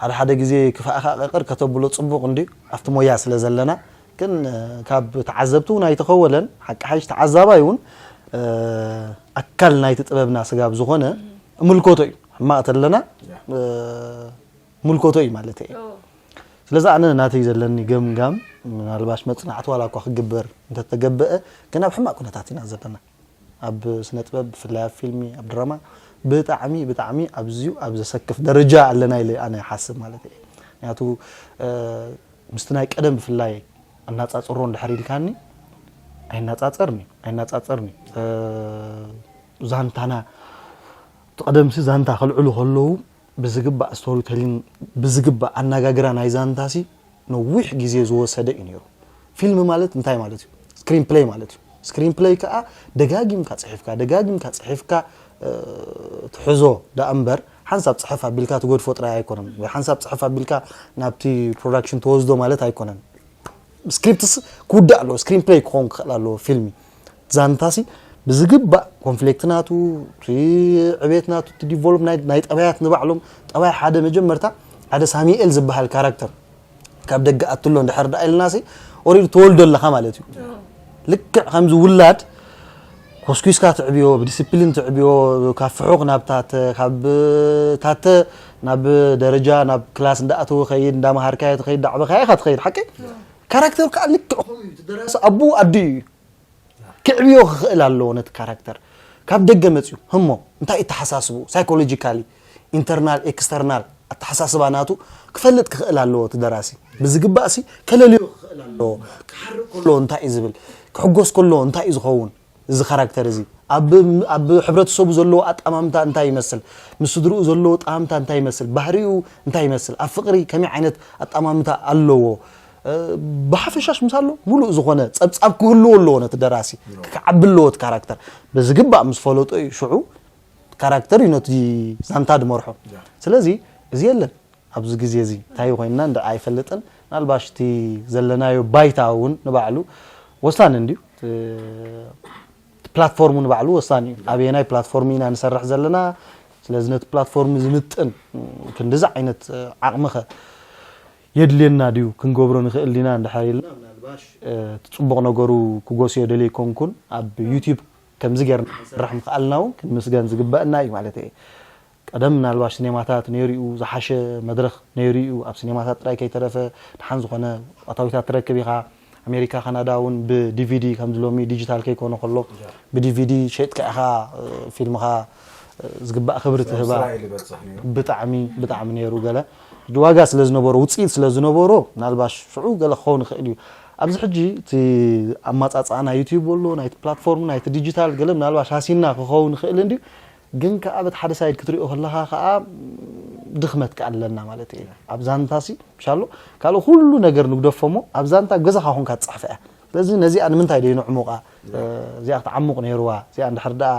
ሓደ ሓደ ግዜ ክፋእኻ ቀቅር ከተብሎ ፅቡቕ እንዲ ኣብቲ ሞያ ስለ ዘለና ግን ካብ ተዓዘብቲ እውን ኣይተኸወለን ሓቂ ሓይሽ ተዓዛባይ እውን ኣካል ናይቲ ጥበብና ስጋብ ዝኾነ እምልከቶ እዩ ሕማቕ ተለና እምልከቶ እዩ ማለት እየ ስለዚ ኣነ ናተይ ዘለኒ ገምጋም ምናልባሽ መፅናዕቲ ዋላ እኳ ክግበር እንተተገበአ ግን ኣብ ሕማቕ ኩነታት ኢና ዘለና ኣብ ስነ ጥበብ ብፍላይ ኣብ ፊልሚ ኣብ ድራማ ብጣዕሚ ብጣዕሚ ኣብዝዩ ኣብ ዘሰክፍ ደረጃ ኣለና ኢለ ኣነ ይሓስብ ማለት እየ ምክንያቱ ምስቲ ናይ ቀደም ብፍላይ ኣናፃፅሮ እንድሕር ኢልካኒ ኣይናፃፀርኒ ኣይናፃፀርኒ ዛንታና እቲ ቀደምሲ ዛንታ ከልዕሉ ከለዉ ብዝግባእ ስቶሪ ቴሊንግ ብዝግባእ ኣነጋግራ ናይ ዛንታሲ ነዊሕ ግዜ ዝወሰደ እዩ ነይሩ። ፊልም ማለት እንታይ ማለት እዩ? ስክሪን ፕለይ ማለት እዩ። ስክሪን ፕለይ ከዓ ደጋጊምካ ፅሒፍካ ደጋጊምካ ፅሒፍካ ትሕዞ ደኣ እምበር ሓንሳብ ፅሕፍ ኣቢልካ ትገድፎ ጥራይ ኣይኮነን ወይ ሓንሳብ ፅሕፍ ኣቢልካ ናብቲ ፕሮዳክሽን ትወስዶ ማለት ኣይኮነን። ስክሪፕትስ ክውዳእ ኣለዎ፣ ስክሪን ፕለይ ክኸውን ክኽእል ኣለዎ ፊልሚ። ዛንታሲ ብዝግባእ ኮንፍሊክት ናቱ፣ እቲ ዕቤት ናቱ፣ እቲ ዲቨሎፕ ናይ ናይ ጠባያት ንባዕሎም፣ ጠባይ ሓደ መጀመርታ ሓደ ሳሚኤል ዝበሃል ካራክተር ካብ ደገ ኣትሎ እንድሕር ደኣ ኢልናሲ ኦሪድ ተወልዶ ኣለኻ ማለት እዩ። ልክዕ ከምዚ ውላድ ኮስኩስካ ትዕብዮ፣ ብዲስፕሊን ትዕብዮ፣ ካብ ፍሑቕ ናብ ታተ፣ ካብ ታተ ናብ ደረጃ፣ ናብ ክላስ እንዳኣተወ ኸይድ፣ እንዳመሃርካዮ ትኸይድ፣ ዳዕበኻዮ ኢኻ ትኸይድ፣ ሓቂ? ካራክተር ከዓ ልክዕ ከምኡ እዩ። እቲ ደራሲ ኣቡ ኣዲኡ እዩ። ክዕብዮ ክኽእል ኣለዎ ነቲ ካራክተር። ካብ ደገ መፅዩ ህሞ እንታይ እተሓሳስቡ፣ ሳይኮሎጂካሊ፣ ኢንተርናል፣ ኤክስተርናል ኣተሓሳስባ ናቱ ክፈልጥ ክኽእል ኣለዎ እቲ ደራሲ። ብዝግባእ ሲ ከለልዮ ክኽእል ኣለዎ። ክሓርቅ ከሎ እንታይ እዩ ዝብል፣ ክሕጎስ ከሎ እንታይ እዩ ዝኸውን፣ እዚ ካራክተር እዚ ኣብ ኣብ ሕብረተሰቡ ዘለዎ ኣጣማምታ እንታይ ይመስል፣ ምስ ስድርኡ ዘለዎ ጣምታ እንታይ ይመስል፣ ባህሪኡ እንታይ ይመስል፣ ኣብ ፍቅሪ ከመይ ዓይነት ኣጣማምታ ኣለዎ፣ እ፣ ብሓፈሻሽ ምሳሎ ሙሉእ ዝኾነ ጸብጻብ ክህልዎ ኣለዎ ነቲ ደራሲ። ክዓቢ ኣለዎ እቲ ካራክተር። ብዝግባእ ምስ ፈለጦ እዩ ሽዑ ካራክተር እዩ ነቲ ዛንታ ድመርሖ። ስለዚ እዚ የለን ኣብዚ ግዜ እዚ እንታይ ኮይንና እንድዒ ኣይፈልጥን። ምናልባሽ እቲ ዘለናዮ ባይታ እውን ንባዕሉ ወሳኒ እንድዩ። እቲ ፕላትፎርሙ ንባዕሉ ወሳኒ እዩ። ኣበየናይ ፕላትፎርም ኢና ንሰርሕ ዘለና? ስለዚ ነቲ ፕላትፎርም ዝምጥን ክንድዚ ዓይነት ዓቕምኸ የድልየና ድዩ? ክንገብሮ ንኽእል ዲና? እንድሕር ኢልና ምናልባሽ እቲ ጽቡቕ ነገሩ ክጎስዮ ደልየ ኣይኮንኩን። ኣብ ዩቲዩብ ከምዚ ጌርና ክንሰርሕ ምኽኣልና እውን ክንምስገን ዝግበአና እዩ ማለት እየ። ቀደም ምናልባሽ ሲኔማታት ነይሩ እዩ፣ ዝሓሸ መድረኽ ነይሩ እዩ። ኣብ ሲኔማታት ጥራይ ከይተረፈ ደሓን ዝኾነ ኣታዊታት ትረክብ ኢኻ። ኣሜሪካ፣ ካናዳ እውን ብዲቪዲ ከምዚ ሎሚ ዲጂታል ከይኮነ ከሎ ብዲቪዲ ሸይጥካ ኢኻ እ፣ ፊልምኻ እ፣ ዝግባእ ክብሪ ትህባ። እስራኤል ይበጽሕ ነይሩ። ብጣዕሚ ብጣዕሚ ነይሩ። ገለ ዋጋ ስለ ዝነበሮ፣ ውፅኢት ስለ ዝነበሮ ምናልባሽ ሽዑ ገለ ክኸውን ይኽእል እዩ። ኣብዚ ሕጂ እቲ ኣማፃፅኣ ናይ ዩቲዩብ ኣሎ፣ ናይቲ ፕላትፎርም፣ ናይቲ ዲጂታል ገለ ምናልባሽ ሃሲና ክኸውን ይኽእል እንድዩ። ግን ከኣ በቲ ሓደ ሳይድ ክትሪኦ ከለኻ ከኣ ድኽመት ከኣ ኣለና ማለት እዩ። ኣብ ዛንታሲ ምሻሎ ካልእ ኩሉ ነገር ንግደፎ እሞ ኣብ ዛንታ ገዛኻ ኮንካ ትጽሕፈ እያ። ስለዚ ነዚኣ ንምንታይ ደይ ንዕሙቓ? እዚኣ ክትዓሙቕ ነይርዋ። እዚኣ እንድሕር ደኣ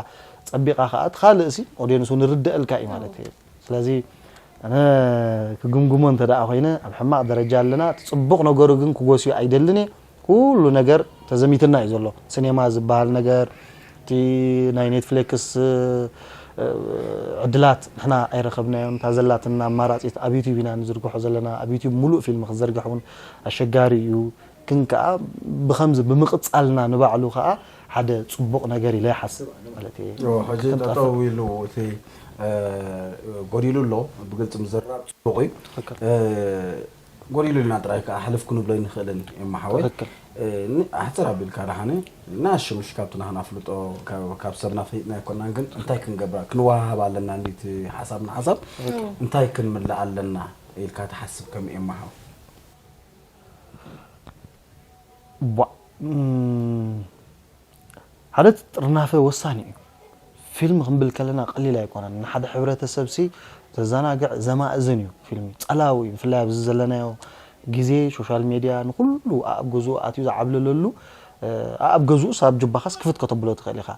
ጸቢቓ ከኣ እቲ ካልእሲ ኦድየንሱ ንርደኣልካ እዩ ማለት እዩ። ስለዚ ኣነ ክግምግሞ እንተ ደኣ ኮይነ ኣብ ሕማቕ ደረጃ ኣለና። እቲ ጽቡቕ ነገሩ ግን ክጎስዮ ኣይደልን እየ። ኩሉ ነገር ተዘሚትና እዩ ዘሎ። ሲኔማ ዝበሃል ነገር፣ እቲ ናይ ኔትፍሊክስ እ፣ ዕድላት ንሕና ኣይረኸብናዮን። እታ ዘላትና ኣማራጺት ኣብ ዩቲዩብ ኢና ንዝርግሖ ዘለና። ኣብ ዩቲዩብ ሙሉእ ፊልም ክትዘርግሕ እውን ኣሸጋሪ እዩ። ግን ከኣ ብኸምዚ ብምቕጻልና ንባዕሉ ከኣ ሓደ ጽቡቕ ነገር ኢለ ይሓስብ ኣነ ማለት እየ። ኦ፣ ሕጂ ክንጠፍእ። ጠጠው ኢሉ እቲ፣ እ፣ ጎዲሉ ኣሎ፣ ብግልጺ ምዝራብ ጽቡቕ እዩ። ትኽክል። እ፣ ጎዲሉ ኢልና ጥራይ ከኣ ሕልፍ ክንብሎ ኣይንኽእልን፣ ኤማ ሓወይ። ትኽክል። እ፣ ን-፣ ኣሕጽር ኣቢልካ ደሓነ፣ ንኣሽሙሽ ካብቲ ናህና ፍልጦ ካብ፣ ካብ ሰብና ፈሊጥና ኣይኮናን፣ ግን እንታይ ክንገብራ፣ ክንወሃሃብ ኣለና፣ እንዲቲ ሓሳብ ንሓሳብ ትኽክል። እንታይ ክንምልእ ኣለና ኢልካ ትሓስብ ከም ኤማ ሓወይ? ቧ-፣ እም፣ ሓደ ጥርናፈ ወሳኒ እዩ። ፊልም ክንብል ከለና ቀሊል ኣይኮነን። ንሓደ ሕብረተሰብሲ ዘዘናግዕ ዘማእዝን እዩ ፊልም። ጸላዊ እዩ። ብፍላይ ኣብዚ ዘለናዮ ግዜ ሶሻል ሜድያ ንኹሉ ኣኣብ ገዝኡ ኣትዩ ዝዓብለለሉ፣ እ፣ ኣኣብ ገዝኡስ ኣብ ጅባኻስ ክፍት ከተብሎ ትኽእል ኢኻ።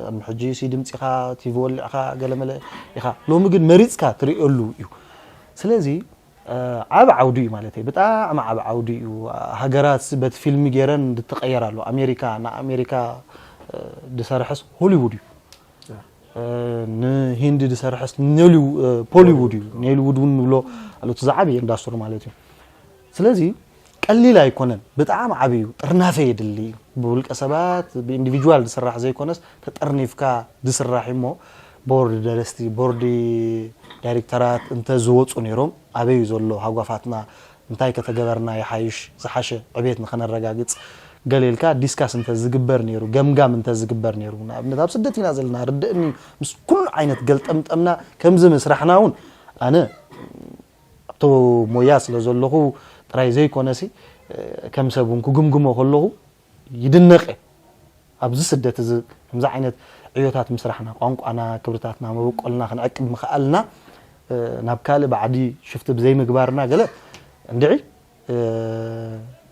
ቅድሚ ሕጂ ሲ ድምጺኻ፣ ቲቪ ወሊዕኻ፣ ገለመለ ኢኻ። ሎሚ ግን መሪጽካ ትርእየሉ እዩ። ስለዚ እ፣ ዓቢ ዓውዲ እዩ ማለት እዩ። ብጣዕሚ ዓቢ ዓውዲ እዩ። ሃገራት በቲ ፊልሚ ገይረን እንትቀየር ኣሎ። ኣሜሪካ፣ ንኣሜሪካ፣ እ፣ ዝሰርሐስ ሆሊውድ እዩ። እ፣ ንሂንዲ ዝሰርሐስ ኔሊው-፣ እ፣ ፖሊውድ እዩ። ኔሊውድ እውን ንብሎ ኣሎ፣ እቲ ዝዓበየ ኢንዳስትሪ ማለት እዩ። ስለዚ ቀሊል ኣይኮነን፣ ብጣዕሚ ዓቢ እዩ። ጥርናፈ የድሊ እዩ። ብውልቀ ሰባት፣ ብኢንዲቪጁዋል ዝስራሕ ዘይኮነስ፣ ተጠርኒፍካ ዝስራሕ እዩ እሞ፣ ቦርድ ደረስቲ፣ ቦርድ ዳይሬክተራት እንተ ዝወፁ ነይሮም፣ ኣበይ እዩ ዘሎ ሃጓፋትና፣ እንታይ ከተገበርና ይሓይሽ፣ ዝሓሸ ዕቤት ንኸነረጋግፅ፣ ገለ ኢልካ ዲስካስ እንተ ዝግበር ነይሩ፣ ገምጋም እንተ ዝግበር ነይሩ፣ ንኣብነት ኣብ ስደት ኢና ዘለና፣ ርድእኒ፣ ምስ ኩሉ ዓይነት ገልጠምጠምና ከምዚ ምስራሕና እውን ኣነ ኣብቲ ሞያ ስለ ዘለኹ ጥራይ ዘይኮነሲ፣ እ፣ ከም ሰብ እውን ክግምግሞ ከለኹ ይድነቕ እየ። ኣብዚ ስደት እዚ ከምዚ ዓይነት ዕዮታት ምስራሕና፣ ቋንቋና፣ ክብርታትና፣ መበቆልና ክንዕቅብ ምኽኣልና፣ እ፣ ናብ ካልእ ባዕዲ ሽፍቲ ብዘይምግባርና ገለ እንድዒ፣ እ፣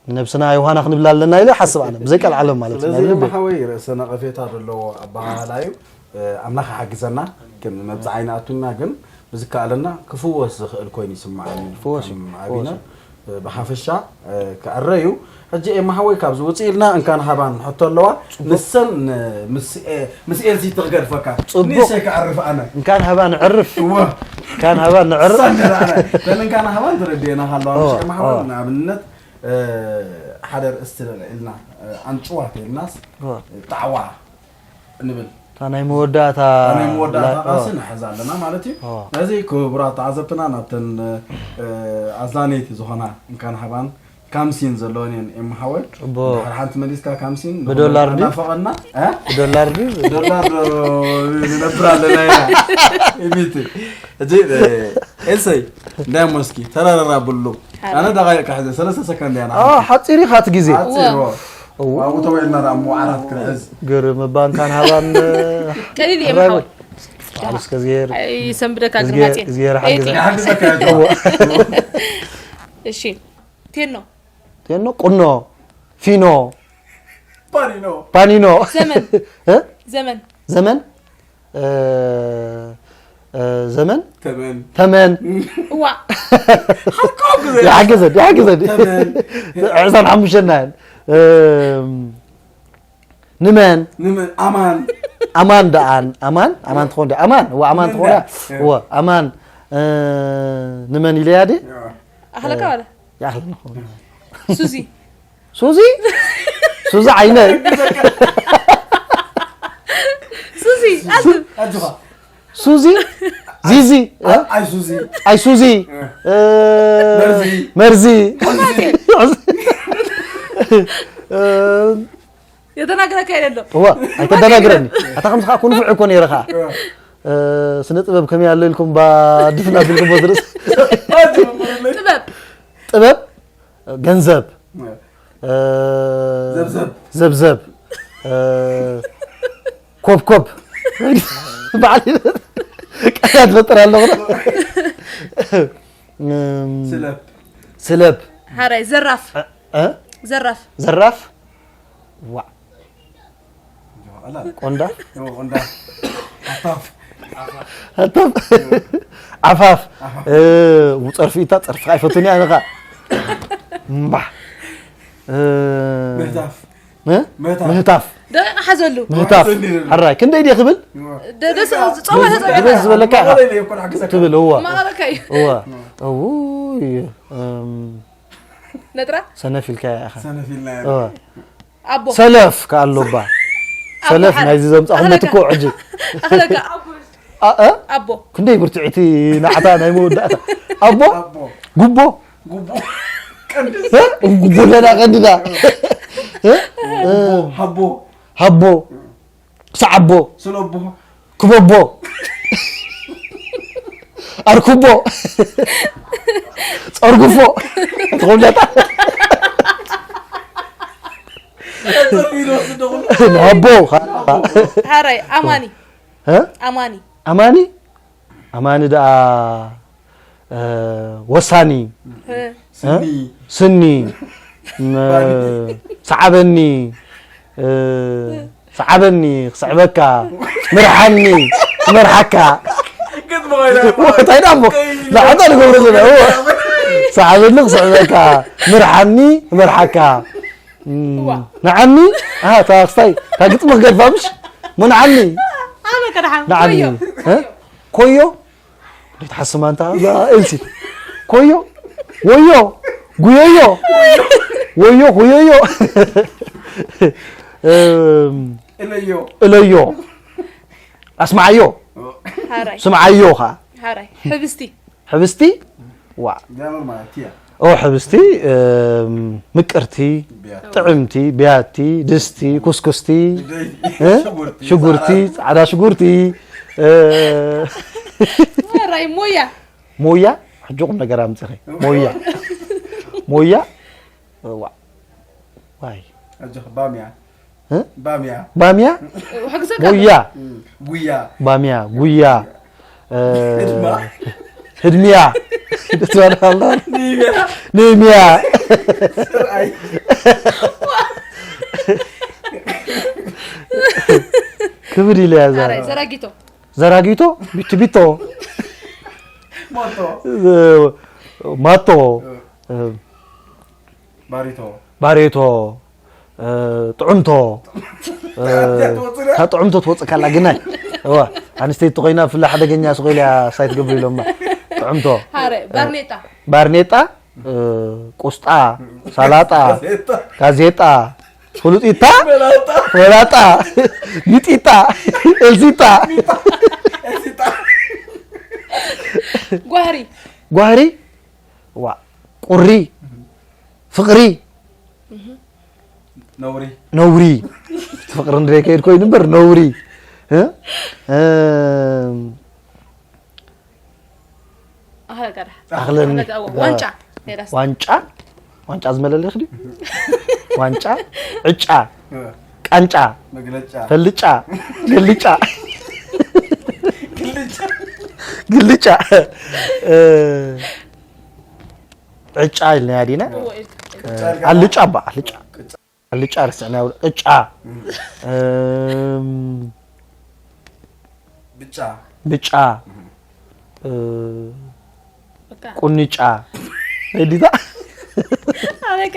ንነብስና ዮሃና ክንብል ኣለና ኢለ ይሓስብ ኣነ፣ ብዘይ ቀልዓለም ማለት እዩ፣ ስለዚ ናይ ልበይ። ሓወይ ርእሰ ነቐፌታ ዘለዎ ኣበሃህላ እዩ። እ፣ ኣምላኽ ይሓግዘና። ግን መብጽዓ ይንኣቱና፣ ግን ብዝከኣለና ክፍወስ ዝኽእል ኮይኑ ይስምዓኒ። ክፍወስ እዩ፣ ከም ክፍወስ ኣቢነር። እዩ። ብሓፈሻ ክዕረ እዩ። ሕጂ ኤማ ሓወይ ካብዚ ውፅእ ኢልና እንካን ሃባን ሕቶ ኣለዋ። ንሰን ምስ ኤልሲ ትክገድፈካ። ፅቡቅ። ንሰይ ክዕርፍ ኣነ። እንካን ሃባን ዕርፍ። እወ እንካን ሃባን ዕርፍ። ሳንደላ ኣነ። በል እንካን ሃባን ተረዲእና ካለዋ እወ፣ ምሽ ኤማ ሓወይ እወ። ንኣብነት ሓደ ርእስቲ ኢልና ኣንጭዋት ኢልናስ ጣዕዋ ንብል። እታ ናይ መወዳእታ ናይ መወዳእታ ላ- ቃልሲ ኦ፣ ንሕዝ ኣለና ማለት እዩ። ኦ። ነዚ ክቡራት ተዓዘብትና ናብተን ኣዝናነይቲ ዝኾና እንካን ሃባን ካምሲን ዘለወን እየን። ኤማ ሓወይ ጽቡቅ። ድሓር ሓንቲ መሊስካ ካምሲን ብዶላር ድዩ? እናፈቐና እ? ብዶላር ድዩ? ዶላር ዶ ንነብር ኣለና ኢና። ኢሚቲ እዚ ኤልሰይ እንዳሞ እስኪ ተራራራ ብሉ ኣነ ደቃይቅ ክሕዘ ሰለስተ ሰከንድ እያ አ ሓጺር ኢኻ እቲ ግዜ። ሓጺር እዋ። ኣብኡ ተወልና ደኣ እሞ ዓራት ክንሕዝ ግርም እባ እንካን ሃባን ቀሊል እየ ራይቦ። መሓወል ባዕሉ እስከ ዝሄር ይሰንብደካ ዝሄር- ግርማጽዮን ዝሄር ሓግዘ ይሓግዘካ እየ። እሺ ቴኖ ቴኖ ቁኖ ፊኖ ፓኒኖ ፓኒኖ ዘመን እ? ዘመን ዘመን እ፣ እ፣ ዘመን ተመን ተመን እዋ ይሓግዘን ይሓግዘን ተመን ዕስራን ሓሙሽተን ናየን እም፣ ንመን ንመን ኣማን ኣማን ደኣን ኣማን ኣማን ትኾን ድያ ኣማን እወ ኣማን ትኾን ድያ እወ ኣማን እ፣ ንመን ኢለያ ድየ ኣኽለካ ዋለ ይኣኽለና ሱዚ ሱዚ ሱዚ ዓይነ ሱዚ ኣዝብ ኣጆኻ ሱዚ ዚዚ እ? ኣይሱዚ ኣይሱዚ እ፣ መርዚ። መርዚ ሱዚ እ፣ የተናግረካ የለ ኣሎ እዋ ኣይተደናግረኒ ኣታ ከምዚ ከዓ ኩንፉዕ እኮ ነይረ ከዓ እ፣ ስነ ጥበብ ከመይ ኣሎ ኢልኩም ባድፍና ቢልኩም ዝርስ ጥበብ ጥበብ ገንዘብ እ፣ ዘብዘብ። ዘብዘብ እ፣ ኮብኮብ በዓል ቀያ ትፈጥር ኣለኹ እም፣ ስለብ ስለብ ሓራይ ዘራፍ እ? ዘራፍ ዘራፍ ዋዕ ቆንዳ እንዳ ሓታፍ ሃታፍ ዓፋፍ እ፣ ጸርፊ ኢታ ጸርፊ ኣይፈቱን እያ ንኻ እምባ እ፣ ምህታፍ እ? ምህታፍ። ምህታፍ ደቂቕ ሓዘሉ ምህታፍ ሓራይ ክንደይ ድየ ክብል ደደስ ጸወታ ዝበዝ ዝበለካ ኢኻ ማለለይ እኮ ሓግዘካ ትብል እዋ ማቐረካ እዩ እዋ እውይ እም፣ ነጥራ ሰነፍ ኢልካ ኢኻ ሰነፍ ኢልና እዋ ኣቦ ሰለፍ ከኣሎባ ሰለፍ ሓደ። ናይዚ ዘምፃኹም ኣኽለካ። ትኮ ዕጂ ኣኽለካ ኣ- እ? ኣቦ ክንደይ ብርትዕቲ ናዕታ ናይ መወዳእታ ኣቦ ኣቦ ጉቦ ጉቦ ቀንዲ እ? ጉቦ ደና ቀንድዳ እ? እ? ሃቦ ሃቦ ሰዓቦ ስለቦ ክበቦ ኣርኩቦ ጸርጉፎ ትኸውለታ ጸርፊ ዝወስድ ደኹም ሃቦ ሓራይ ኣማኒ እ? ኣማኒ ኣማኒ ኣማኒ ደኣ እ፣ ወሳኒ እ? ስኒ ስኒ ም- ሰዓበኒ እ፣ ሰዓበኒ ክስዕበካ ምርሓኒ ክመርሓካ ግጥሚ ኮይና እንታይ ዳ እሞ ንዓታ ንገብሮ ዘለና እዎ። ሰዓበኒ ክስዕበካ ምርሓኒ ክመርሓካ እም፣ እዋ። ንዓኒ ኣሃ እታ ክስታይ እታ ግጥሚ ክገድፋ ምሽ ሞ ንዓኒ ኣበ ከድሓን ንዓኒ ወዮ። እ? ኮዮ እንዴት ሓስማ እንታ እዛ ኤልሲ ኮዮ ወዮ ጉዮዮ ወዮ ጉዮዮ እም፣ እለዮ እለዮ ኣስማዓዮ ሓራይ ስምዓዮ ኸዓ ሓራይ ሕብስቲ ሕብስቲ ዋ ጃኖር ማለት እያ ኦ ሕብስቲ እም፣ ምቅርቲ ቢያ ጥዕምቲ ብያቲ ድስቲ ኩስኩስቲ እ? ሽጉርቲ ፃዕዳ ሽጉርቲ እ፣ ሓራይ ሞያ ሞያ ሕጂ ቁም ነገር ኣምፅኺ ሞያ ሞያ ዋ- ዋይ ኣጆኽ ባምያ እ? ባምያ ባምያ ሕግዘካ ሞያ እም፣ ጉያ ባምያ ጉያ እ፣ ህድማ። ህድሚያ ትበሃል ኒምያ ኒምያ ስርኣይ ክብር ኢለያ እዛ ሓራይ ዘራጊቶ ዘራጊቶ ቢቱ ቢቶ ሞቶ እ፣ ማቶ እ፣ ባሪቶ። ባሬቶ፣ እ፣ ጥዑምቶ፣ እ፣ እዚኣ ትወፅእ ድያ? እታ ጥዑምቶ ትወፅእ ካላ ግናይ። እዋ፣ ኣንስተይቲ ኮይና ብፍላይ ሓደገኛ ስቕ ኢላ ሳይ ትገብር ኢሎማ። ጥዑምቶ። ሃረ ባርኔጣ። ባርኔጣ፣ እ፣ ቁስጣ፣ ሳላጣ፣ ጋዜጣ። ጋዜጣ፣ ፍሉጢታ፣ መላጣ። መላጣ፣ ሚጢጣ፣ ኤልሲጣ፣ ኤልሲጣ። ጓህሪ። ጓህሪ፣ ዋ፣ ቁሪ፣ ፍቕሪ፣ ነውሪ። ነውሪ። ፍቕሪ እንድረይ ከይድ ኮይኑ እምበር ነውሪ። እ? እም፣ ኣኽለ ጋዳ። ኣኽለን ኣኽለ ጋዳ። ዋንጫ። ሜዳስ። ዋንጫ፣ ዋንጫ ዝመለለ ይኽዲ። ዋንጫ፣ ዕጫ፣ እ፣ ቃንጫ፣ መግለጫ። ፈልጫ፣ ገልጫ፣ ግልጫ። ግልጫ። እ፣ ዕጫ ኢልናያ ዲና። እዎ፣ እዩ። እ፣ ኣልጫ እባ፣ ኣልጫ። ኣልጫ ረስዕና፣ ቅጫ። እም፣ ብጫ። ብጫ። እ፣ በቃ። ቁንጫ። ኤዲታ። ኣበቃ።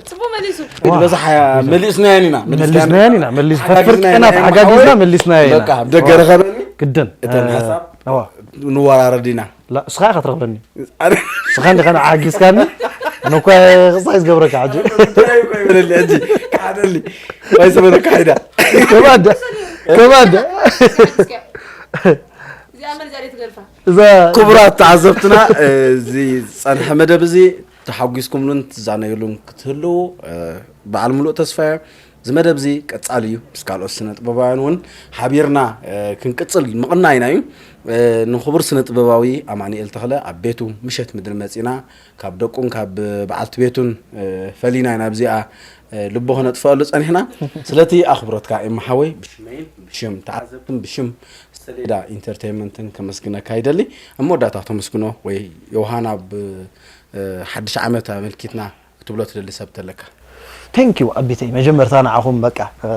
ጽቡቅ መሊሱ። በዛሓ መሊስናያን ኢና። መሊስናያን ኢና። መሊስ-፣ ሓጋጊዝናያ ፈፍርቅና ኢና። ተሓጋጊዝና ሓወይ፣ መሊስናያ ኢና። በቃ፣ ኣብ ደገ ረኸበኒ። ግድን። እተን እ፣ ሓሳብ እዋ። ንወራረድ ኢና። ላ፣ እስኻ ኢኻ ትረኽበኒ። እስኻ እንዲኻ ንዓ ሓጊዝካኒ። ኣነ እኳ ቅጻይ ዝገብረካ ሕጂ። እንታይ እኮ ይበለኒ ሕጂ? ክሓደሊ። ወይ ዘመነ ካይዳ። ከማንዳ። ከማንዳ። እዚኣ መን ዛሬ ትገድፋ? እዛ ክቡራት ተዓዘብትና፣ እዚ ዝጸንሐ መደብ እዚ ተሓጒስኩምሉን ትዛነዩሉን ክትህልዉ፣ እ፣ በዓል ምሉእ ተስፋ እየ። እዚ መደብ እዚ ቀጻሊ እዩ። ምስ ካልኦት ስነ ጥበባውያን እውን ሓቢርና፣ እ፣ ክንቅጽል ምቕናይና እዩ። እ፣ ንክቡር ስነ ጥበባዊ ኣማኑኤል ተኽለ ኣብ ቤቱ ምሸት ምድሪ መጺና፣ ካብ ደቁን ካብ በዓልቲ ቤቱን፣ እ፣ ፈሊና ኢና ኣብዚኣ፣ እ፣ ልቡ ከነጥፍኣሉ ጸኒሕና። ስለቲ ኣኽብሮትካ ኤማ ሓወይ፣ ብሽመይን ብሽም ተዓዘብትን ብሽም ሰሌዳ ኢንተርቴይንመንትን ከመስግነካ ይደሊ። ኣብ መወዳእታ ተመስግኖ ወይ ዮሃና ብ፣ እ፣ ሓድሽ ዓመት ኣመልኪትና ክትብሎ ትደሊ ሰብ ተለካ? ቴንክ ዩ ኣቢተይ፣ መጀመርታ ንዓኹም በቃ፣ እ፣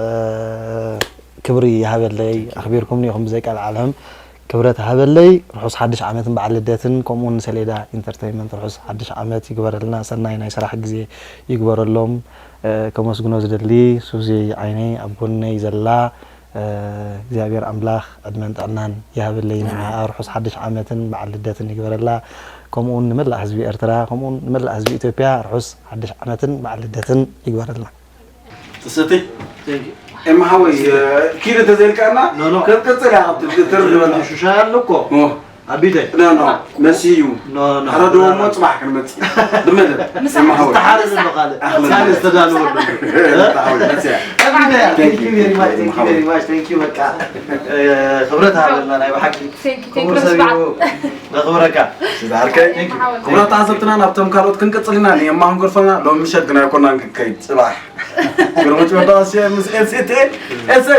ክብሪ ይሃበለይ፣ ኣኽቢርኩምኒ ኢኹም ብዘይ ቃል ዓለም። ክብረት ይሃበለይ። ርሑስ ሓድሽ ዓመትን በዓል ልደትን፣ ከምኡ እውን ንሰሌዳ ኢንተርቴይንመንት ርሑስ ሓድሽ ዓመት ይግበረልና። ሰናይ ናይ ስራሕ ግዜ ይግበረሎም። እ፣ ከመስግኖ ዝደሊ ሱዚ ዓይነይ ኣብ ጎነይ ዘላ፣ እ፣ እግዚኣብሔር ኣምላኽ ዕድመን ጥዕናን ይሃበለይ። ንዓኣ ርሑስ ሓድሽ ዓመትን በዓል ልደትን ይግበረላ። ከምኡ እውን ንመላእ ህዝቢ ኤርትራ፣ ከምኡ እውን ንመላእ ህዝቢ ኢትዮጵያ ርሑስ ሓድሽ ዓመትን በዓል ልደትን ይግበረልና። ጥሰቲ ኤማ ሓወይ፣ ኪድ እንተዘይልካና፣ ኖ፣ ኖ። ክንቅጽል እያ፣ ኣብቲ ትር ዝበላ። ሹሻ ኣሎ እኮ። ኦ። ኣቢተይ። ኖ፣ ኖ፣ መሲዩ። ኖ፣ ኖ። ኣረድዎ እሞ ጽባሕ ክንመጽእ። ብመደብ። ምሳሕ። ኤማ ሓወይ። ዝተሓረደ ኣሎ ካልእ። ኣኽለን። ካልእ ዝተዳለወ ኣሎ። ኤማ ሓወይ፣ መጽያ። ኣቢተይ፣ thank you very much, thank you very much, thank you፣ በቃ። እ፣ ክብረት ሃበልና፣ ናይ ብሓቂ። Thank you፣ thank you፣ ክቡር ሰብ እዩ። ነኽብረካ። ስለ ዓርከይ። Thank you። ክቡራት ተዓዘብትና፣ ናብቶም ካልኦት ክንቅጽል ኢና። ንኤማ ክንገድፎ ኢና። ሎሚ ምሸት ግን ኣይኮናን ክንከይድ፣ ጽባሕ። ግርምጭ ወዳሴ ምስ ኤልሲቲ። ኤልሲ።